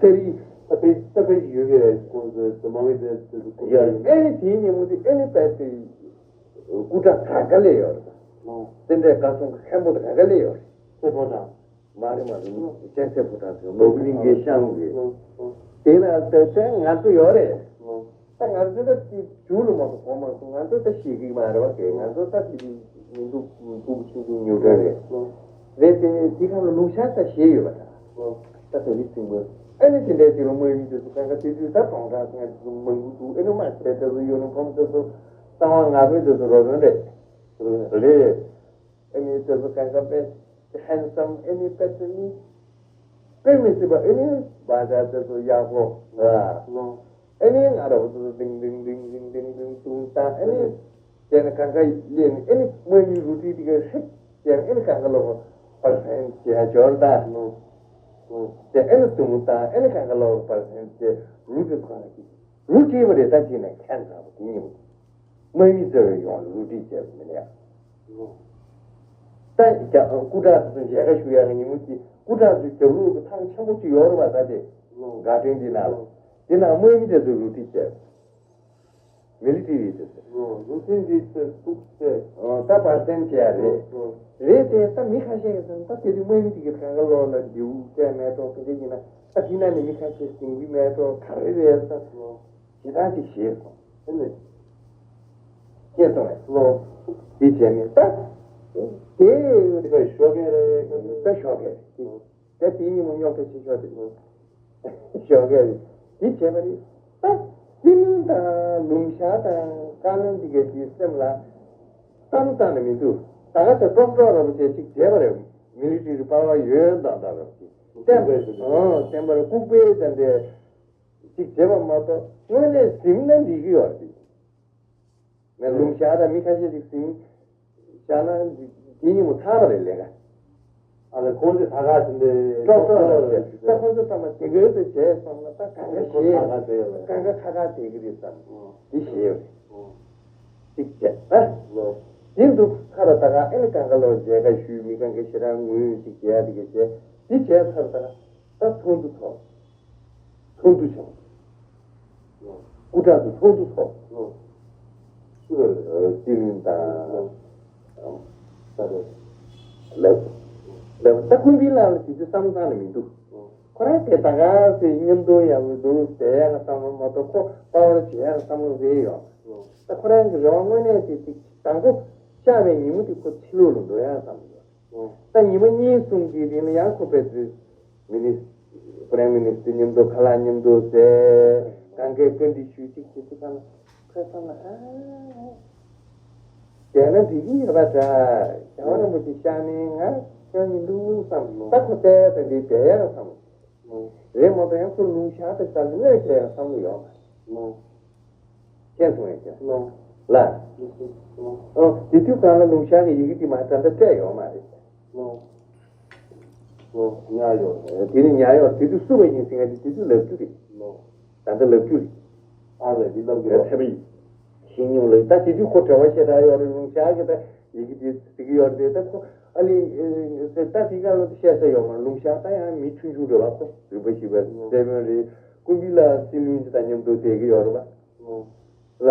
ད་རེས་ད་དཔེ་ད་དཔེ་ཡོད་གི་རེད་ཁོང་ཚོའི་དུ་མ་བི་དེ་དུ་ཡོད་རེད། ཨེ་ནི་དེའི་ཉིན་མོ་དེ་ཨེ་ནི་དཔེ་དེ་སྐུ་དྲག་ག་ག་ལས་ཡོད་རེད། སེ་འབྲས་དགའ་སོང་གི་མཁན་པོ་དེ་ག་ག་ལས་ཡོད་རེད། སེ་ཕོ་བྲང་། མ་རེད་མ་རེད་སྤྱན་སེ་ཕོ་བྲང་དེ་ནོར་བུ་གླིང་གའི་ཤང་གི་དེ་ན་དེ་དེ་ང་ཚོ་ཡོད་རེད། ད་ང་ཚོ་ད་དེ་རྒྱུ་ལ་མ་གཏོགས་གོ་མ་སོང་ང་ཚོ་ད་ཤེས་ཀྱི་མ་རེད་བ་དེ་ང་ཚོ་ད་དེ་མི་འདུག་ཕྲུ་གུ་ཆུང་ཆུང་ཉོ་གྲྭ་རེད། རེད་དེ་ནས་དེ་གང་ལ་ལུང་ཤར་ད་ཞེས་ཡོད་པ་ད། ད་དེ་རིགས་ཚིག་མོ་ཨེ་ནི་དེ་འདྲའི་དེ་ལ་མོའི་མི་དེ་ཚོ་གང་ག་དེ་དུས་ད་གྲོང་ཁྱེར་ཚང་དེ་ཚོ་མང་པོ་འདུག་ཨེ་ནི་མ་བྱས་དེ་ཚོ་ཡོད་ནི་ཕོ་མོ་དེ་ཚོ་གསང་བ་ང་ཚོའི་དེ་ཚོ་རོགས་རམ་རེད། རེད། ཨེ་ནི་དེ་ཚོ་གང་ག་དཔེ་ཧན་སམ་ཨེ་ནི་དཔེ་དེ་ནི་དཔེ་མི་སྲིད་པ་ཨེ་ནི་བ་ཇ་དེ་ཚོ་ཡག་པོ་ཨེ་ནི་ང་ར་བ་དེ་ཚོ་ལྡིང་ལྡིང་ལྡིང་ལྡིང་ལྡིང་ལྡིང་ལྡིང་བཏུང་བཏང་ཨེ་ནི་དེ་ནི་གང་ག་ལེན་ཨེ་ནི་དམག་མི་རུ་ཏི་དེ་ག་ཧྲིག་དེ་ནི་ཨེ་ནི་གང་ག་ལོག་པར་སེན་བྱས་འབྱོར་ད་དེ་ཨེ་ནི་བཏུང་བཏང་ཨེ་ནི་གང་ག་ལོག་པར་སེན་བྱས་རུ་ཏི་ཐོག་ན་ཅིག་རུ་ཏི་བ་རེ་ད་ཅིག་ནས་ཁྱད་མཚར་བ་དེ་ཉིད་དམག་མི་རྩ་བའི་ཡོང་རུ་ཏི་བྱས་པ་མིན་ཡ། ད་རྒྱ་སྐུ་དྲག་ཚོ་མཇལ་ཁ་ཞུ་ཡག་གི་ཉིན་མོ་གཅིག་སྐུ་དྲག་ཚོའི་རྒྱབ་ལོགས་ཀྱི་ཐང་ཆེན་པོ་གཅིག་ཡོད་རེད་པ། ད་དེ་དགའ་སྟོན་འདི་ནང་ལ་དེ་ནང་དམག་མི་དེ་ཚོས་རུ་ཏི་བྱས། མི་ལི་ཏི་རི་དེ་ཚོས་རུ་ཏི་འདི་ཚོས་གཏུགས་བྱས། ད་པར་སེན་བྱས་རེད། རེད་དེ་ད་མི་ཁ་ཤས་ཀྱིས་ད་དེ་དུས་དམག་མི་དེ་གི་གང་ག་ལོག་ལ་མདེའུ་སྤྲད་མེད་འགྲོ་དེ་འདྲ་ཡིན་ན་ད་དེ་ན་ནི་མི་ཁ་ཤས་ཟིན་གྱི་མེད་འགྲོ་ག་རེ་རེད་ད། ཞེ་སྡང་ཅིག་བཞེས་སོང་། དེ་ནས་སྐྱེས་སོང་བས་ལོ། དེ་བྱས་ནས་ད། དེ་དེ་ག་ཞོགས་ཀས་རེད། ད་ཞོགས་ཀས་རེད། ད་དེའི་ཉིན་མོ་རྙོག་དྲ་ཆེ་ཤོས་དེ་ཞོགས་ཀས་རེད། དེ་བྱས་པ་རེད། ད་སྲིད་བློན་དང་ལུང་ཤར་དང་བཀའ་བློན་འདི་གའི་དེའི་སེམས་ལ་བསམ་བློ་བཏང་ནས་མི་འདུག་ད་ག་ཚོད་ཀྲོག་ཀྲོག་ར་བ་ཅིག་བྱས་པ་རེད། མི་ལི་ཏི་རི་པ་ཝར་ཡོད་མདོག་མདོག་ར་བ་ཅིག་བསྟན་པ་རེད། ཨོ་བསྟན་པ་རེད། ལྐུགས་པའི་དེ་འདྲའི། ཅིག་བྱེད་པ་མ་གཏོགས་དངོས་གནས་ཟིན་ན་འགྲིག་གི་ཡོད་རེད། ངས་ལུང་ཤར་དང་མི་ཁ་ཤས་ཅིག་ཟིན། བཞག་ན་དེ་ཉིན་མོ་ཚར་བ་རེད་ལས་ཀ། ཨ་ལས་ཁོང་ཚོས་ད་ག་དེ་འདྲའི་ཏོག་ཏོག་རེད་ཟེར། ད་ཁོང་ཚོ་ཚང་མ་དེ་གོས་དེ་བྱས་སོང་ན་ད་གང་ག་ཁོ་ཞེས་ད་ག་དེ་ཡོད་རེད། གང་ག་ཁ་ཁ་བསྡད་ཀྱི་རེད་བསམ། ཨོ། དེ་ཞེས་ཡོད་རེད། ཨོ། གཅིག་བྱས་ད། ལོ། དེ་འདུག་ཁ་ལ་ད་ག་ཨེ་ནི་གང་ག་ལོ་མཇལ་ཁ་ཞུས། མི་གང་ག་ཞེ་དྲག་ངུས་ཅིག་བྱས་དེ་ག་བྱས། དེ་བྱས་ཚར་ད་ག་ད་ཚོགས་འདུ་ཚོགས། ཚོགས་འདུ་བྱུང་། སྐུ་དྲག་ཏུ་ཚོགས་འདུ་ཚོགས། སྲིད་བློན་དང་། ལབ། ལབ་ད་ཀུན་པི་ལགས་ལ་དེ་དུས་བསམ་བློ་བཏང་ནས་མི་འདུག་ཁོ་རང་དེ་ད་ག་སེ་མཉམ་དུ་ཡག་པོ་འདུག་བསྡད་ཡག་བསམ་བློ་མ་གཏོགས་ཁོ་དཔའ་བར་བྱེད་ཡག་བསམ་བློ་རེད་ཡོད། ད་ཁོ་རང་གི་རེ་བ་དངོས་གནས་དེ་ཅིག་དང་པོ་ཤར་བའི་ཉིན་མོ་དེ་ཁོ་ཕྱི་ལོགས་ལ་འགྲོ་ཡག་བསམ་བློ་ཡོད། ད་ཉི་མ་གཉིས་གསུམ་གྱི་རིང་ལ་ཡང་ཁོ་པའི་དུས་མི་ནི་སི་པི་རེམ་མི་ནི་སི་ཊར་མཉམ་དུ་ཁ་ལག་མཉམ་དུ་ཟས་གང་གའི་བཀའ་འདྲི་ཞུས་ཅིག་ཅིག་ཅིག་ཁ་ན་ཁོས་བསམ་ན་ཨ། བསྡད་ན་འགྲིག་གི་ཡོད་པ་འདྲ། རྒྱལ་བ་རིན་པོ་ཆེ་ཤར་ནས་ང་ཤར་ཡིན་འདུག་བསམ། ད་ཁོ་བལྟས་ད་འདི་བསྡད་ཡག་བསམ། རེད་མ་གཏོགས་ཡང་ཁོ་ལུང་ཤར་དེ་ལྟར་གནོད་བྱས་ཡག་བསམ་བློ་ཡོད་མ་རེད། མཁྱེན་སོང་ངས་ཀྱང་། ལ། ཨོ། དེ་དུས་གང་ལ་ལུང་ཤར་གྱི་ཡི་གེ་དེ་མ་ད་ལྟ་སྤྲད་ཡོད་མ་རེད། ཨོ། ཉར་ཡོད། དེ་ནི་ཉར་ཡོད། དེ་དུས་བསུ་བ་ཡིན་ཟེར་ང་དེ་དེ་དུས་ལབ་རྒྱུ་རེད། ད་ལྟ་ལབ་རྒྱུ་རེད། ཨ་རེད། འདི་ལབ་རྒྱུ་རེད། ཐེབས་ཡིན། ཤེས་མྱོང་ལ་ད་དེ་དུས་ཁོ་བྲེལ་བ་ཞེ་དྲག་ཡོད་རེད། ལུང་ཤར་གྱི་ད་ཡི་གེ་དེ་ཟེར་གྱི་ཡོད་རེད། ད་ཁོ་ཨ་ལི་ཟེར་ད་དེ་ག་ལ་བཤད་ས་ཡོད་མ་རེད། ལུང་ཤར་ད་ཡང་མི་ཆུང་ཆུང་རེད་བ། ཁོ་རིན་པོ་ཆེ་བའི་སྲས་དཔོན་རེད། ཀུན་པི་ལ་སྲིད་བློན་གྱི་ད་མཉམ་དུ་བསྡད་ཀྱི་ཡོད་རེད་བ། ལ།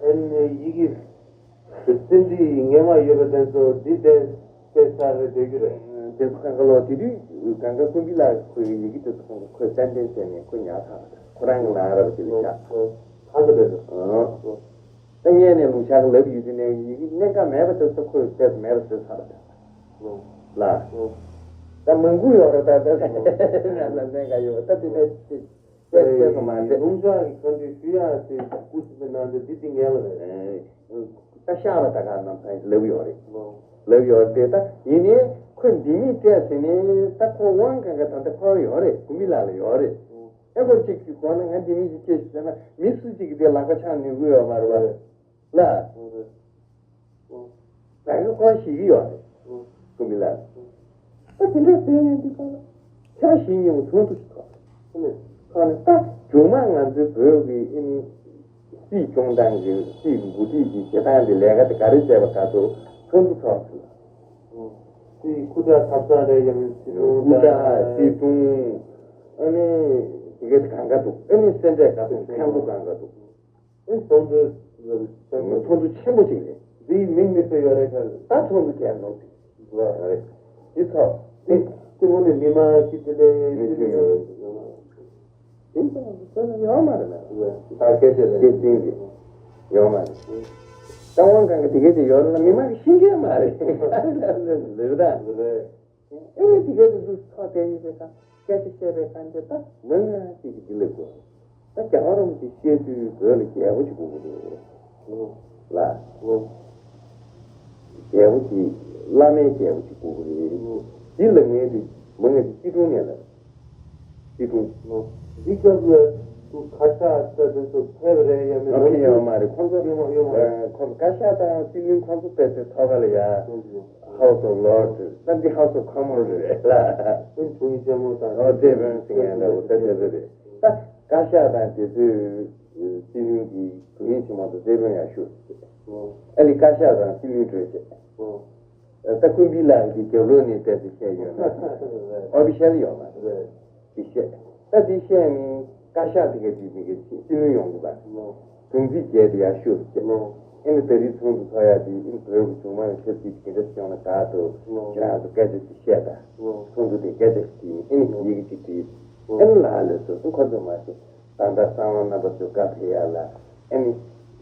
ཨ་ནི་ཡི་གེ་རྩོམ་སྒྲིག་ངེས་མ་ཡོད་པ་དེ་ཚོ་འདི་བལྟས་བལྟས་ཚར་རེ་བསྡད་རྒྱུ་རེད། དེ་ཚོ་གང་ག་ལོ་དེ་དུས་གང་ག་ཀུན་པི་ལ་ཁོའི་ཡི་གེ་དེ་ཚོ་གང་ག་ཁོས་ཏན་ཏན་བྱས་ནས་ཁོ་ཉར་ཚར་རེད། ཁོ་རང་གི་ནང་རབ་དེ་ལ་བཞག་གང་ག་རེད། ད་ངས་ནས་ལུང་ཤར་ལབ་ཡོད་དུས་ནས་ཡི་གེ་གནད་འགག་མེད་པ་དེ་ཚོ་ཁོས་བལྟས་མེད་པ་བཟོས་ཚར་རེད། ལ། ད་མང་པོ་ཡོད་རེད། ད་ད་ལ་གནད་འགག་ཡོད་པ་ད་དེ་ནས། བལྟས་བལྟས་སོང་མ་ཟད། ལུང་ཤར་གྱི་བཀའ་འདྲི་ཞུ་ཡག་དེ་སྐུ་ཞབས་པའི་ནང་དུ་འདི་འདི་ངན་པ་རེད། ད་ཤར་བ་ད་ག་ནང་ཚང་ལབ་ཡོད་རེད། ལབ་ཡོད་རེད། ད་ཡིན་ནའི་ཁོས་འདི་མི་བལྟས་ཟིན་ནས་ད་ཁོ་དབང་གང་ག་ད་ལྟ་ཁོ་ཡོད་རེད། ཀུན་པི་ལགས་ལ་ཡོད་རེད། ཨེ་ཁོ་གཅིག་གིས་གོ་ན་ང་འདི་མི་ཞིག་སྐྱེས་ཤིག་ཟེར་ན་མི་སུ་གཅིག་གིས་དེ་ལག་པ་འཆང་ནུས་ཀྱི་ཡོད་མ་རེད་བ། ལ། ང་ཚོ་ཁོང་ཞིག་གི་ཡོད་རེད། ཀུན་པི་ལགས། ད་དེ་འདྲ་ཟེར་ནས་འདི་ཁོང་ལ་ཁྱེད་རང་ཞིག་ཉིན་མོ་ཚོགས་འདུ་ཞིག་ཐོག་ཁོང་ནས་ད་མཇུག་མ་ང་ཚོའི་བོད་ཀྱི་ཨ་ནི་སྲིད་སྐྱོང་སྟངས་ཀྱི་སྲིད་འགོ་ཁྲིད་ཀྱི་བྱེད་སྟངས་འདི་ལས་ཀ་དེ་ག་རེ་བྱས་པ་ག་ཚོད་ཚོགས་འདུ་ཚོགས་ཟིན། སྲིད་སྐུ་དྲག་ཐབ་ཚང་རེད། ཡང་སྲིད་སྐྱོང་སྐུ་དྲག་སྲིད་སྐྱོང་ཨ་ནི་དེ་ག་དེ་གང་ག་འདུག་ཨ་ནི་སེ་འབྲས་ག་འདུག་མཁན་པོ་གང་ག་འདུག་ཨེ་ཚོགས་འདུ་ཚོགས་འདུ་ཆེན་པོ་ཅིག་རེད། འདིའི་མིང་མི་ཚེ་ཡོད་རེད་ཁ། ད་ཚོགས་འདུ་བྱས་ནོ་ཟིག་རེད། འདི་ཚོགས་འདི་ཚོགས་འདུ་ནི་མི་མང་སྤྱི་འཐུས་ལས་མི་འཐུས་ཡོད་རེད། འདི་ཚོགས་འདུ་ཚོགས་ན་ཡོད་མ་རེད་ན། ད་སྐད་ཆ་རེད། སྐད་ཆ་རེད། ཡོད་མ་རེད། ད་དབང་གང་གི་དེ་གས་དེ་ཡོད་ན་མི་མང་གི་ཤེས་ཀྱི་མ་རེད། ལེ་བ་ད་རེད། ཨེ་དེ་ག་དུ་དུ་ཚོགས་བསྡད་ཡིན་པའི་ཁ་སྐད་ཆ་བཤད་པའི་ཁ་འདི་ད་མི་ང་ཅིག་གི་འདི་ལས་དགོས། ད་རྒྱལ་བ་རིན་པོ་ཆེ་བཤད་དུས་བོད་ལ་རྒྱལ་པོ་ཅིག་དགོས་ཀྱི་འདུག་ལ། རྒྱལ་པོ་ཅིག་བླ་མའི་རྒྱལ་པོ་ཅིག་དགོས་ཀྱི་རེད། འདི་ལ་ངས་དེ་མི་ང་ཅིག་སྐྱིད་སྒྲུང་ནས་ལ། སྐྱིད་སྒྲུང་། འདི་སྐབས་ལ་ཁུ་ཁ་ཤགས་ས་དེ་ཚོ་ཕེབས་རེད་ཡ་མེད། ང་ཕེབས་ཡོད་མ་རེད། ཁོང་ཚོ་ཡོད་མ་ཡོད་མ་རེད། ཁོང་ཁ་ཤགས་དང་སྲིད་བློན་ཁོང་ཚོ་ཕེབས་ཏེ་ཐོག་ཁ་ལ་ཡ། House of Lords། ད་འདི་House of Commons་རེད་ལ། ཨེ་དྲུང་ཡིག་ལྕམ་མོ་དང་། ཨོ་ཏེ་བོན་ཟེར་མཁན་འདྲ་བོ་ད་དེ་ཚོ་རེད། ད་བཀའ་ཤག་དང་དེ་ཚོའི་སྲིད་བློན་གྱི་དྲུང་ཡིག་ཆེན་མོ་དང་ཏེ་བོན་ཡང་ཞུ། ཨ་ནི་བཀའ་ཤག་དང་སྲིད་བློན་གྲོས་བྱས། ད་ཀུན་བི་ལགས་ཀྱི་རྒྱབ་ལོགས་ནས་བལྟས་ཏེ་བཤད་ཡོད་ན་ཨོ་ཕི་ཤལ་ཡོད་མ་རེད། འདི་བཤད། ད་འདི་བཤད་ནི་བཀའ་ཤག་དེ་ག་དེ་དེ་ག་ཅིག་སྲིད་བློན་ཡོང་དགོས་པ། དྲུང་འཚིག་བྱས་ཏེ་ཡར་ཤོག་ཟེར། ཨེ་ནི་ད་རེས་ཚོགས་འདུ་ཚོགས་ཡག་དེ་ཨེ་ནི་བོད་ཀྱི་གཞུང་མང་ཆབ་སྲིད་དེ་འདྲ་བྱུང་ན་དགའ་འདུག་ཁྱེད་རང་ཚོ་སྐད་ཆ་ཅིག་བཤད་དང་། ཚོགས་འདུ་དེ་སྐད་ཆ་ཅིག་བྲིས་ནས་ཨེ་ནི་ཡི་གེ་ཅིག་བྲིས། ཨེ་ནི་ལགས་ལ་སོ་སོ་ཁོ་ཚོ་མ་ཤེས་ད་ལྟ་གསང་བ་རྣམ་པ་ཚོའི་བཀའ་ཕེབས་ཡག་ལ་ཨེ་ནི་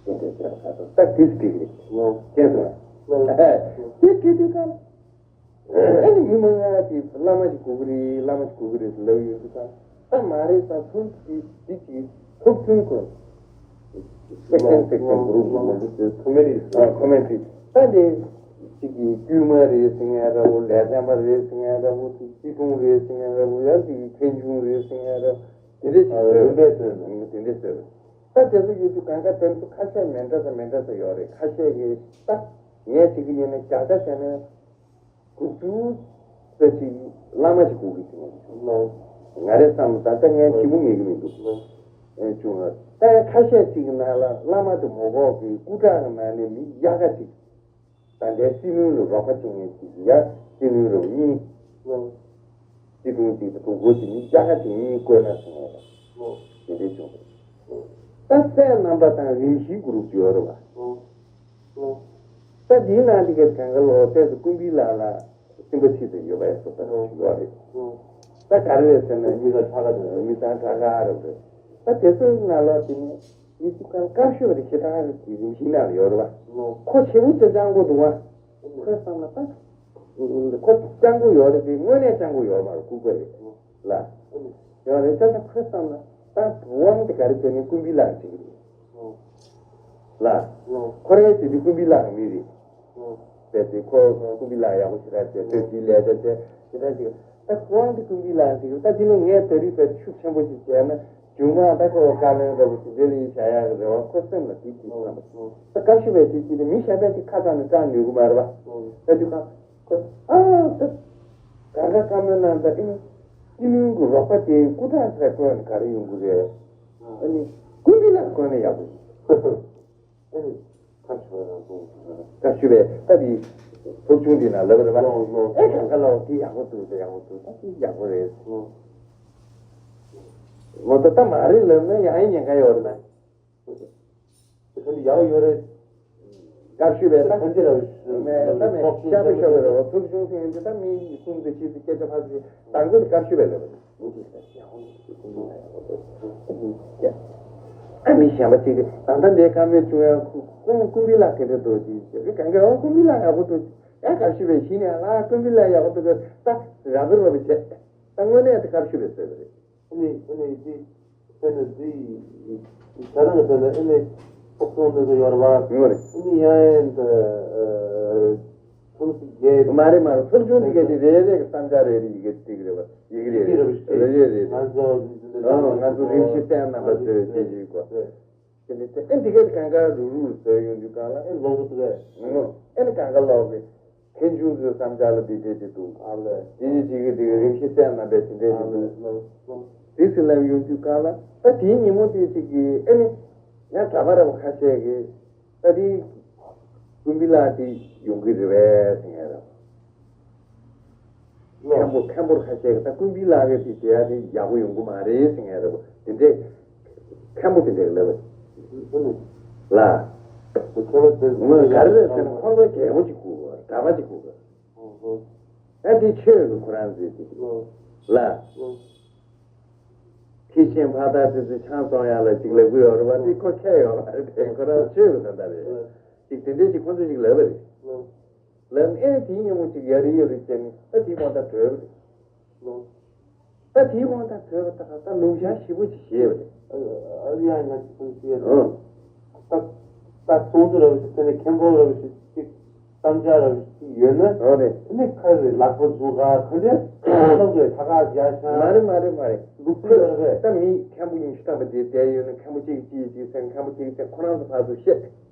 དེ་འདྲ་བྱས་པ་ཁ་ཐོག་ད་དེ་སྤྲིག་རེད། ཁྱེད་ཚོ་དེ་བྲིས་དུས་ཀ་ཨ་ནི་མི་མང་ང་དེ་བླ་མ་ཅིག་དགོས་ཀྱི་རེད། བླ་མ་ཅིག་དགོས་ཀྱི་རེད་ལབ་ཡོད་དུས་ཙང་ད་མ་རེད་ཙང་ཚོགས་འདུ་དེ་དེ་ཅིག་ཐུགས་མཐུན་དགོས། Second section group་མང་པོ་ཚོས་ཐུགས་མེད་རེད། ཨ་ཁོ་མེད་དེ་ད་དེ་ཅིག་གི་དཀྱུས་མ་རེད་ཟེར་མཁན་འདྲ་བོ། ལས་ཚན་པ་རེད་ཟེར་མཁན་འདྲ་བོ། དེ་སྲིད་སྐྱོང་རེད་ཟེར་མཁན་འདྲ་བོ། ཡང་ཅིག་གི་མཁན་ཆུང་རེད་ཟེར་མཁན་འདྲ་བོ། དེ་འདྲ་ཞིག་ཨ་རེད། རིམ་པས་ཟེར་ན་དེ་འདྲ་ཟེར། ད་དེ་ཚོ་ཡོད་དུས་གང་ག་དེ་ཚོ་ཁ་ཤས་མི་འདྲ་ས་མི་འདྲ་ས་ཡོད་རེད། ཁ་ཤས་ཀྱིས་ད། ངས་བྱེད་ཀྱི་ཡིན་ན་བརྒྱ་ཆ་བྱས་ན་དགུ་བཅུ་ཙམ་ཅིག་བླ་མ་ཅིག་དགོས་ཀྱི་ཡོད་ཀྱི་འདུག་ང་རའི་བསམ་བློ་ད་ལྟ་ངས་ཞིབ་པོ་ངེས་ཀྱི་མི་འདུག་ཨེ་བྱུང་བ་ད་ཁ་ཤས་ཅིག་གི་ནང་ལ་བླ་མ་དེ་མ་དགོས་ཀྱི་སྐུ་དྲག་གི་ནང་ནས་མི་ཡག་ག་ཅིག་ད་ལྟའི་སྲིད་བློན་ལ་རོགས་པ་བྱེད་མཁན་ཅིག་ཡ་སྲིད་བློན་རོགས་གཉིས། སྲིད་སྐྱོང་གཅིག་དང་གྲོས་འགོ་གཅིག་མི་རྒྱ་གར་གཅིག་གཉིས་བསྐོས་ན་སོང་བ་དང་། དེ་འདྲའི་བྱུང་བ་རེད། ད་སྲས་རྣམ་པ་དང་རིམ་བཞིའི་གུ་རུབ་ཡོད་རེད་བ། ད་འདིའི་ནང་འདི་གའི་གང་ག་ལོ་ཏོག་ཙམ་ཀུན་སྤྱོད་ལགས་ལ་སེམས་པ་ཆེ་ཙམ་ཡོད་པ་ཡིན་སོགས་པ་ཡོད་རེད། ད་ག་རེ་རེད་ཟེར་ན་མི་ཚང་ཁྲ་ཁ་དང་མི་ཚང་ཁྲ་ཁ་རེད་རེད། ད་དེ་ཚོའི་ནང་ལོགས་དེ་ནས་ཡིད་དུ་གང་སྐབས་ཤོད་རེ་ཞེ་དྲག་རེད་དེ་རིམ་བཞིན་ནང་ལ་ཡོད་རེད་བ། ཁོ་ཆེ་བོ་ཅིག་སྤྱང་པོ་འདུག་བ། ཁོས་བསམ་ན་ད། ཁོ་སྤྱང་པོ་ཡོད་རེད་དེ་དངོས་གནས་སྤྱང་པོ་ཡོད་མ་རེད་ལྐུགས་པ་རེད། ལ། ཡོད་རེད་ད་ད་ཁོས་བསམ་ན་ད་དབང་དེ་ག་རེ་བྱས་ནས་ཀུན་སྤྱོད་ལགས་བྱེད་ཀྱི་རེད། ལ། ཁོ་རའི་དེ་དུས་ཀུན་སྤྱོད་ལགས་མི་རེད། བྱས་ཏེ་ཁོ་ཀུན་སྤྱོད་ལགས་ཡག་པོ་ཞེ་དྲག་བྱས་ཐོས་རྗེས་ལས་ཀ་བྱས་ཞེ་དྲག་ཅིག་ད་དབང་དེ་ཀུན་སྤྱོད་ལགས་ཅིག་ད་དེ་ནས་ངས་ད་རེས་དཔེ་ཤུགས་ཆེན་པོ་ཞིག་བྱས་ན་མཇུག་མ་ད་ཁོ་བཀའ་བློན་འདྲ་པོ་ཞིག་འདི་ལ་ཡིན་བྱ་ཡག་གི་རེ་བ་ཁོ་སེམས་ལ་དེ་ཅིག་བསམ་པ། ད་བཀའ་ཤོད་པའི་དེ་ཅིག་དེ་མི་གཞན་པས་དེ་ཁ་བཏང་ནས་བཀྲག་ནུས་གི་མ་རེད་བ། ད་དུས་ཁ་ཁོ་ཨ་ད་གང་ག་བཀའ་མོལ་གནང་ད་ཨེ་ནི་སྲིད་བློན་གི་རོགས་པ་དེ་སྐུ་དྲག་ཟེར་བསྐོས་ནས་ག་རེ་ཡོང་གི་རེད། ཨ་ནི་ཀུན་སྤྱོད་ལགས་བསྐོས་ན་ཡག་པོ་ཡིན། ཨ་ནི་ཁ་ཆོད་རང་སོང་། ཁ་ཆོད་པས་ད་དེ་ཚོགས་ཆུང་འདི་ན་ལབ་རེད་བ། ལོ་ལོ་ཨེ་གང་ག་ལོ་དེ་ཡག་པོ་འདུག་དེ་ཡག་པོ་འདུག་ད་དེ་ཡག་པོ་རེད། ལོ་ད་ད་མ་རེད་ལབ་ན་ཡང་ཡང་ཉེན་ཁ་ཡོད་རེད་ན། དེ་ཁ་འདི་ཡག་ཡོད་རེད། དགའ་ཤོས་པས་ད་ཁ་འདི་ར་མེད་ད་མེད་ཤ་པོ་ཤ་པོ་རེད་བ། ཚོགས་ཆུང་ཐེངས་འདི་ད་མི་གསུམ་དུ་ཕྱིས་སུ་སྐད་ཆ་ཕར་ཚུར་དང་པོ་དེ་དགའ་ཤོས་པས་ལབ་པ་རེད། ཨ་མི་གཞན་པ་གཅིག་གིས་ད་ལྟ་འདིའི་བཀའ་མོལ་བྱུང་ཡང་ཁོང་ཀུན་སྤྱོད་ལགས་དེ་འདྲ་འདུག་ཅེས་ཟེར་གང་ག་ཨོ་ཀུན་སྤྱོད་ལགས་ཡག་པོ་འདུག་ཡ་དགའ་ཤོས་པས་གཞི་ནས་ལ་ཀུན་སྤྱོད་ལགས་ཡག་པོ་འདུག་ད་ར་བར་བ་བྱས་ད་དངོས་གནས་དེ་དགའ་ཤོས་པས་ཟེར་བ་རེད། ཨ་ནི་ཨ་ནི་དེ་དེ་ནི་དེ་ད་རང་གི་དོན་དུ་ཨ་ནི་ཚོགས་ཆུང་འདི་ཚོ་ཡོད་རེད་བ། ཡོད་རེད། ཨ་ནི་ཡང་ཡང་དུ་ཁོང་ཚོ་རྒྱལ། མ་རེད་མ་རེད། ཚོགས་ཆུང་འདི་ག་དེ་རེ་རེ་གི་བསམ་འཆར་རེ་རེ་ཡི་གེ་ཏིག་རེད་བ། ཡི་གེ་རེ་རེ་རེ་རེ་རེད། ང་ཚོ་ང་ཚོ་རིམ་བཞིན་བསྟན་རྣམ་པ་ཚོས་དེ་ཡིན་གོ། དེ་ནི་དེ་ཨེ་འདི་ག་གང་ག་རུག་རུག་ཟེར་ཡོང་དུས་གང་ལ་ཨེ་ལོག་གི་འདུག་གས། ཨེ་ནི་གང་ག་ལོག་གི། མཁན་ཆུང་ཚོའི་བསམ་འཆར་ལ་འདི་འདྲས་ཅིག་འདུག་ཨ་ལས། དེ་ཡི་ཅིག་གི་དེ་གི་རིམ་བཞིན་བསྟན་རྣམ་པའི་དེ་འདྲས་ཅིག་འདུག་ཨ་ལས། དེ་ཚོ་ལ་ཡོང་དུས་གང་ལ་ད་དེའི་ཉིན་མོ་དེ་ཅིག་གི་ཨེ་ནི་ཡང་གྲྭ་པ་ར་བ་ཁ་ཤས་ཀྱིས་ད་དེ་ཀུན་སྤྱོད་ལགས་དེ་ཡོང་གི་རེད་པས་ཟེར་ཡ་ར། མཁན་པོ་མཁན་པོར་ཁ་ཤས་ཀྱིས་ད་ཀུན་སྤྱོད་ལགས་ཀྱིས་དེ་བྱེད་ཡ་དེ་ཡག་པོ་ཡོང་གི་མ་རེད་ཟེར་ཡ་ར་བ་དེ་འདྲས། མཁན་པོ་དེ་འདྲས་ལབ་པ་ལ། ངོས་ག་རེ་རེད་ཟེར་ན་ཁོང་ཚོ་རྒྱལ་པོ་ཅིག་དགོས་གྲྭ་པ་ཅིག་དགོས། ཨ་འདི་ཆོས་ཀྱི་ཁོ་རང་ཟེར་ཅིག་ལ། ཁྱི་ཤིང་ཕ་ད་ཙི་ཙི་ཆང་བཙོང་ཡག་ལ་ཅིག་ལབ་གི་ཡོད་རེད་བ། འདི་ཁོ་ཁྱད་ཡོད་མ་རེད་དེ་ཁོ་རང་ཆོས་ཀྱི་ད་ལྟ་རེད། ཅིག་དེ་འདྲས་ཅིག་ཁོང་ཚོས་ཅིག་ལབ་པ་རེད། ལབ་ཨེ་དེའི་ཉིན་མོ་ཅིག་ཡ་རི་ཡོ་རི་བྱས་ནས་ཨ་དེའི་དབང་ཐང་གྲོལ་བ་རེད། ད་དེའི་དབང་ཐང་གྲོལ་བ་ད་ད་ལུང་བྱང་ཞིབ་པོ་ཅིག་བཞེས་པ་རེད། ཨ་ཡ་ང་ཅིག་གསུང་ཞུ་ཡ་ད། ད་ད་ཚོང་ཚོ་ར་བ་ཞིག་དེ་ནས་མཁན་པོ་ར་བ་ཞིག་ཅིག་བསམ་འཆར་ར་བ་ཞིག་ཡོད་ན། ཨོ་རེད། དེ་ནས་ཁ་རེ་ལག་པ་འཛུགས་ག་ག་འདྲ་ལག་པ་ཐ་ག་རྒྱ་ཤང་། མ་རེད་མ་རེད་མ་རེད། ལུག་ཁུ་ར་བས། ད་མི་མཁན་པོ་ཉི་ཤུ་ཐམ་པ་དེ་བསྡད་ཡོད་ན་མཁན་པོ་གཅིག་གིས་གཅིག་གཅིག་ཟེར་མཁན་པོ་གཅིག་གིས་ཟེར་ཁོ་རང་ཚོ་ཕར་ཚུར་བཤད།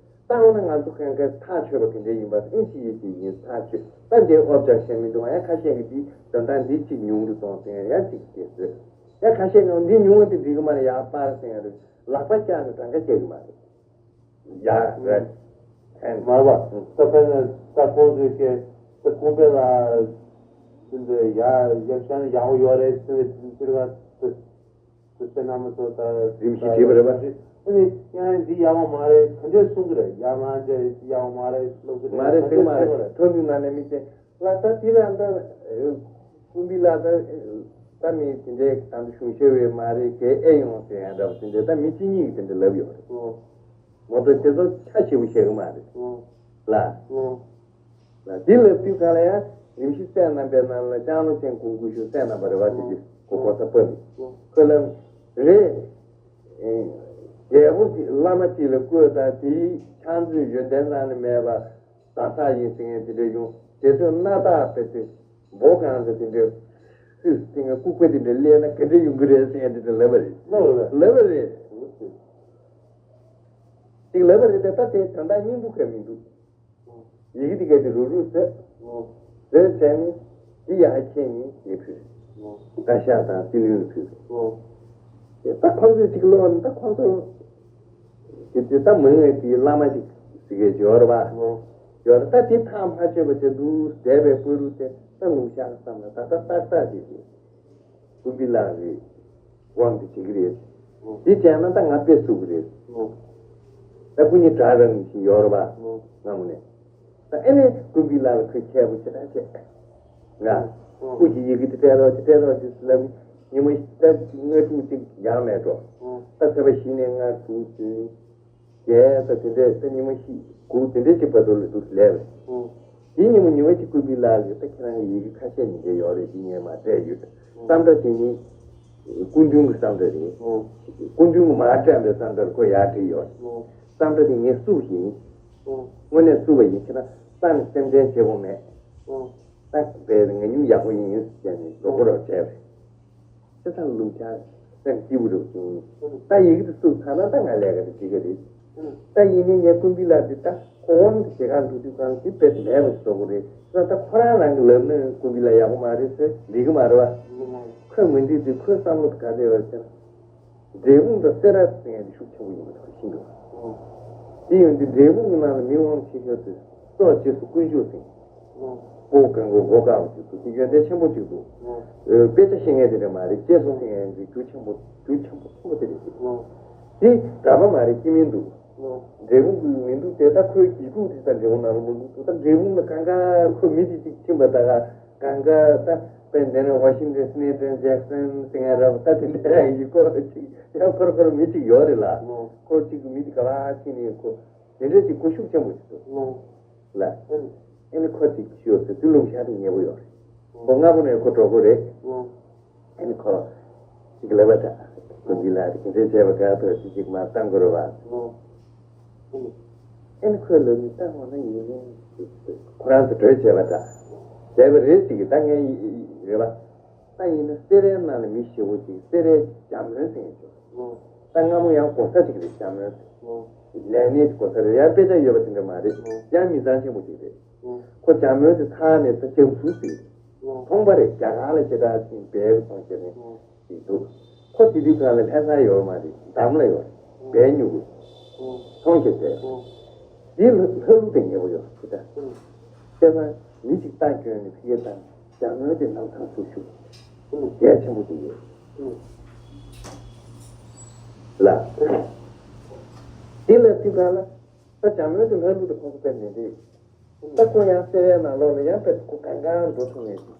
ད་འོ་ན་ང་ཚོ་གང་ག་ཐག་ཆོད་པ་ག་འདྲ་ཡིན་པ་ཨིན་ཅི་ཡིན་ཅི་ཡིན་ཐག་ཆོད། ད་འདི་ཨོབ་ཅག་བཤད་མི་འདུག་ཡང་ཁ་ཤས་ཀྱིས་འདི་དོན་དག་འདི་གཅིག་ཉུང་དུ་གཏོང་ཟེར་ཡང་གཅིག་གིས་ཟེར། ཡང་ཁ་ཤས་ཀྱིས་འདི་ཉུང་བ་དེ་འགྲིག་གི་མ་རེད་ཡ་པར་ཟེར་ཡང་རེད། ལག་པ་བཀྱག་ནས་གང་ག་བྱེད་གི་མ་རེད་ཡ་རེད། མ་རེད་པ། ད་ཕན་ན་ད་ཁོང་ཚོས་ཀྱི་ད་ཁོང་པའི་ལ་ཟིན་ཏེ་ཡ་ཡ་བཤད་ན་ཡག་པོ་ཡོད་རེད་ཟེར་ནས་ཟིན་ཟེར་བ། སུ་སེ་ན་མ་ཚོ་ད་རིམ་བཞིན་བྲིས་པ་རེད་པ། ཨ་ནི་ཡང་འདི་ཡག་པོ་མ་རེད་ག་འདྲས་གསུང་གི་རེད། ཡག་མ་འདྲ་འདི་ཡག་པོ་མ་རེད་ལབ་ཀྱི་རེད། མ་རེད་ཟེར་མ་རེད། ཐོན་དུས་ན་ནས་མི་ཚེ་ལ་ད་དེ་རང་ད་ཀུན་པི་ལ་ད་ད་མི་དེ་འདྲའི་ད་གཞུང་ཞེ་བའི་མ་རེད་གལ་ཨེ་ཡོང་ཟེར་ཡང་འདྲ་པོ་དེ་འདྲའི་ད་མི་གཅིག་གཉིས་ཀྱིས་དེ་འདྲ་ལབ་ཡོད་རེད། ངོ་ཐོག་དེ་ཚོ་ཆ་ཞེ་པོ་བཤད་གི་མ་རེད་ལ། ལ་འདི་ལབ་དུས་ག་ལ་ཡང་རིམ་བཞིན་སྲས་རྣམ་པའི་ནང་ལ་ལྕང་ལོ་ཅན་གུང་དགུ་ཞུ་སྲས་རྣམ་པ་རེད་བ། དེ་གི་གོ་གོ་ས་པ་མི་ཁོ་ལ་རེད། རྒྱལ་པོ་གི་བླ་མ་གཅིག་ལ་བསྐོས་དང་དེའི་ཕྱག་མཛོད་ཡོན་ཏན་ནང་ནས་མེད་པ་བདག་ཅག་ཡིན་ཟེར་མཁན་དེ་འདྲ་ཡོང་དེ་ཚོས་སྣ་ཐག་པའི་ཚེ་འབོ་གང་ཚེ་དེ་འདྲ་སུས་ཟེར་མཁན་ལྐུགས་པ་དེ་འདྲ་སླེབས་ན་ག་འདྲ་ཡོང་གི་རེད་ཟེར་མཁན་དེ་འདྲ་ལབ་པ་རེད། ལབ་པ་རེད། ཅིག་ལབ་པ་རེད་དེ་ད་དེ་དོན་དག་སྙིང་པོ་ག་མི་འདུག་ཡི་གེ་དེ་ག་དེ་རུག་རུག་བཟོས། བཟོས་བྱས་ནས་དེ་ཡར་ཁྱེར་ནས་དེ་ཕུལ། བཀའ་ཤག་དང་སྲིད་བློན་ལ་ཕུལ། དེ་ད་ཁོང་ཚོས་ཅིག་ཀློག་ནས། ད་ཁོང་ཚོ་དེ་དེ་ད་མི་ངན་དེའི་བླ་མ་ཅིག་ཟེར་མཁན་ཅིག་ཡོད་རེད་པ། ཡོད་རེད། ད་དེ་ཐག་མ་ཆོད་པ་བྱས་འདུག་བསྡད་པའི་བར་དུ་དེ་ད་ལུང་ཤར་བསམ་ལ། ད་ད་ཏག་ཏག་དེ་དེ། ཀུན་བི་ལགས་ཀྱི་དབང་དུ་བྱེད་ཀྱི་རེད། ཨོ། དེ་བྱས་ན་ད་ང་དཔེ་ཚུགས་ཀྱི་རེད། ཨོ། ད་སྐུ་ཉིད་དྲག་རང་བཞིན་ཡོད་རེད་པ། ཨོ། སྔ་མོ་ནས། ད་ཨེ་ནས་ཀུན་བི་ལགས་ལ་ཁོས་མཁས་པོ་ཞེ་དྲག་བྱས། ང་། ཨོ། སྐུ་ཞབས་ཡི་གེ་དེ་སྤྲད་རོགས་བྱེད། སྤྲད་རོགས་བྱེད་ཟེར་ལབ། ཉི་མ་ད་སྔ་དྲོ་གཅིག་ཡང་མེད་འགྲོ། ཨོ། ད་ཚེས་པ་བཞི་ནས་ལྔ་དྲུག་བདུན། བརྒྱད། ད་དེ་འདྲས་ད་ཉི་མ་བཞི་དགུ་དེ་འདྲས་ཅིག་བར་དུ་ལ་འདུག་ལས་པས། ཨོ། དེ་ཉིན་མོ་ཉི་མ་གཅིག་ཀུན་བི་ལགས་ཀྱིས། ད་ཁྱེད་རང་གི་ཡི་གེ་ཁ་ཤས་ཉིན་འགའི་ཡོད་རེད། འདི་ངས་མར་སྤྲད་ཡོད། ཨོ། བསམ་འདྲ་དེ་ནི་སྐུ་མདུན་གྱི་བསམ་འདྲ་རེད། ཨོ། སྐུ་མདུན་གྱིས་མར་སྤྲད་པའི་བསམ་འདྲར་ཁོ་ཡར་བྲིས་ཡོད། ཨོ། བསམ་འདྲ་དེ་ངས་བསུབས་ཡིན། ཨོ། དངོས་གནས་བསུབས་པ་ཡིན། ཁྱེད་རང་རྩ་ནས་སེམས་ཁྲལ་བྱེད་དགོས་མེད། ཨོ། ད་དཔེ་ངས་ཉུང་ཡག་པོ་ཡིན་ཟེར་ནས་རོགས་པ་རོགས་བྱས་པས། ཅི་ལྟར་ལུང་ཆ་སེམས་སྐྱིད་པོ་རུ་བྱུང་། ད་ཡི་གེ་དེ་བསུབས་ཚར་ན་ད་ང་ལས་ཀ་དེ་བྱེད་ཀྱི་རེད། ད་ཡིན་ནའི་ངས་ཀུན་བི་ལགས་དེ་ད་ཁོ་དབང་དུ་བྱེད་གར་འགྲོ་དུས་གང་དེ་དཔེ་མེད་པ་བཟོ་གི་རེད། ད་ད་ཁོ་རང་རང་གིས་ལབ་ན་ཀུན་བི་ལགས་ཡག་པོ་མ་རེད་ཟེར་འགྲིག་གི་མ་རེད་པ། ཁོས་མི་འགྲིག་དུས་ཁོའི་བསམ་བློ་དེ་ག་རེ་རེད་ཟེར་ན། འབྲས་སྤུངས་དང་སེ་ར་ཟེར་མཁན་དེ་ཤུགས་ཆེན་པོ་ཡིན་པ་ཁོས་ཤེས་འདུག། དེ་ཡོང་དུས་འབྲས་སྤུངས་ཀྱི་ནང་ལ་མི་དབང་ཆེ་ཤོས་དེ་སོག་རྗེས་སུ་དཀོན་མཆོག་ཟེར། སྤོ་གང་གི་སྒོ་བཀག་པ་ཅིག་འདུག། དེ་ཡོན་ཏན་ཆེན་པོ་ཅིག་འདུག། དཔེ་ཆ་ཤེས་མཁན་དེ་འདྲ་མ་རེད། རྗེས་སུ་ཟེར་མཁན་དེ་རྒྱུ་ཆེན་པོ། རྒྱུ་ཆེན་པོ་ཆེན་པོ་དེ་རེད། དེ་གྲྭ་པ་མ་རེད། སྐྱེ་དམན་འདུག། འབྲས་སྤུངས་ཀྱི་མི་འདུག་སྟེ། ད་ཁོའི་གྱེས་ཕྲུག་དེ་ད་འབྲས་སྤུངས་ནང་ལ་མི་འདུག། ད་འབྲས་སྤུངས་ལ་གང་ག་ཁོ་མི་དེ་གཅིག་ཕྱིན་པ་ད་ག་གང་ག་ད་དཔེ་འདི་ནས་ཝ་ཤིང་ཊོན་སི་ནེ་ཊོན་ཇེག་སན་ཟེར་མཁན་ར་བ། ད་དེ་འདྲ་ཡི་སྐོར་ཅིག་ཡང་ཁོར་ཁོར་མི་གཅིག་ཡོད་རེད་ལ། ཁོ་གཅིག་གི་མི་དེ་ག་ལ་ཕྱིན་ནས་ཁོ་དེ་འདྲ་ཅིག་གོ་ཤུགས་ཆེན་པོ་ཞིག་འདུག་ལ། ཨེ་ནི་ཁོ་གཅིག་ཤོད་ཟེར་དུས་ལུང་ཤར་དེ་ཉེ་པོ་ཡོད་རེད། ཁོ་སྔ་པོ་ནས་ཁོ་གྲོགས་པོ་རེད། ཨེ་ནི་ཁོ་གཅིག་ལབ་པ་ད། ཀུན་བི་ལགས་དེ་ག་འདྲས་བྱས་པ་ག་ཐོག་ཅིག་ཅིག་མ་བཏང་དགོས་རེད་བ། ཨེ་ནི་ཁོས་ལབ་ནི། ད་འོ་ན་ཡིན་ནའི་ཁོ་རང་ཚོ་གྲོས་བྱས་པ་འདྲ། བྱས་པ་རེད་ཟེར་གི། ད་ངས་རེད་པ། ད་ཡིན་ན་སེ་རའི་ནང་ལ་མི་ཞེ་པོ་ཅིག་སེ་རའི་བྱམས་སྨོན་ཟེར་མཁན་ཅིག་ཡོད། ད་སྔ་མོ་ཡང་གོ་ས་ཅིག་རེད། བྱམས་སྨོན་ཟེར། ལས་སྣེ་གོ་ས་རེད། ཡང་དཔེ་ཆ་ཡོད་པ་དེ་འདྲ་མ་རེད། ཡང་མི་ཚང་ཆེན་པོ་ཅིག་རེད། ཁོ་བྱམས་སྨོན་དེ་ཚར་ནས་ད་བྱམས་སུ་ཟེར། མཐོང་པ་རེད། རྒྱ་གར་ལ་ཞེ་དྲག་ཕྱིན་པའི་གོང་ཆེན་ནས་ཅིག་འདུག། ཁོ་དེ་དུས་གང་ལ་ལྷ་ས་ཡོད་མ་རེད། འདམ་ལ་ཡོད་རེད། བལ་ཉོ་གི། ཚོང་བྱེད་བསྡད་ཡོད་རེད། དེ་ལྷ་ལྷ་ཀླུ་དང་ཉེ་པོ་ཡོད་རེད། ཁོ་ད་དཔེར་ན་མི་གཅིག་རྟ་བསྐྱོན་ནས་ཕ་གིར་བཏང་། བྱམས་སྨོན་དེ་ནང་ཚང་ཚུར་ཞུགས། ཁོ་ལ་རྒྱ་ཆེན་པོ་ཅིག་ཡོད་ལ། དེ་ལ་དུས་གང་ལ་ད་བྱམས་སྨོན་དེ་ལྷ་ཀླུ་དང་ཁོང་ཚོ་དཔེ་མི་འདྲ། ད་ཁོ་ཡང་སེ་རའི་ནང་ལོགས་ལ་ཡང་དཔེ་ཁོ་གང་ག་འགྲོ་ཐུབ་མེད་ཅིག།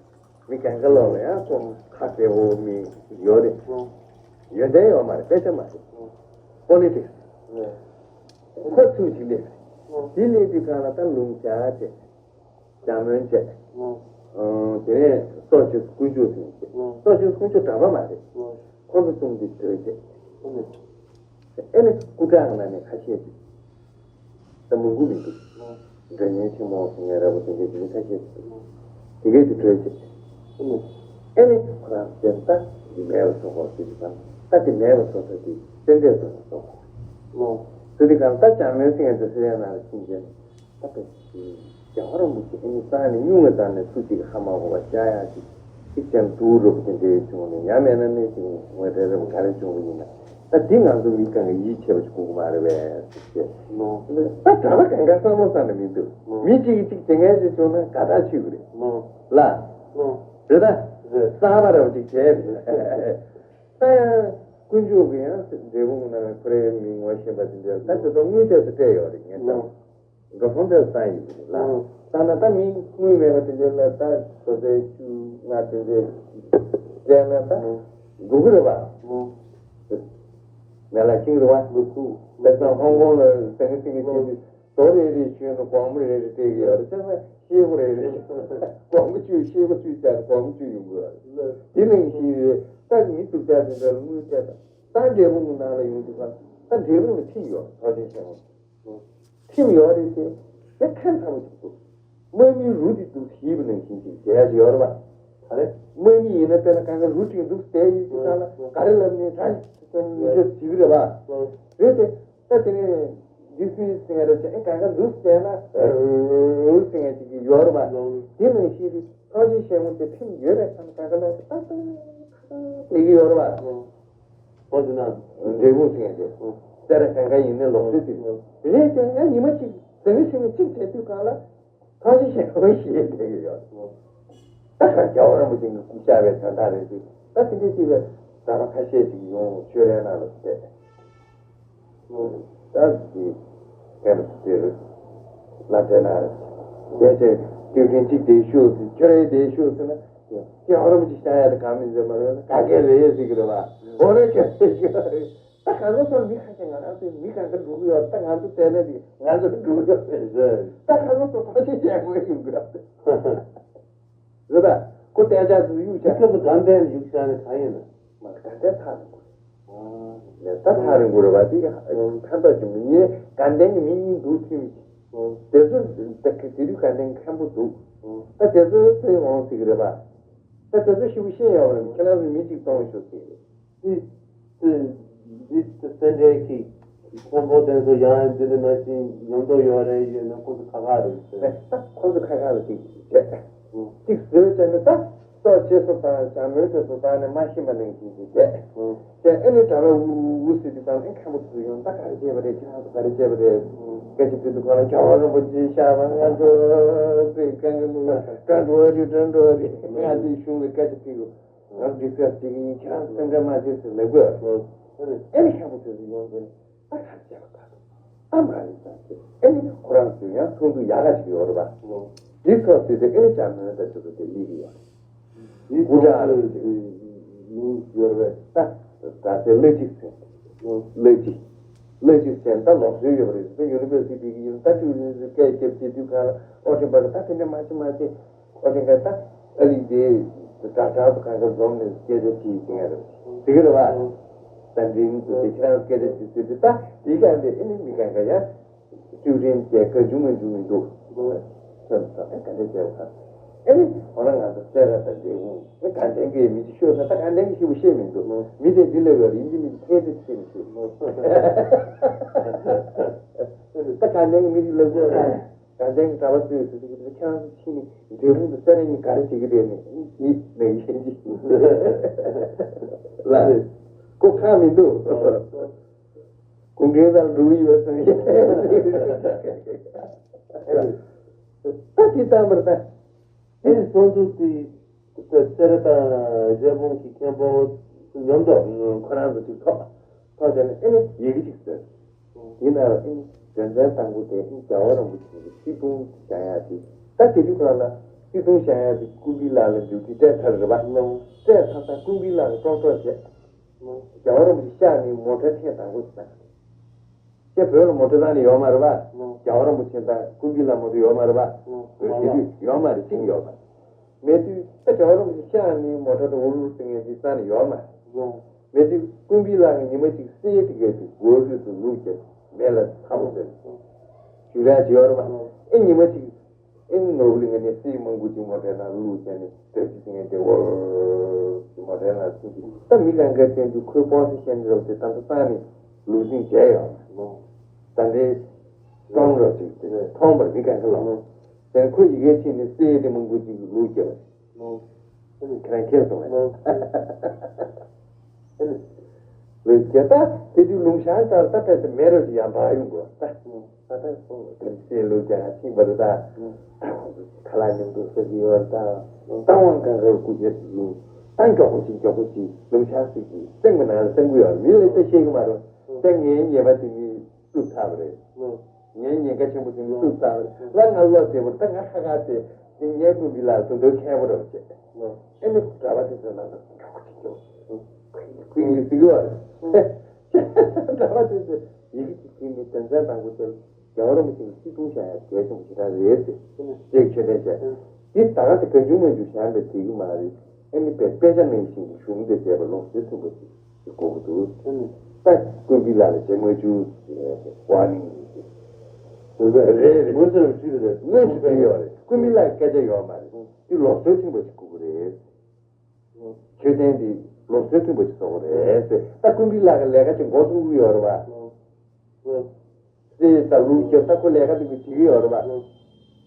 མི་གང་ག་ལོགས་ལ་ཡང་ཁོ་ཁ་གསལ་པོ་མི་ཡོད་རེད། ཡོན་ཏན་ཡོད་མ་རེད། དཔེ་ཆ་མ་རེད། པོ་ལི་ཊིག་སི། ཁོ་ཚུར་ཅིག་སླེབས། དེ་སླེབས་དུས་གང་ལ་ད་ལུང་ཤར་བྱས། བྱམས་སྨོན་བྱས། ཨོ། དེ་ནས་སོག་རྗེས་སུ་དཀོན་མཆོག་ཟེར་ནས་བྱས། སོག་རྗེས་སུ་དཀོན་མཆོག་གྲྭ་པ་མ་རེད། ཁོ་ཚོ་གསུམ་དེ་གྲོས་བྱས། ཨེ་ནི་སྐུ་དྲག་ནང་ནས་ཁ་ཤས་ཅིག་ད་མང་པོ་མི་འདུག། སྒྲ་སྙན་ཆེན་མོ་ཟེར་མཁན་ར་བ་དེ་འདྲའི་དེ་ནི་ཁ་ཤས་ཅིག་འདུག། དེ་གས་དེ་གྲོས་བྱས། ཨེ་ནི་ཁོ་རང་དེ་ད་འདི་མེད་པ་བཟོ་དགོས་ཟེར་གྱི་ཙང་། ད་དེ་མེད་པ་བཟོ་ས་དེ་བཙན་འབྲས་བཟོ་ན་བཟོ་དགོས། ཟེར་དུས་གང་ད་བྱམས་སྨོན་ཟེར་མཁན་དེ་སེ་རའི་ནང་ལ་ཕྱིན་རྗེས་ནས། ད་ལྟ་རྒྱལ་བ་རིན་པོ་ཆེ་ཨ་ནི་རྩ་ནས་སྙུང་བའི་རྩ་ནས་སུ་གཅིག་ཧ་མ་གོ་བ་བཤད་ཡག་ཅིག་གཅིག་ཀྱང་འདུག་རུབ་དེ་འདྲའི་བྱུང་ནས། ཡང་མེད་ན་ནི་ཅིག་ངོ་འཕྲད་རབ་ག་རེ་བྱུང་བ་ཡིན་ན། ད་འདི་ང་ཚོ་མི་གང་གི་ཡིད་ཆེས་པ་ཞིག་དགོས་ཀྱི་མ་རེད་པས་ཟེར། ད་གྲྭ་པ་གང་ག་བསམ་བློ་བཏང་ནས་མི་འདུག། མི་གཅིག་གིས་གཅིག་བྱེད་མཁན་ཞིག་བྱུང་ན་དགའ་ཐག་ཆོད་ཀྱི་རེད་ལ། རེད་ད། གསར་པ་རབ་ཅིག་བྱས་རེད། ད་ཡང་དཀོན་མཆོག་གིས་ཡང་འབྲས་སྤུངས་ནང་ཁོ་རའི་མིང་ངོ་ཤེས་པ་དེ་འདྲ་ད་དེ་ཚོ་དངུལ་དེ་ཚོ་སྤྲད་ཡོད་རེད། ངས་བསམ། འགྲོ་སོང་དེ་ཚོ་བཏང་ཡོད་རེད་ལ། ཨང་། བཏང་ན་ད་མི་དངུལ་མེད་པ་དེ་འདྲ་ལ་ད་བཟོ་ལྟའི་བཅུ་ལྔ་དེ་འདྲ་སྤྲད་ན་ད་ཨང་། འགྲོ་གི་རེད་པ། ཨང་། མེད་ལ་ཤིང་རེད་པ། མི་ཐུབ། དཔེ་བཟང་ཧོང་ཀོང་ལ་ཟང་ངེ་ཟིང་ངེ་བྱེད་དུས་རྡོ་རེ་རེ་བཞོན་ནས་སྒོར་མོ་རེ་རེ་སྤྲད་ཀྱི་ཡོད་རེད། བྱས་ཙང་ཤེལ་སྒོ་རེ་རེ་སྒོར་མོ་བཅུ། ཤེལ་སྒོ་བཅུ་བྱས་ནས་སྒོར་མོ་བཅུ་ཡོང་གི་ཡོད་རེད། དེ་ནང་བཞིན་རེད། ད་མི་སྡུག་ཅག་དེ་འདྲ་ལ་དངུལ་སྤྲད་ད། ད་འབྲས་སྤུངས་ནང་ལ་ཡོང་དུས་ཀ་ད་འབྲས་སྤུངས་ལ་ཁྲིམས་ཡོད། ཐོག་ཆེན་ཆེན་མོ། ཁྲིམས་ཡོད་རེད་དེ། དེ་ཕན་ཐོགས་པ་ཞིག་འདུག། དམག་མིའི་རུ་དེ་འདུག་ཞེས་པ་ནང་བཞིན་ཅིག་བྱས་ཡག་ཅིག་ཡོད་རེད་པ། ད་རེད། དམག་མི་ཡིན་ན་དཔེར་ན་གང་ག་རུ་ཁྲིད་འདུག་བསྡད་ཡོད་དུས་ཙང་ལ་ག་རེ་ལབ་ནས་ད་ཅིག་ཅིག་རེད་པ། རེད་དེ། ད་དེ་ནས་ འདི་སུའི་ཟེར་རེད་ཅེས་གང་ག་འདུག་ཟེར་ན་རུ་ཟེར་ཅིག་ཡོད་རེད་པ། དེ་ནང་བཞིན་དུ་ཐོག་ཆེན་ཞལ་ངོ་དེ་ཐིམ་ཡོད་པའི་ཙང་གང་ག་ལོག་ཏག་ཏག་ལེགས་ཡོད་རེད་པ། ཨོ་དེ་ན་འབྲས་སྤུངས་ཟེར་དེ་སེ་ར་གང་ག་ཡིན་ནའི་ལོག་སྲོལ་དེ་རེད་ཅེས་ཡང་ཉི་མ་གཅིག་ཟང་ངེ་ཟིང་ངེ་གཅིག་བྱེད་དུས་གང་ལ། ཐང་ཆེན་ཞིག་ཞེས་བསྡད་ཀྱི་ཡོད། ད་རྒྱལ་བ་རིན་པོ་ཆེ་གི་སྐུ་གཤེགས་པའི་དོན་དག་རེད་འདུག་ད་དེ་འདྲའི་ཅིག་ལ་གྲྭ་པ་ཁ་ཤས་ཅིག་ཡོང་ཆོས་རའི་ནང་ལ་བསྡད། ད་དེ་ཕན་པ་དེར་ལ་བསྡད་ན་རེད། དེ་ཚེ་དུས་རྒྱུན་གཅིག་བསྡད་ཤོག་ཟེར་ཁྱོད་རའི་བསྡད་ཤོག་ཟེར་ན་རྒྱལ་བ་རིན་པོ་ཆེ་གཤེགས་ཡ་དེ་གང་མིན་ཟེར་མ་རེད་ན་ག་གེ་རེད་ཟེར་གི་རེད་བ། འོ་རེད་ཁྱོད་བསྡད་ཤོག་རེད། ད་གང་ག་སོགས་མི་ཁ་ཤས་ང་རང་ཚོའི་མི་གང་ག་འགྲོ་གི་ཡོད། ད་ང་ཚོ་བལྟས་ན་འདི་ང་ཚོ་འགྲོ་གི་ཡོད་རེད། ད་གང་ག་སོགས་ཐག་གཅོད་བྱས་དགོས་ཡོང་གི་རེད། རེད་ད། ཁོ་བལྟས་ཆགས་ཚུལ་གཡུག་ཆགས། སྐབས་སུ་དགའ་ལྡན་གཡུག་ཆགས་ནི་གང་ཡིན་ན། མ་དགའ་ལྡན་ཐག་རིང་པོ་རེད། ད་ཐག་རིང་པོ་རེད་བ། དེ་ཕན་ཐོགས་ཀྱི་མི་ཉན་དགའ་ལྡན་གྱི་མི་གཉིས་འདུག་ཐུན་དེ་ཚོ་ད་གི་དེ་དུས་དགའ་ལྡན་མཁན་པོ་འདུག་ད་དེ་ཚོ་ཚོའི་འོང་ཟིག་རེད་བ། ད་དེ་ཚོ་ཞིབ་པོ་ཤེས་ཡོད་རེད། ཁྱེད་རང་ཚོ་མི་གཅིག་གཏོང་ཤོག་ཟེར། འདི་འདི་འདི་སེ་འབྲས་ཀྱི་ཁོང་པོ་དེ་ཚོ་ཡང་འདི་འདྲ་ནང་བཞིན་ཉམས་རྟོགས་ཡོད་རེད། ཡོད་ན་ཁོང་ཚོ་ཁ་ཁ་རེད་ཟེར། ད་ཁོང་ཚོ་ཁ་ཁ་རེད་ཅིག་བྱས། གཅིག་བཟོས་བྱས་ནས་ད་ཏོག་ཅེས་སོ་དང་བྱ་མོའི་དེ་ཚོ་དང་ནས་མ་ཤེས་པ་ནང་བཞིན་ཅིག་བྱས། དེ་ཨེ་ནི་གྲྭ་པ་འུ་འུ་ཟེར་དུས་ཙང་ཨེ་མཁན་པོ་ཚོ་ཡོང་ད་ག་རེ་བྱས་པ་རེད། ཁྱེད་རང་ཚོ་ག་རེ་བྱས་པ་རེད། སྐད་ཆ་དྲིས་དུས་ཁོང་ལ་རྒྱལ་བ་རིན་པོ་ཆེ་གཤེགས་པ་ང་ཚོ་ཚེ་གང་གི་ལུགས་ལ་བཀའ་འགྲོ་བ་རེད། བཀའ་འགྲོ་བ་རེད། ང་ཚོའི་གཞུང་ལ་སྐད་ཆ་དྲིས་དགོས། ང་འདི་སྐད་ཅིག་ཡིན། ཁྱེད་རང་སེམས་ཁྲལ་མ་བྱེད་ཟེར་ལབ་དགོས། ཨེ་ནི་མཁན་པོ་ཚོས་ཡོང་དུས་ད་ག་རེ་བྱས་པ་ད་ད་མ་རེད་ད་ཟེར། ཨེ་ནི་ཁོ་རང་ཚོས་ཡང་ཚོགས་འདུ་ཡག་ག་ཅིག་ཡོད་རེད་པ། འདི་ཚོགས་ཟེར་དུས་ཨེ་ནི་བྱ་མོའི་ད་ཅིག་ཏུ་དེ་སླེབས་ཀྱི་ཡོད་རེད། འདི་སྐུ་དྲག་ཚོགས་འདུ་ཡོད་རེད་པས། ད་ད་ཟེར་གླ་སྤྱི་ཟེར། གླ་སྤྱི། གླ་སྤྱི་ཟེར་ད་ལོག་སྲོལ་ཡོད་པ་རེད། ད་ཡུ་ནི་ཝར་སི་ཊི་གི་ཡིན་ད་ཅིག་ཡུ་ནི་ཝར་སི་ཊི་སྐད་རྒྱབ་བྱེད་དུས་གང་ལ་ཨོ་ཁྲིན་པ་ལ་ད་དེ་འདྲ་མ་བྱེད་མ་བྱེད། ཨོ་དེ་འདྲ་ད་ཨ་ལི་དེ་དྲ་གྲགས་སུ་གང་ག་འཛོམས་ནས་སྐད་ཆ་དྲིས་ཟིན་ཡ་རེད་ཟེར་གི་རེད་བ། ད་འདྲིན་དུ་དེ་ཁྱེད་རང་སྐད་ཆ་དྲིས་ཟེར་དུས་ད་དེ་ག་འདི་ཨ་ནི་མི་གང་ག་ཡ་ཅུ་རིན་སྐད་ག་འཇུ་མ་འཇུ་མི་འདུག་སེམས་ས་ཨ་ག་འདྲ་བྱས་བ། ཨ་ནི་འོ་ན་ང་ཚོ་སེ་ར་དང་འབྲས་སྤུངས་ཨ་དགའ་ལྡན་གྱི་མི་ཅིག་ཤོད་ན་ད་དགའ་ལྡན་གྱི་ཞེ་པོ་ཤེས་མི་འདུག་མི་དེ་འདི་ལས་བར་ཡིན་གྱི་མི་ཅིག་ཐེ་ཚེ་ཤེས་མི་ཤེས། ད་དགའ་ལྡན་གྱི་མི་ཅིག་ལབ་དགོས་ན། དགའ་ལྡན་གྱི་གྲྭ་པ་ཚོས་ཟེར་གྱི་འདུག་ཁྱེད་རང་ཚོ་ཕྱིན་ནས་འབྲས་སྤུངས་དང་སེ་ར་གཉིས་ག་རེ་བྱེད་ཀྱི་རེད་ནས་མི་ནས་ཡིན་གྱི་ལ་ཁོ་ཁག་མི་འདུག་གུང་ཁྲན་ཏང་འགྲོ་གི་ཡོད་ཟེར་ཡིན། ད་དེ་ལྟ་མར་ད་ཨེ་ཚོགས་འདུ་དེ་སེ་ར་དང་འབྲས་སྤུངས་ཀྱི་མཁན་པོ་མཉམ་དུ་ཁོ་རང་ཚོ་ཅིག་ཐོག་ཐོག་བྱས་ནས་ཨེ་ནས་ཡི་གེ་ཅིག་བཟོས། ཡིན་ནའང་ཨེ་ནི་དོན་ཚན་དང་པོ་དེ་ཨེ་རྒྱལ་བ་རིན་པོ་ཆེ་གི་སྲིད་དབང་བཞེངས་ཡག་དེ། ད་དེ་དུས་ཁོ་རང་ལ་སྲིད་དབང་བཞེངས་ཡག་དེ་ཀུན་པི་ལ་ལ་མཇུག་སྒྲིལ་སྤྲད་ཚར་རེད་པ། སྤྲད་ཚར་ཙང་ཀུན་པི་ལ་གི་ཀྲོག་ཀྲོག་བྱས། རྒྱལ་བ་རིན་པོ་ཆེ་གཤེགས་ནས་མོ་ཊ་ཐེངས་དང་པོ་ཞིག་བཏང་། ཁྱེད་བོད་ལ་མོ་ཊ་བཏང་ནས་ཡོད་མ་རེད་པ། རྒྱལ་བ་རིན་པོ་ཆེ་དང་ཀུན་པི་ལ་མོ་ཊ་ཡོད་མ་རེད་པ། བོད་དེ་དུས་ཡོད་མ་རེད། ཅིག་ཡོད་མ་རེད། མེད་དུས་ད་རྒྱལ་བ་རིན་པོ་ཆེ་གཤེགས་ནས་མོ་ཊ་དང་འུ་རུ་ཟེར་མཁན་དེ་རྩ་ནས་ཡོད་མ་རེད། མེད་དུས་ཀུན་པི་ལ་གིས་ཉི་མ་གཅིག་གསེར་དེ་གས་དེ་སྒོ་རུས་སུ་བླུགས་བྱས་མེ་ལ་ཚ་པོ་བཟོས་ནས་བཞུ་རག་ཅིག་ཡོད་རེད་པ། ཨེ་ཉི་མ་གཅིག་ཨེ་ནོར་བུ་གླིང་ག་ནས་གསེར་མང་པོ་ཅིག་མོ་ཊའི་ནང་བླུགས་བྱས་ནས་དེབ་ཅིག་ཟེར་མཁན་དེ་འུ་རུ་མོ་ཊའི་ནང་ཟིན་གྱི་ད་མི་གང་གས་བསྟན་དུས་ཁོའི་པོ་སི་ཤན་རབ་དེ་ད་ལྟ་གསང་ནས་ལུགས་ཟིན་བྱས་ཡོད་མ་རེད། ད་ལྟའི་གཏོང་རོགས་ཅིག་དེ་མཐོང་བར་མི་གང་ག་ལ་མོ། དེ་ཁོ་ཡི་གེ་ཕྱིན་ནས་གསེར་དེ་མང་པོ་ཅིག་ལུག་རྒྱབ། ཁྱེད་རང་ཁྱེར་སོང་བས། ལུག་རྒྱབ་ད་དེ་དུས་ལུང་ཤང་ལྟར་ད་ཕལ་ཆེར་མེ་རོ་ཅིག་ཡང་འབར་ཡོང་དགོས་ད། ད་ད་ཁོ་དེ་གསེར་ལུག་རྒྱབ་ཕྱིན་པ་རེད་ད། ད་ཁོ་ཚོ་ཁ་ལག་མཉམ་དུ་ཟ་གི་ཡོད་རེད་ད། ད་དབང་གང་གར་སྐུ་རྒྱབ་ལུག་ད་མགྱོགས་པོ་ཅིག་མགྱོགས་པོ་ཅིག་ལུང་ཤང་ཟེར་གི་སེང་གི་ནང་ལ་སེང་གི་ཡོད་རེད། མི་ལ་ད་ཤེས་གི་མ་རེད། ད་ངའི་ཉེས་པ་དེ་མི། བཙུགས་ཚར་བ་རེད། ངའི་ཉེན་ཁ་ཆེན་པོ་དེ་ནི་བཙུགས་ཚར་བ་རེད། ལ་ང་བློ་བདེ་པོ་ད་ང་ཁ་ཁ་དེ་དེ་ངའི་ཀུན་པི་ལ་དུ་འདོད་མཁན་པོ་རེད་བྱས། ཨེ་ནི་གྲྭ་པ་དེ་ཚོ་ནང་ལ་མགྱོགས་ཅིག་མགྱོགས་ཁུལ་ཁུལ་གྱི་ཟིག་བ་རེད། གྲྭ་པ་དེ་ཚོ་ཡི་གེ་ཅིག་ཕུལ་ནས་དོན་ཚན་དང་པོ་དེར་རྒྱལ་བ་རིན་པོ་ཆེ་གི་སྲིད་དབང་བཞེངས་ཡག་གལ་ཆེན་པོ་ཞེ་དྲག་རེད་ཟེར་ཅེས་ཆོས་དྲན་བྱས། དེ་ད་ག་དེ་གང་བྱུང་མང་བྱུང་བཞེངས་པའི་དེ་གི་མ་རེད། ཨེ་ནི་དཔེ་དཔེ་ཆ་ནང་བཞིན་གྱི་གཞུང་དེ་མཛད་པ་ལོངས་སྤྱོད་མཐུན་པ་ཞིག་གི་དགོས་ཀྱི་འདུག་ཨེ་ནི་ད་ཀུན་པི་ལ་ལ་བྱེད་མ་བཅུག་ཝར་ནིང་ཡིན་ཟེར། རེད་རེད། དངོས་སུ་བྲིས་ཡོད་རེད། དངོས་སུ་བྲིས་ཡོད་རེད། ཀུན་པི་ལ་སྐད་ཆ་ཡོད་མ་རེད། དེ་ལོངས་སྤྱོད་མཐུན་པ་ཞིག་དགོས་ཀྱི་རེད། ཆོས་ལྡན་དེ་ལོངས་སྤྱོད་མཐུན་པ་ཞིག་བཟོ་དགོས་རེད་ཟེར། ད་ཀུན་པི་ལ་གི་ལས་ཀ་ཅིག་འགོ་ཚུགས་ཀྱི་ཡོད་རེད་བ། དེ་ད་ལུགས་ཀྱི་ད་ཁོ་ལས་ཀ་དེ་གི་བྱེད་ཀྱི་ཡོད་རེད་པ།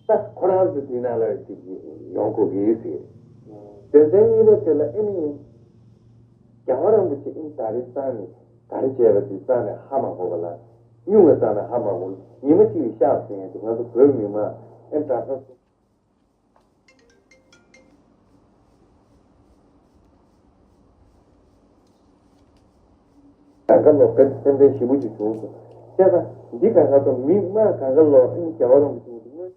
ད་ཁོ་རང་ཚོ་དེ་ནང་ལ་ཅིག་ཡོང་དགོས་ཀྱི་ཟེར། དོན་ཚན་གཉིས་པ་དེ་ལ་ཨེ་ནི། རྒྱལ་བ་རིན་པོ་ཆེ་ཨེ་ནི་ད་རེས་བཏང་ནས་ད་རེས་བྱས་པ་དེ་བཏང་ནས་ཧ་མ་གོ་བ་ལ། སྨྱུང་བ་བཏང་ནས་ཧ་མ་གོ་བ་ལ་ཉི་མ་གཅིག་ལ་ཤག་ཟེར་ཡང་དེ་ང་ཚོ་བོད་མི་མང་ཨེ་ནི་གྲྭ་ས། གང་ག་ལོ་བོད་སེམས་ཁྲལ་ཞེ་པོ་ཅིག་བྱུང་སོང་། བྱས་ཙང་འདི་གང་ག་ཚོ་མི་མང་གང་ག་ལོ་ཨེ་ནི་རྒྱལ་བ་རིན་པོ་ཆེ་གི་སྔོན་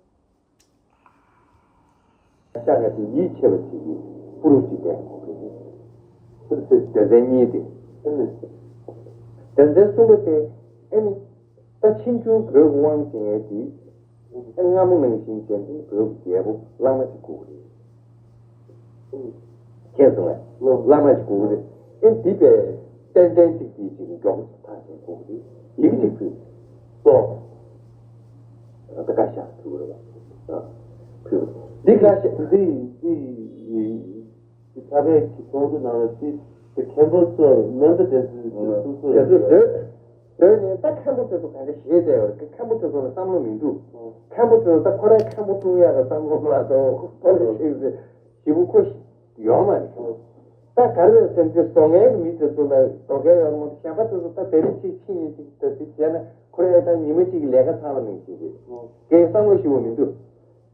ཤ་ཁ་ཅིག་ཡིད་ཆེས་པ་ཅིག་གི་པུ་རུ་ཅིག་བསྟན་དགོས་ཀྱི་རེད། དོན་ཚན་གཉིས་དེ། དོན་ཚན་གསུམ་པ་དེ་ཨེ་ནི། ད་ཕྱིས་འབྱུང་བོད་ཀྱི་དབང་བྱེད་མཁན་དེ། ཨེ་སྔ་མོ་ནང་བཞིན་བྱས་ནས་བོད་ཀྱི་རྒྱལ་པོ་བླ་མ་ཅིག་དགོས་ཀྱི་རེད། མཁྱེན་སོང་ངས། བླ་མ་ཅིག་དགོས་ཀྱི་རེད། ཨེ་འདི་པའི་རྟེན་རྟེན་ཅིག་དེ་ཅིག་མགྱོགས་པོ་ཐག་ཆོད་དགོས་ཀྱི་རེད། ཡི་གེ་ཅིག་ཕུལ། སོ། ད་བཀའ་ཤག་ཕུལ་དགོས་རེད་པ། ཕུལ། འདི་བཀའ་ཤག་འདི་འདི། དེ་ཚ་བའི་གི་ཚོགས་འདུ་ནང་ལ་དེ་དེ་མཁན་པོ་ཚོ་མེ་མདའ་དེ་ཚོ་སོ་སོ་དེ་ཚོ་སྡོད་སྡོད་ནས་ད་མཁན་པོ་དེ་ཚོ་ག་གེ་ཞེད་བསྡད་ཡོད་རེད། མཁན་པོ་དེ་ཚོ་ལ་བསམ་བློ་མི་འདུག་མཁན་པོ་དེ་ཚོ་ད་ཁོ་རའི་མཁན་པོ་བསྐྲུན་ཡག་གི་བསམ་བློ་མ་གཏོགས་ཁོ་རའི་ཆེད་དུ་ཞེ་པོ་ཁོ་ཡོད་མ་རེད། ད་ག་རེ་ཟེར་ན་དེ་བཟོ་མཁན་གི་མི་དེ་ཚོ་ལ་བཟོ་མཁན་ཡོད་མ་གཏོགས་གཞན་པ་དེ་ཚོ་ད་དེ་རིང་གཅིག་ཕྱིན་ནས་གཅིག་ད་དེ་བྱས་ན་ཁོ་རའི་ད་ཉི་མ་གཅིག་གི་ལས་ཀ་ཚང་བ་ནང་བཞིན་རེད། དེ་བསམ་བློ་ཞེ་པོ་མི་འདུག་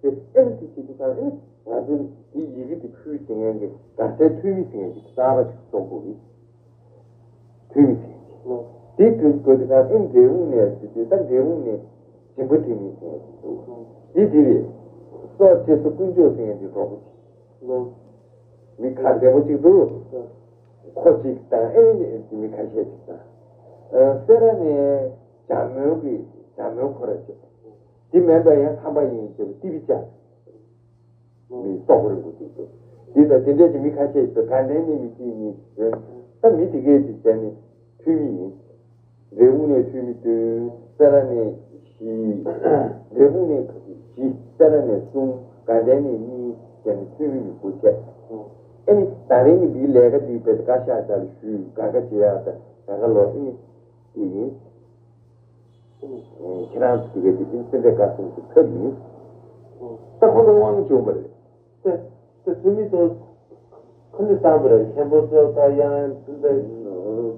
དེ་ཨེ་ནི་དེ་བྱེད་དུས་ཙང་ཨེ་ནི་ང་ཚོས་དེ་ཡི་གེ་དེ་ཕུལ་བྱེད་མཁན་གྱི་དགའ་ཚལ་འཐུས་མི་ཟེར་མཁན་ཅིག་གསར་པ་ཅིག་བཙོང་དགོས་ཀྱི། འཐུས་མི་ཟེར་མཁན་ཅིག་དེ་དུས་དགོས་དུས་ཙང་ཨེ་ནི་འབྲས་སྤུངས་ནས་ཟེར་དུས་ད་འབྲས་སྤུངས་ནས་སྦྱིན་པ་འབྲི་མི་ཟེར་མཁན་ཅིག་འདུག་དེ་དེ་རེད། སྲོག་བཅད་སོ་དཀོན་མཆོག་ཟེར་མཁན་ཅིག་གྲོགས་པོ་ཅིག་མི་ཁ་བདེ་པོ་ཅིག་འདུག་ཁོ་ཅིག་དང་ཨེ་ནི་མི་ཁ་ཤས་ཅིག་དང་། སེ་ར་ནས་བྱམས་སྨོན་གྱི་བྱམས་སྨོན་ཁོ་ར་བྱེད། དེ་མིན་པ་ཡང་ཁམས་པ་ཡིན་ཟེར་བ་ཏི་བི་ཅག་མི་སོག་པོ་རིན་པོ་ཆེ་ཚོ། འདི་དང་དེ་འདྲས་ཀྱི་མི་ཁ་ཤས་ཤིག་དང་དགའ་ལྡན་ནས་མི་གཅིག་གཉིས་ཡོད། ད་མི་དེ་གས་ཀྱི་བྱས་ནས་འཐུས་མི་ཡིན། འབྲས་སྤུངས་ནས་འཐུས་མི་བདུན། སེ་ར་ནས་བཞི། འབྲས་སྤུངས་ནས་བཞི། སེ་ར་ནས་གསུམ། དགའ་ལྡན་ནས་གཉིས་བྱས་ནས་འཐུས་མི་མི་དགུ་བྱས། ཨེ་ནི་ད་རིང་གི་འདིའི་ལས་ཀ་འདི་བས་བཀའ་ཤག་ཅག་ལ་ཞུས། དགའ་དགའ་བྱེད་ཡག་དང་དགའ་དགའ་ལོ་ཨེ་ནི་དེ་ཡིན། ཁྱེད་རང་ཚོ་དེ་གའི་དེ་བཞིན་སེ་འབྲས་དཀར་གསུམ་གྱི་ཚབ་ཡིན། ད་ཁོ་ཚོ་དབང་བྱུང་བ་རེད། དེ་དེ་ཚུལ་མིན་ཚོ་ཁོ་ནི་བཏང་བ་རེད། མཁན་པོ་ཚོ་ད་ཡང་འདི་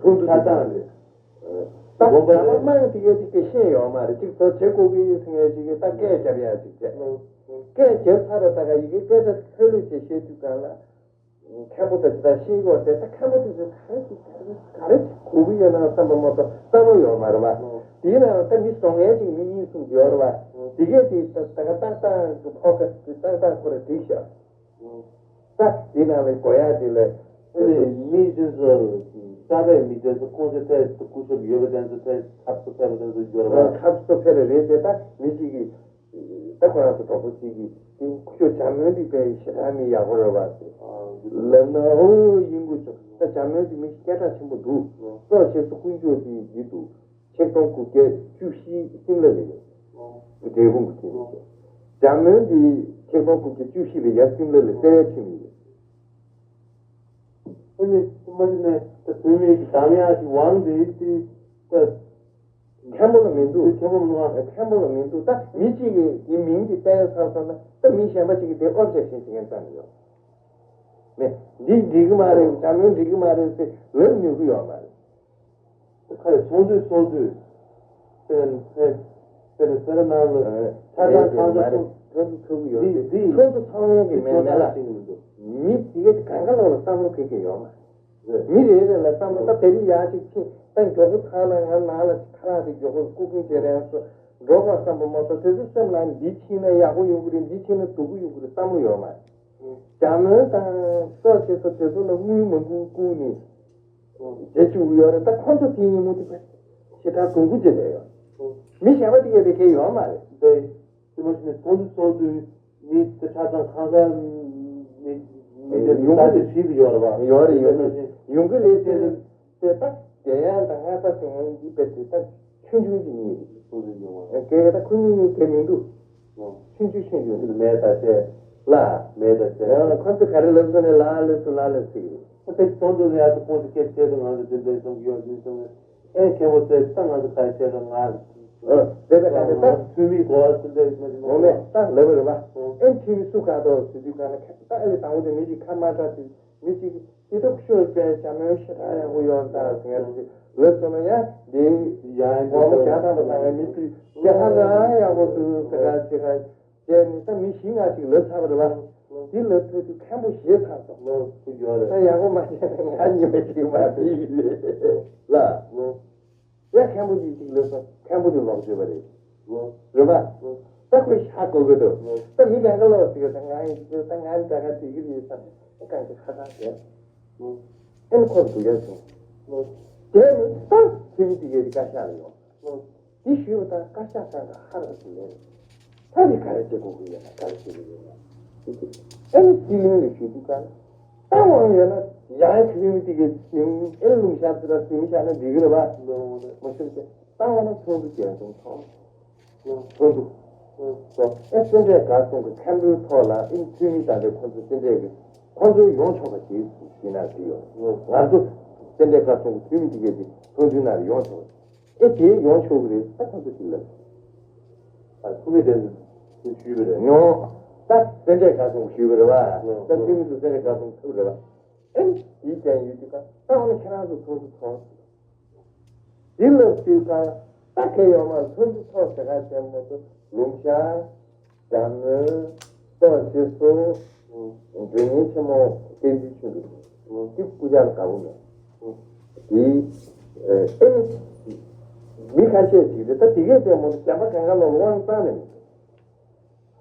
ཚོགས་འདུ་ཆ་ཚང་རེད། ད་དགོངས་པ་རེད། ད་དམངས་དེ་གའི་ཅིག་དེ་ཤེས་ཡོད་མ་རེད། ཅིག་ཚོ་བྱེད་དགོས་ཀྱི་ཡོད་ཟེར་ངས་ཅིག་ད་སྐད་རྒྱབ་ཡ་ཅིག་བྱས། སྐད་རྒྱབ་ཚར་རེད། ད་ག་ཡི་གེ་སྐད་ཆ་ལྷོད་ལྷོད་བྱས་བཤད་དུས་གང་ལ། མཁན་པོ་དེ་ཚོ་ད་ཤེས་ཀྱི་ཡོད་རེད། ད་མཁན་པོ་དེ་ཚོ་ག་རེ་ཅིག་ག་རེ་ག་རེ་ཅིག་གོ་གི་ཡོད་ན་བསམ་པ་མ་གཏོགས་བསམ་བློ་ཡོད་མ་རེད་པ། དེའི་ནང་ལ་ད་མི་བཟོ་མཁན་ཅིག་མི་གཉིས་གསུམ་ཅིག་ཡོད་རེད་པ། དེ་གས་དེ་ད་ད་ག་ཏག་ཏག་གི་ཕོ་ཁ་དེ་ཏག་ཏག་ཁོ་ར་བསྒྲིགས་ཤག་ད་དེ་ནང་ལ་དགོས་ཡག་དེ་ལ། ཨ་ནི་མི་དེ་ཚོ་གསར་པའི་མི་དེ་ཚོ་ཁོང་ཚོ་ཐད་སྐུ་ཞབས་ཡོད་པ་དེ་ཚོ་ཐད་ཐབས་སུ་ཕེབས་པ་དེ་ཚོ་ཡོད་རེད་པ། ཐབས་སུ་ཕེབས་པ་རེད་དེ། ད་མི་གཅིག་གིས། ད་ཁོ་རང་ཚོ་གྲོགས་པོ་གཅིག་གིས་དེ་ཁུ་ཤོ་བྱམས་སྨོན་འདི་དཔེ་ཞེ་དྲག་མི་ཡག་པོ་རེད་པ་ཟེར་ལབ་ན། ཨོ་ཡིན་དགོས་བྱུང་། ད་བྱམས་སྨོན་འདི་མི་སྐད་གྲགས་ཆེན་པོ་འདུག་སྲོག་བཅད་སོ་དཀོན་མཆོག་ཟེར་ཡི་འདི་འདུག་ཆིག་སྟོང་དགུ་བརྒྱ་བཅུ་བཞི་སིམ་ལ་ལ་ཡོད། འབྲས་སྤུངས་ཀྱི་ཁྲིམས་ཡོད། བྱམས་སྨོན་འདི་ཆིག་སྟོང་དགུ་བརྒྱ་བཅུ་བཞི་ལ་ཡར་སིམ་ལ་ལ་སེ་རའི་ཁྲིམས་ཡོད། ཨ་ནི་མ་གཞི་ནས་ད་བོད་མི་གདམ་ཡག་གི་དབང་དེ་དེ་ད། མཁན་པོ་ལ་མི་འདུག་མཁན་པོ་མི་འདུག་མཁན་པོ་ལ་མི་འདུག་ད་མི་གཅིག་གིས་དེ་མིང་དེ་བསྟན་ཚར་སོང་ན་ད་མི་གཞན་པ་གཅིག་གིས་དེ་ཨོབ་ཇེག་ཤན་བྱེད་མཁན་རྩ་ནས་ཡོད་མེད། འདི་འགྲིག་གི་མ་རེད། བྱམས་སྨོན་འགྲིག་གི་མ་རེད་ཟེར་ལབ་ནུས་ཀྱི་ཡོད་མ་རེད། ཁ་ལས་ཚོགས་འདུ་ཚོགས་དུས་དཔེར་ན་དཔེར་ན་སེ་ར་ནང་ལ་ཆ་ཚང་ཁང་ཚོགས་ཚོགས་འདུ་ཚོགས་ཀྱི་ཡོད་དེ་ཚོགས་འདུ་ཚོགས་མཁན་གྱི་མེད་མེད་ལ་མི་དེ་ག་གང་ག་ལོག་ལ་བསམ་བློ་འཁྱེར་མཁན་ཡོད་མ་རེད། མི་རེ་རེ་ལ་བསམ་བློ་ད་དེ་རིང་ཡག་ཅིག་ཕྱིན་ད་མགྱོགས་པོ་ཚར་ན་ང་ནང་ལ་ཁ་རག་དེ་མགྱོགས་པོ་སྐུ་ཁུང་བྱེད་རན་སོ་འགྲོ་དགོས་བསམ་པ་མ་གཏོགས་དེ་ཚོ་སེམས་ལ་འདི་ཕྱིན་ན་ཡག་པོ་ཡོང་གི་རེད། འདི་ཕྱིན་ན་སྡུག་པོ་ཡོང་གི་རེད་བསམ་བློ་ཡོད་མ་རེད། བྱམས་སྨོན་དང་སྲོག་བཅད་སོ་དེ་ཚོ་ལ་དངུལ་མང་པོ་བསྐུར་ནས་བྱེད་བཅུག་གི་ཡོད་རེད། ད་ཁོང་ཚོ་དེ་ཉིན་མོ་དེ་དཔེ་ཞེ་དྲག་གྱོང་གུད་བྱེད་བསྡད་ཡོད། མི་གཞན་པ་དེ་གས་དེ་གས་ཡོད་མ་རེད། དེ་དེ་མ་གཞི་ནས་ཚོགས་འདུ་ཚོགས་དུས་མི་དེ་ཆ་ཚང་ཁང་གསར་མི་མི་དེ་ཡོང་གི་ལྟ་དེ་བྱེད་ཀྱི་ཡོད་རེད་པ། ཡོད་རེད་ཡོད་རེད། ཡོང་གི་རེད་དེ། དེ་ད་དེ་ཡང་ད་ང་ད་དེ་ཡང་འདི་པའི་དེ་ད་ཆུང་ཆུང་གི་གཉིས་རེད། ཆུང་ཆུང་ཡོང་བ། དེ་ད་ཁོ་གཉིས་གཉིས་དེ་མི་འདུག་ཆུང་ཆུང་ཆུང་ཆུང་རེད། མེད་ད་ཆེ་ལ། མེད་ད་ཆེ། ཁོ་ཚོ་ག་རེ་ལབ་སོང་ནས་ལ་ལབ་སོང་ལ་ལབ་ཟེར་གི་རེད། ད་དེ་ཚོགས་འདུ་ལ་ཡག་ཏུ་ཁོང་ཚོ་སྐད་ཆ་དེ་ང་ཚོ་དེ་འདྲ་གསུང་གི་ཡོད་དུས་གསུང་གི་ཨེ་མཁན་པོ་ཚོས་ད་ང་ཚོ་ག་རེ་བྱས་ཀ་ང་ ཨ། དེ་ལ་ག་ནས་ད། འཐུས་མི་གོ་བ་ཚུལ་དེ་མ་ཞིག་མ། ངོ་མས་ད་ལབ་པ་རེད་པ། ཨོ། ཨེ་འཐུས་མི་སུ་ག་དོ་ཟེར་དུས་ག་ནས་ད་ཨེ་དང་པོ་དེ་མི་གཅིག་ཁ་མ་གྲགས་དུས་མི་གཅིག་གིས་དེ་ཐོག་ཤོར་པའི་ཞྭ་མོའི་ཞེ་དྲག་ཡག་པོ་ཡོད་ད་ཟེར་ངས་ལབ་སོང་ན་ཡང་དེ་ཡང་ངོ་མ་རྒྱག་སྟངས་དང་ང་མི་ཚོས་དེ་ཧ་ལས་ཡག་པོ་འདུག་ཟེར་ག་ཅིག་ག་བྱས་ནས་ད་མི་བཞི་ལྔ་ཅིག་ལབ་ཚར་བ་རེད་པ། དེ་ལབ་ཚར་དུས་མཁན་པོ་ཞེད་ཚར་སོང་། ལོ་ཐུག་ཡོད་རེད། ད་ཡག་པོ་མ་བྱས་ན་ང་ཉི་མ་ཅིག་མ་བསྡད་ཡིན་ལ། ལོ། ཡ་མཁན་པོ་འདི་གཅིག་ལབ་སོང་། མཁན་པོ་འདི་ལོག་བྱོས་པ་རེད། ལོ། རེད་པ། ལོ། ད་ཁོས་ཤ་གོ་གི་འདུག་ལོ། ད་མི་གང་ག་ལོག་ཟེར་གི་ད་ང་ཡིན་ད་ང་ད་ག་དེ་གི་རེད་བསམ་ད་གང་གི་ཁ་ཁ་བྱས། ལོ། ཨེ་ནི་ཁོ་སྡུག་ཅག་བྱུང་། ལོ། དེ་ནི་ད་ཁྱེད་མི་དེ་གའི་བཀའ་ཤག་ལ་ཡོང་། ལོ། དེ་ཞུས་པ་དང་བཀའ་ཤག་ཚང་ག་ཧ་ར་ཞིག་ལས། ད་ནི་ག་རེ་བྱེད་དགོས་ཀྱི་ཡོད་ན་ག་རེ་བྱེད་ཀྱི་ཡོད་ན། ཨེ་ནི་སྲིད་བློན་ལ་ཞུ་དུས་ག་ལ། ད་དབང་ཡོད་ན་ཡང་ཁྱེད་མི་དེ་གའི་ཟིན་ཨེ་ལུང་ཤར་ཚུར་ཟིན་བཞག་ན་འགྲིག་གི་རེད་པ། ལོ། མ་ཤེས་ཏེ་ད་འོ་ན་ཚོགས་འདུ་རྒྱས་འཛོམས་ཐོག་ཚོགས་འདུ། ཨེ་སེ་འབྲས་དགའ་གསུམ་གྱི་མཁན་པོའི་ཐོག་ལ་ཨེ་འཐུས་མི་དང་དེ་ཁོང་ཚོ་སེ་འབྲས་ཀྱི་ཁོང་ཚོ་ཡོང་ཆོག་པ་ཞིག་ཡིན་ན་འགྲིག་ཡོད། ང་ཚོ་སེ་འབྲས་དགའ་གསུམ་གྱི་འཐུས་མི་དེ་གས་དེ་ཚོགས་འདུའི་ནང་ལ་ཡོང་ཆོག་པ་ཨེ་དེ་ཡོང་ཆོག་གི་རེད། ད་ཁོང་ཚོ་ཞིག་ལབ། ཨ་ཐུ་མི་དེ་ཚོ་ཞུས་པ་རེད། ཡོང་ད་སེ་འབྲས་དགའ་གསུམ་ཞུས་པ་རེད་བ། ད་འཐུས་མི་ཚོ་སེ་འབྲས་དགའ་གསུམ་ཐུག་རེད་བ། ཨེ་དེའི་རྐྱེན་ཡོད་དུས་ཀ་ད་འོ་ན་ཁྱེད་རང་ཚོ་ཚོགས་འདུ་ཚོགས། འདི་ལ་དུས་གང་ད་གལ་ཡོད་མ་ཚོགས་འདུ་ཚོགས་ཟེར་ག་བྱས་མ་གཏོགས་ལུང་ཤར་ཇ་མོན་ཏོག་ཅེ་སོ་མགྲོན་གཉེར་ཆེན་མོ་བསྟན་འཛིན་ཆོས་འདུག་འདི་སྐུ་ཕྱྭ་ལ་དགའ་པོ་མེད། འདི་ཨེ་མི་ཁ་ཤས་ཅིག་རེད། ད་དེ་གས་བྱས་མ་གཏོགས་གཞན་པ་གང་ག་ལ་དབང་བཏང་ནས་མི་འདུག་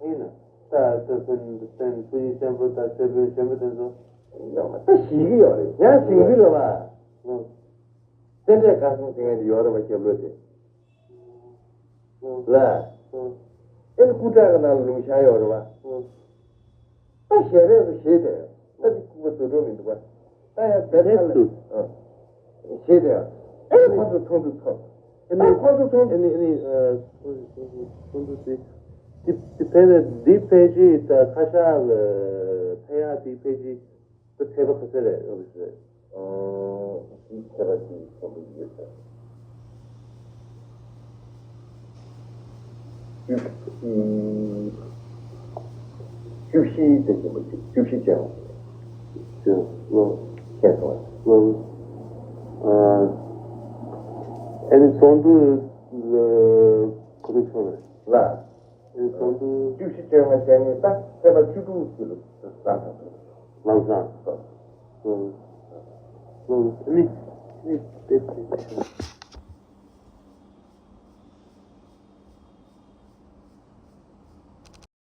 ཡིན་ན་ད་ད་ཕན་ཕན་ཕུ་ཡི་ཤམ་བུ་དང་ཚེ་ཕུའི་ཤམ་བུ་དེ་ཚོ་ཡོད་མ་ད་ཞིག་གི་ཡོད་རེད། ཡང་ཞིག་གི་རེད་བ། སེ་འབྲས་དགའ་གསུམ་ཟེར་མཁན་དེ་ཡོད་རེད་བ། ཞབས་ལོ་དེ། ལ། ཨེ་ནི་སྐུ་དྲག་གི་ནང་ལ་ལུང་ཤར་ཡོད་རེད་བ། ད་ཞལ་རས་སུ་བཞེས་ཏེ་ད་དེ་སྐུ་པ་བཟོ་འགྲོ་མི་འདུག་བ། ད་ཡང་བེད་ལེགས་ཁ་ལ་སུ། ཨ། བཞེས་ཏེ་ཨེ་ཁོང་ཚོ་ཚོགས་འདུ་ཚོགས། ཨེ་ནི་ཨེ་ཁོང་ཚོ་ཚོགས་ཨེ་ནི་ཨེ་ནི་ཨ་ཚོགས་འདུ་ཚོགས་འདུ་དེ་དེ་དེ་ཕན་ནས་འདི་ཕལ་ཆེར་ད་ཁ་ཤགས་ལ་ཕན་ཡག་དེ་ཕལ་ཆེར། ད་ཚད་པ་ག་ཚད་རེད། ཨོ་ཟེར། ཨོ། ཚད་པ་གཅིག་ཆེན་པོ་ཡོད་ཟེར། བཅུ་བཅུ་བཞི་དེ་ཆེན་པོ་བཅུ་བཅུ་བཞི་ཅན་ལ་ཟེར། ཨོ། ཁྱད་སོང་བས། ཨོ། ཨ་ནི་ཚོགས་འདུ་ག་ཚོད་ཚོགས་རེད། ལ། ཚོགས་འདུ་བཅུ་བཞི་བཅོ་ལྔ་བཅས་ནི་ད་ཚེས་པ་བཅུ་དྲུག་ཚེས་ལ་བསགས་དང་། ལམ་སང་། ཨོ། ཨོ། ཨ་ནི་ཨ་ནི་དེ་དེ།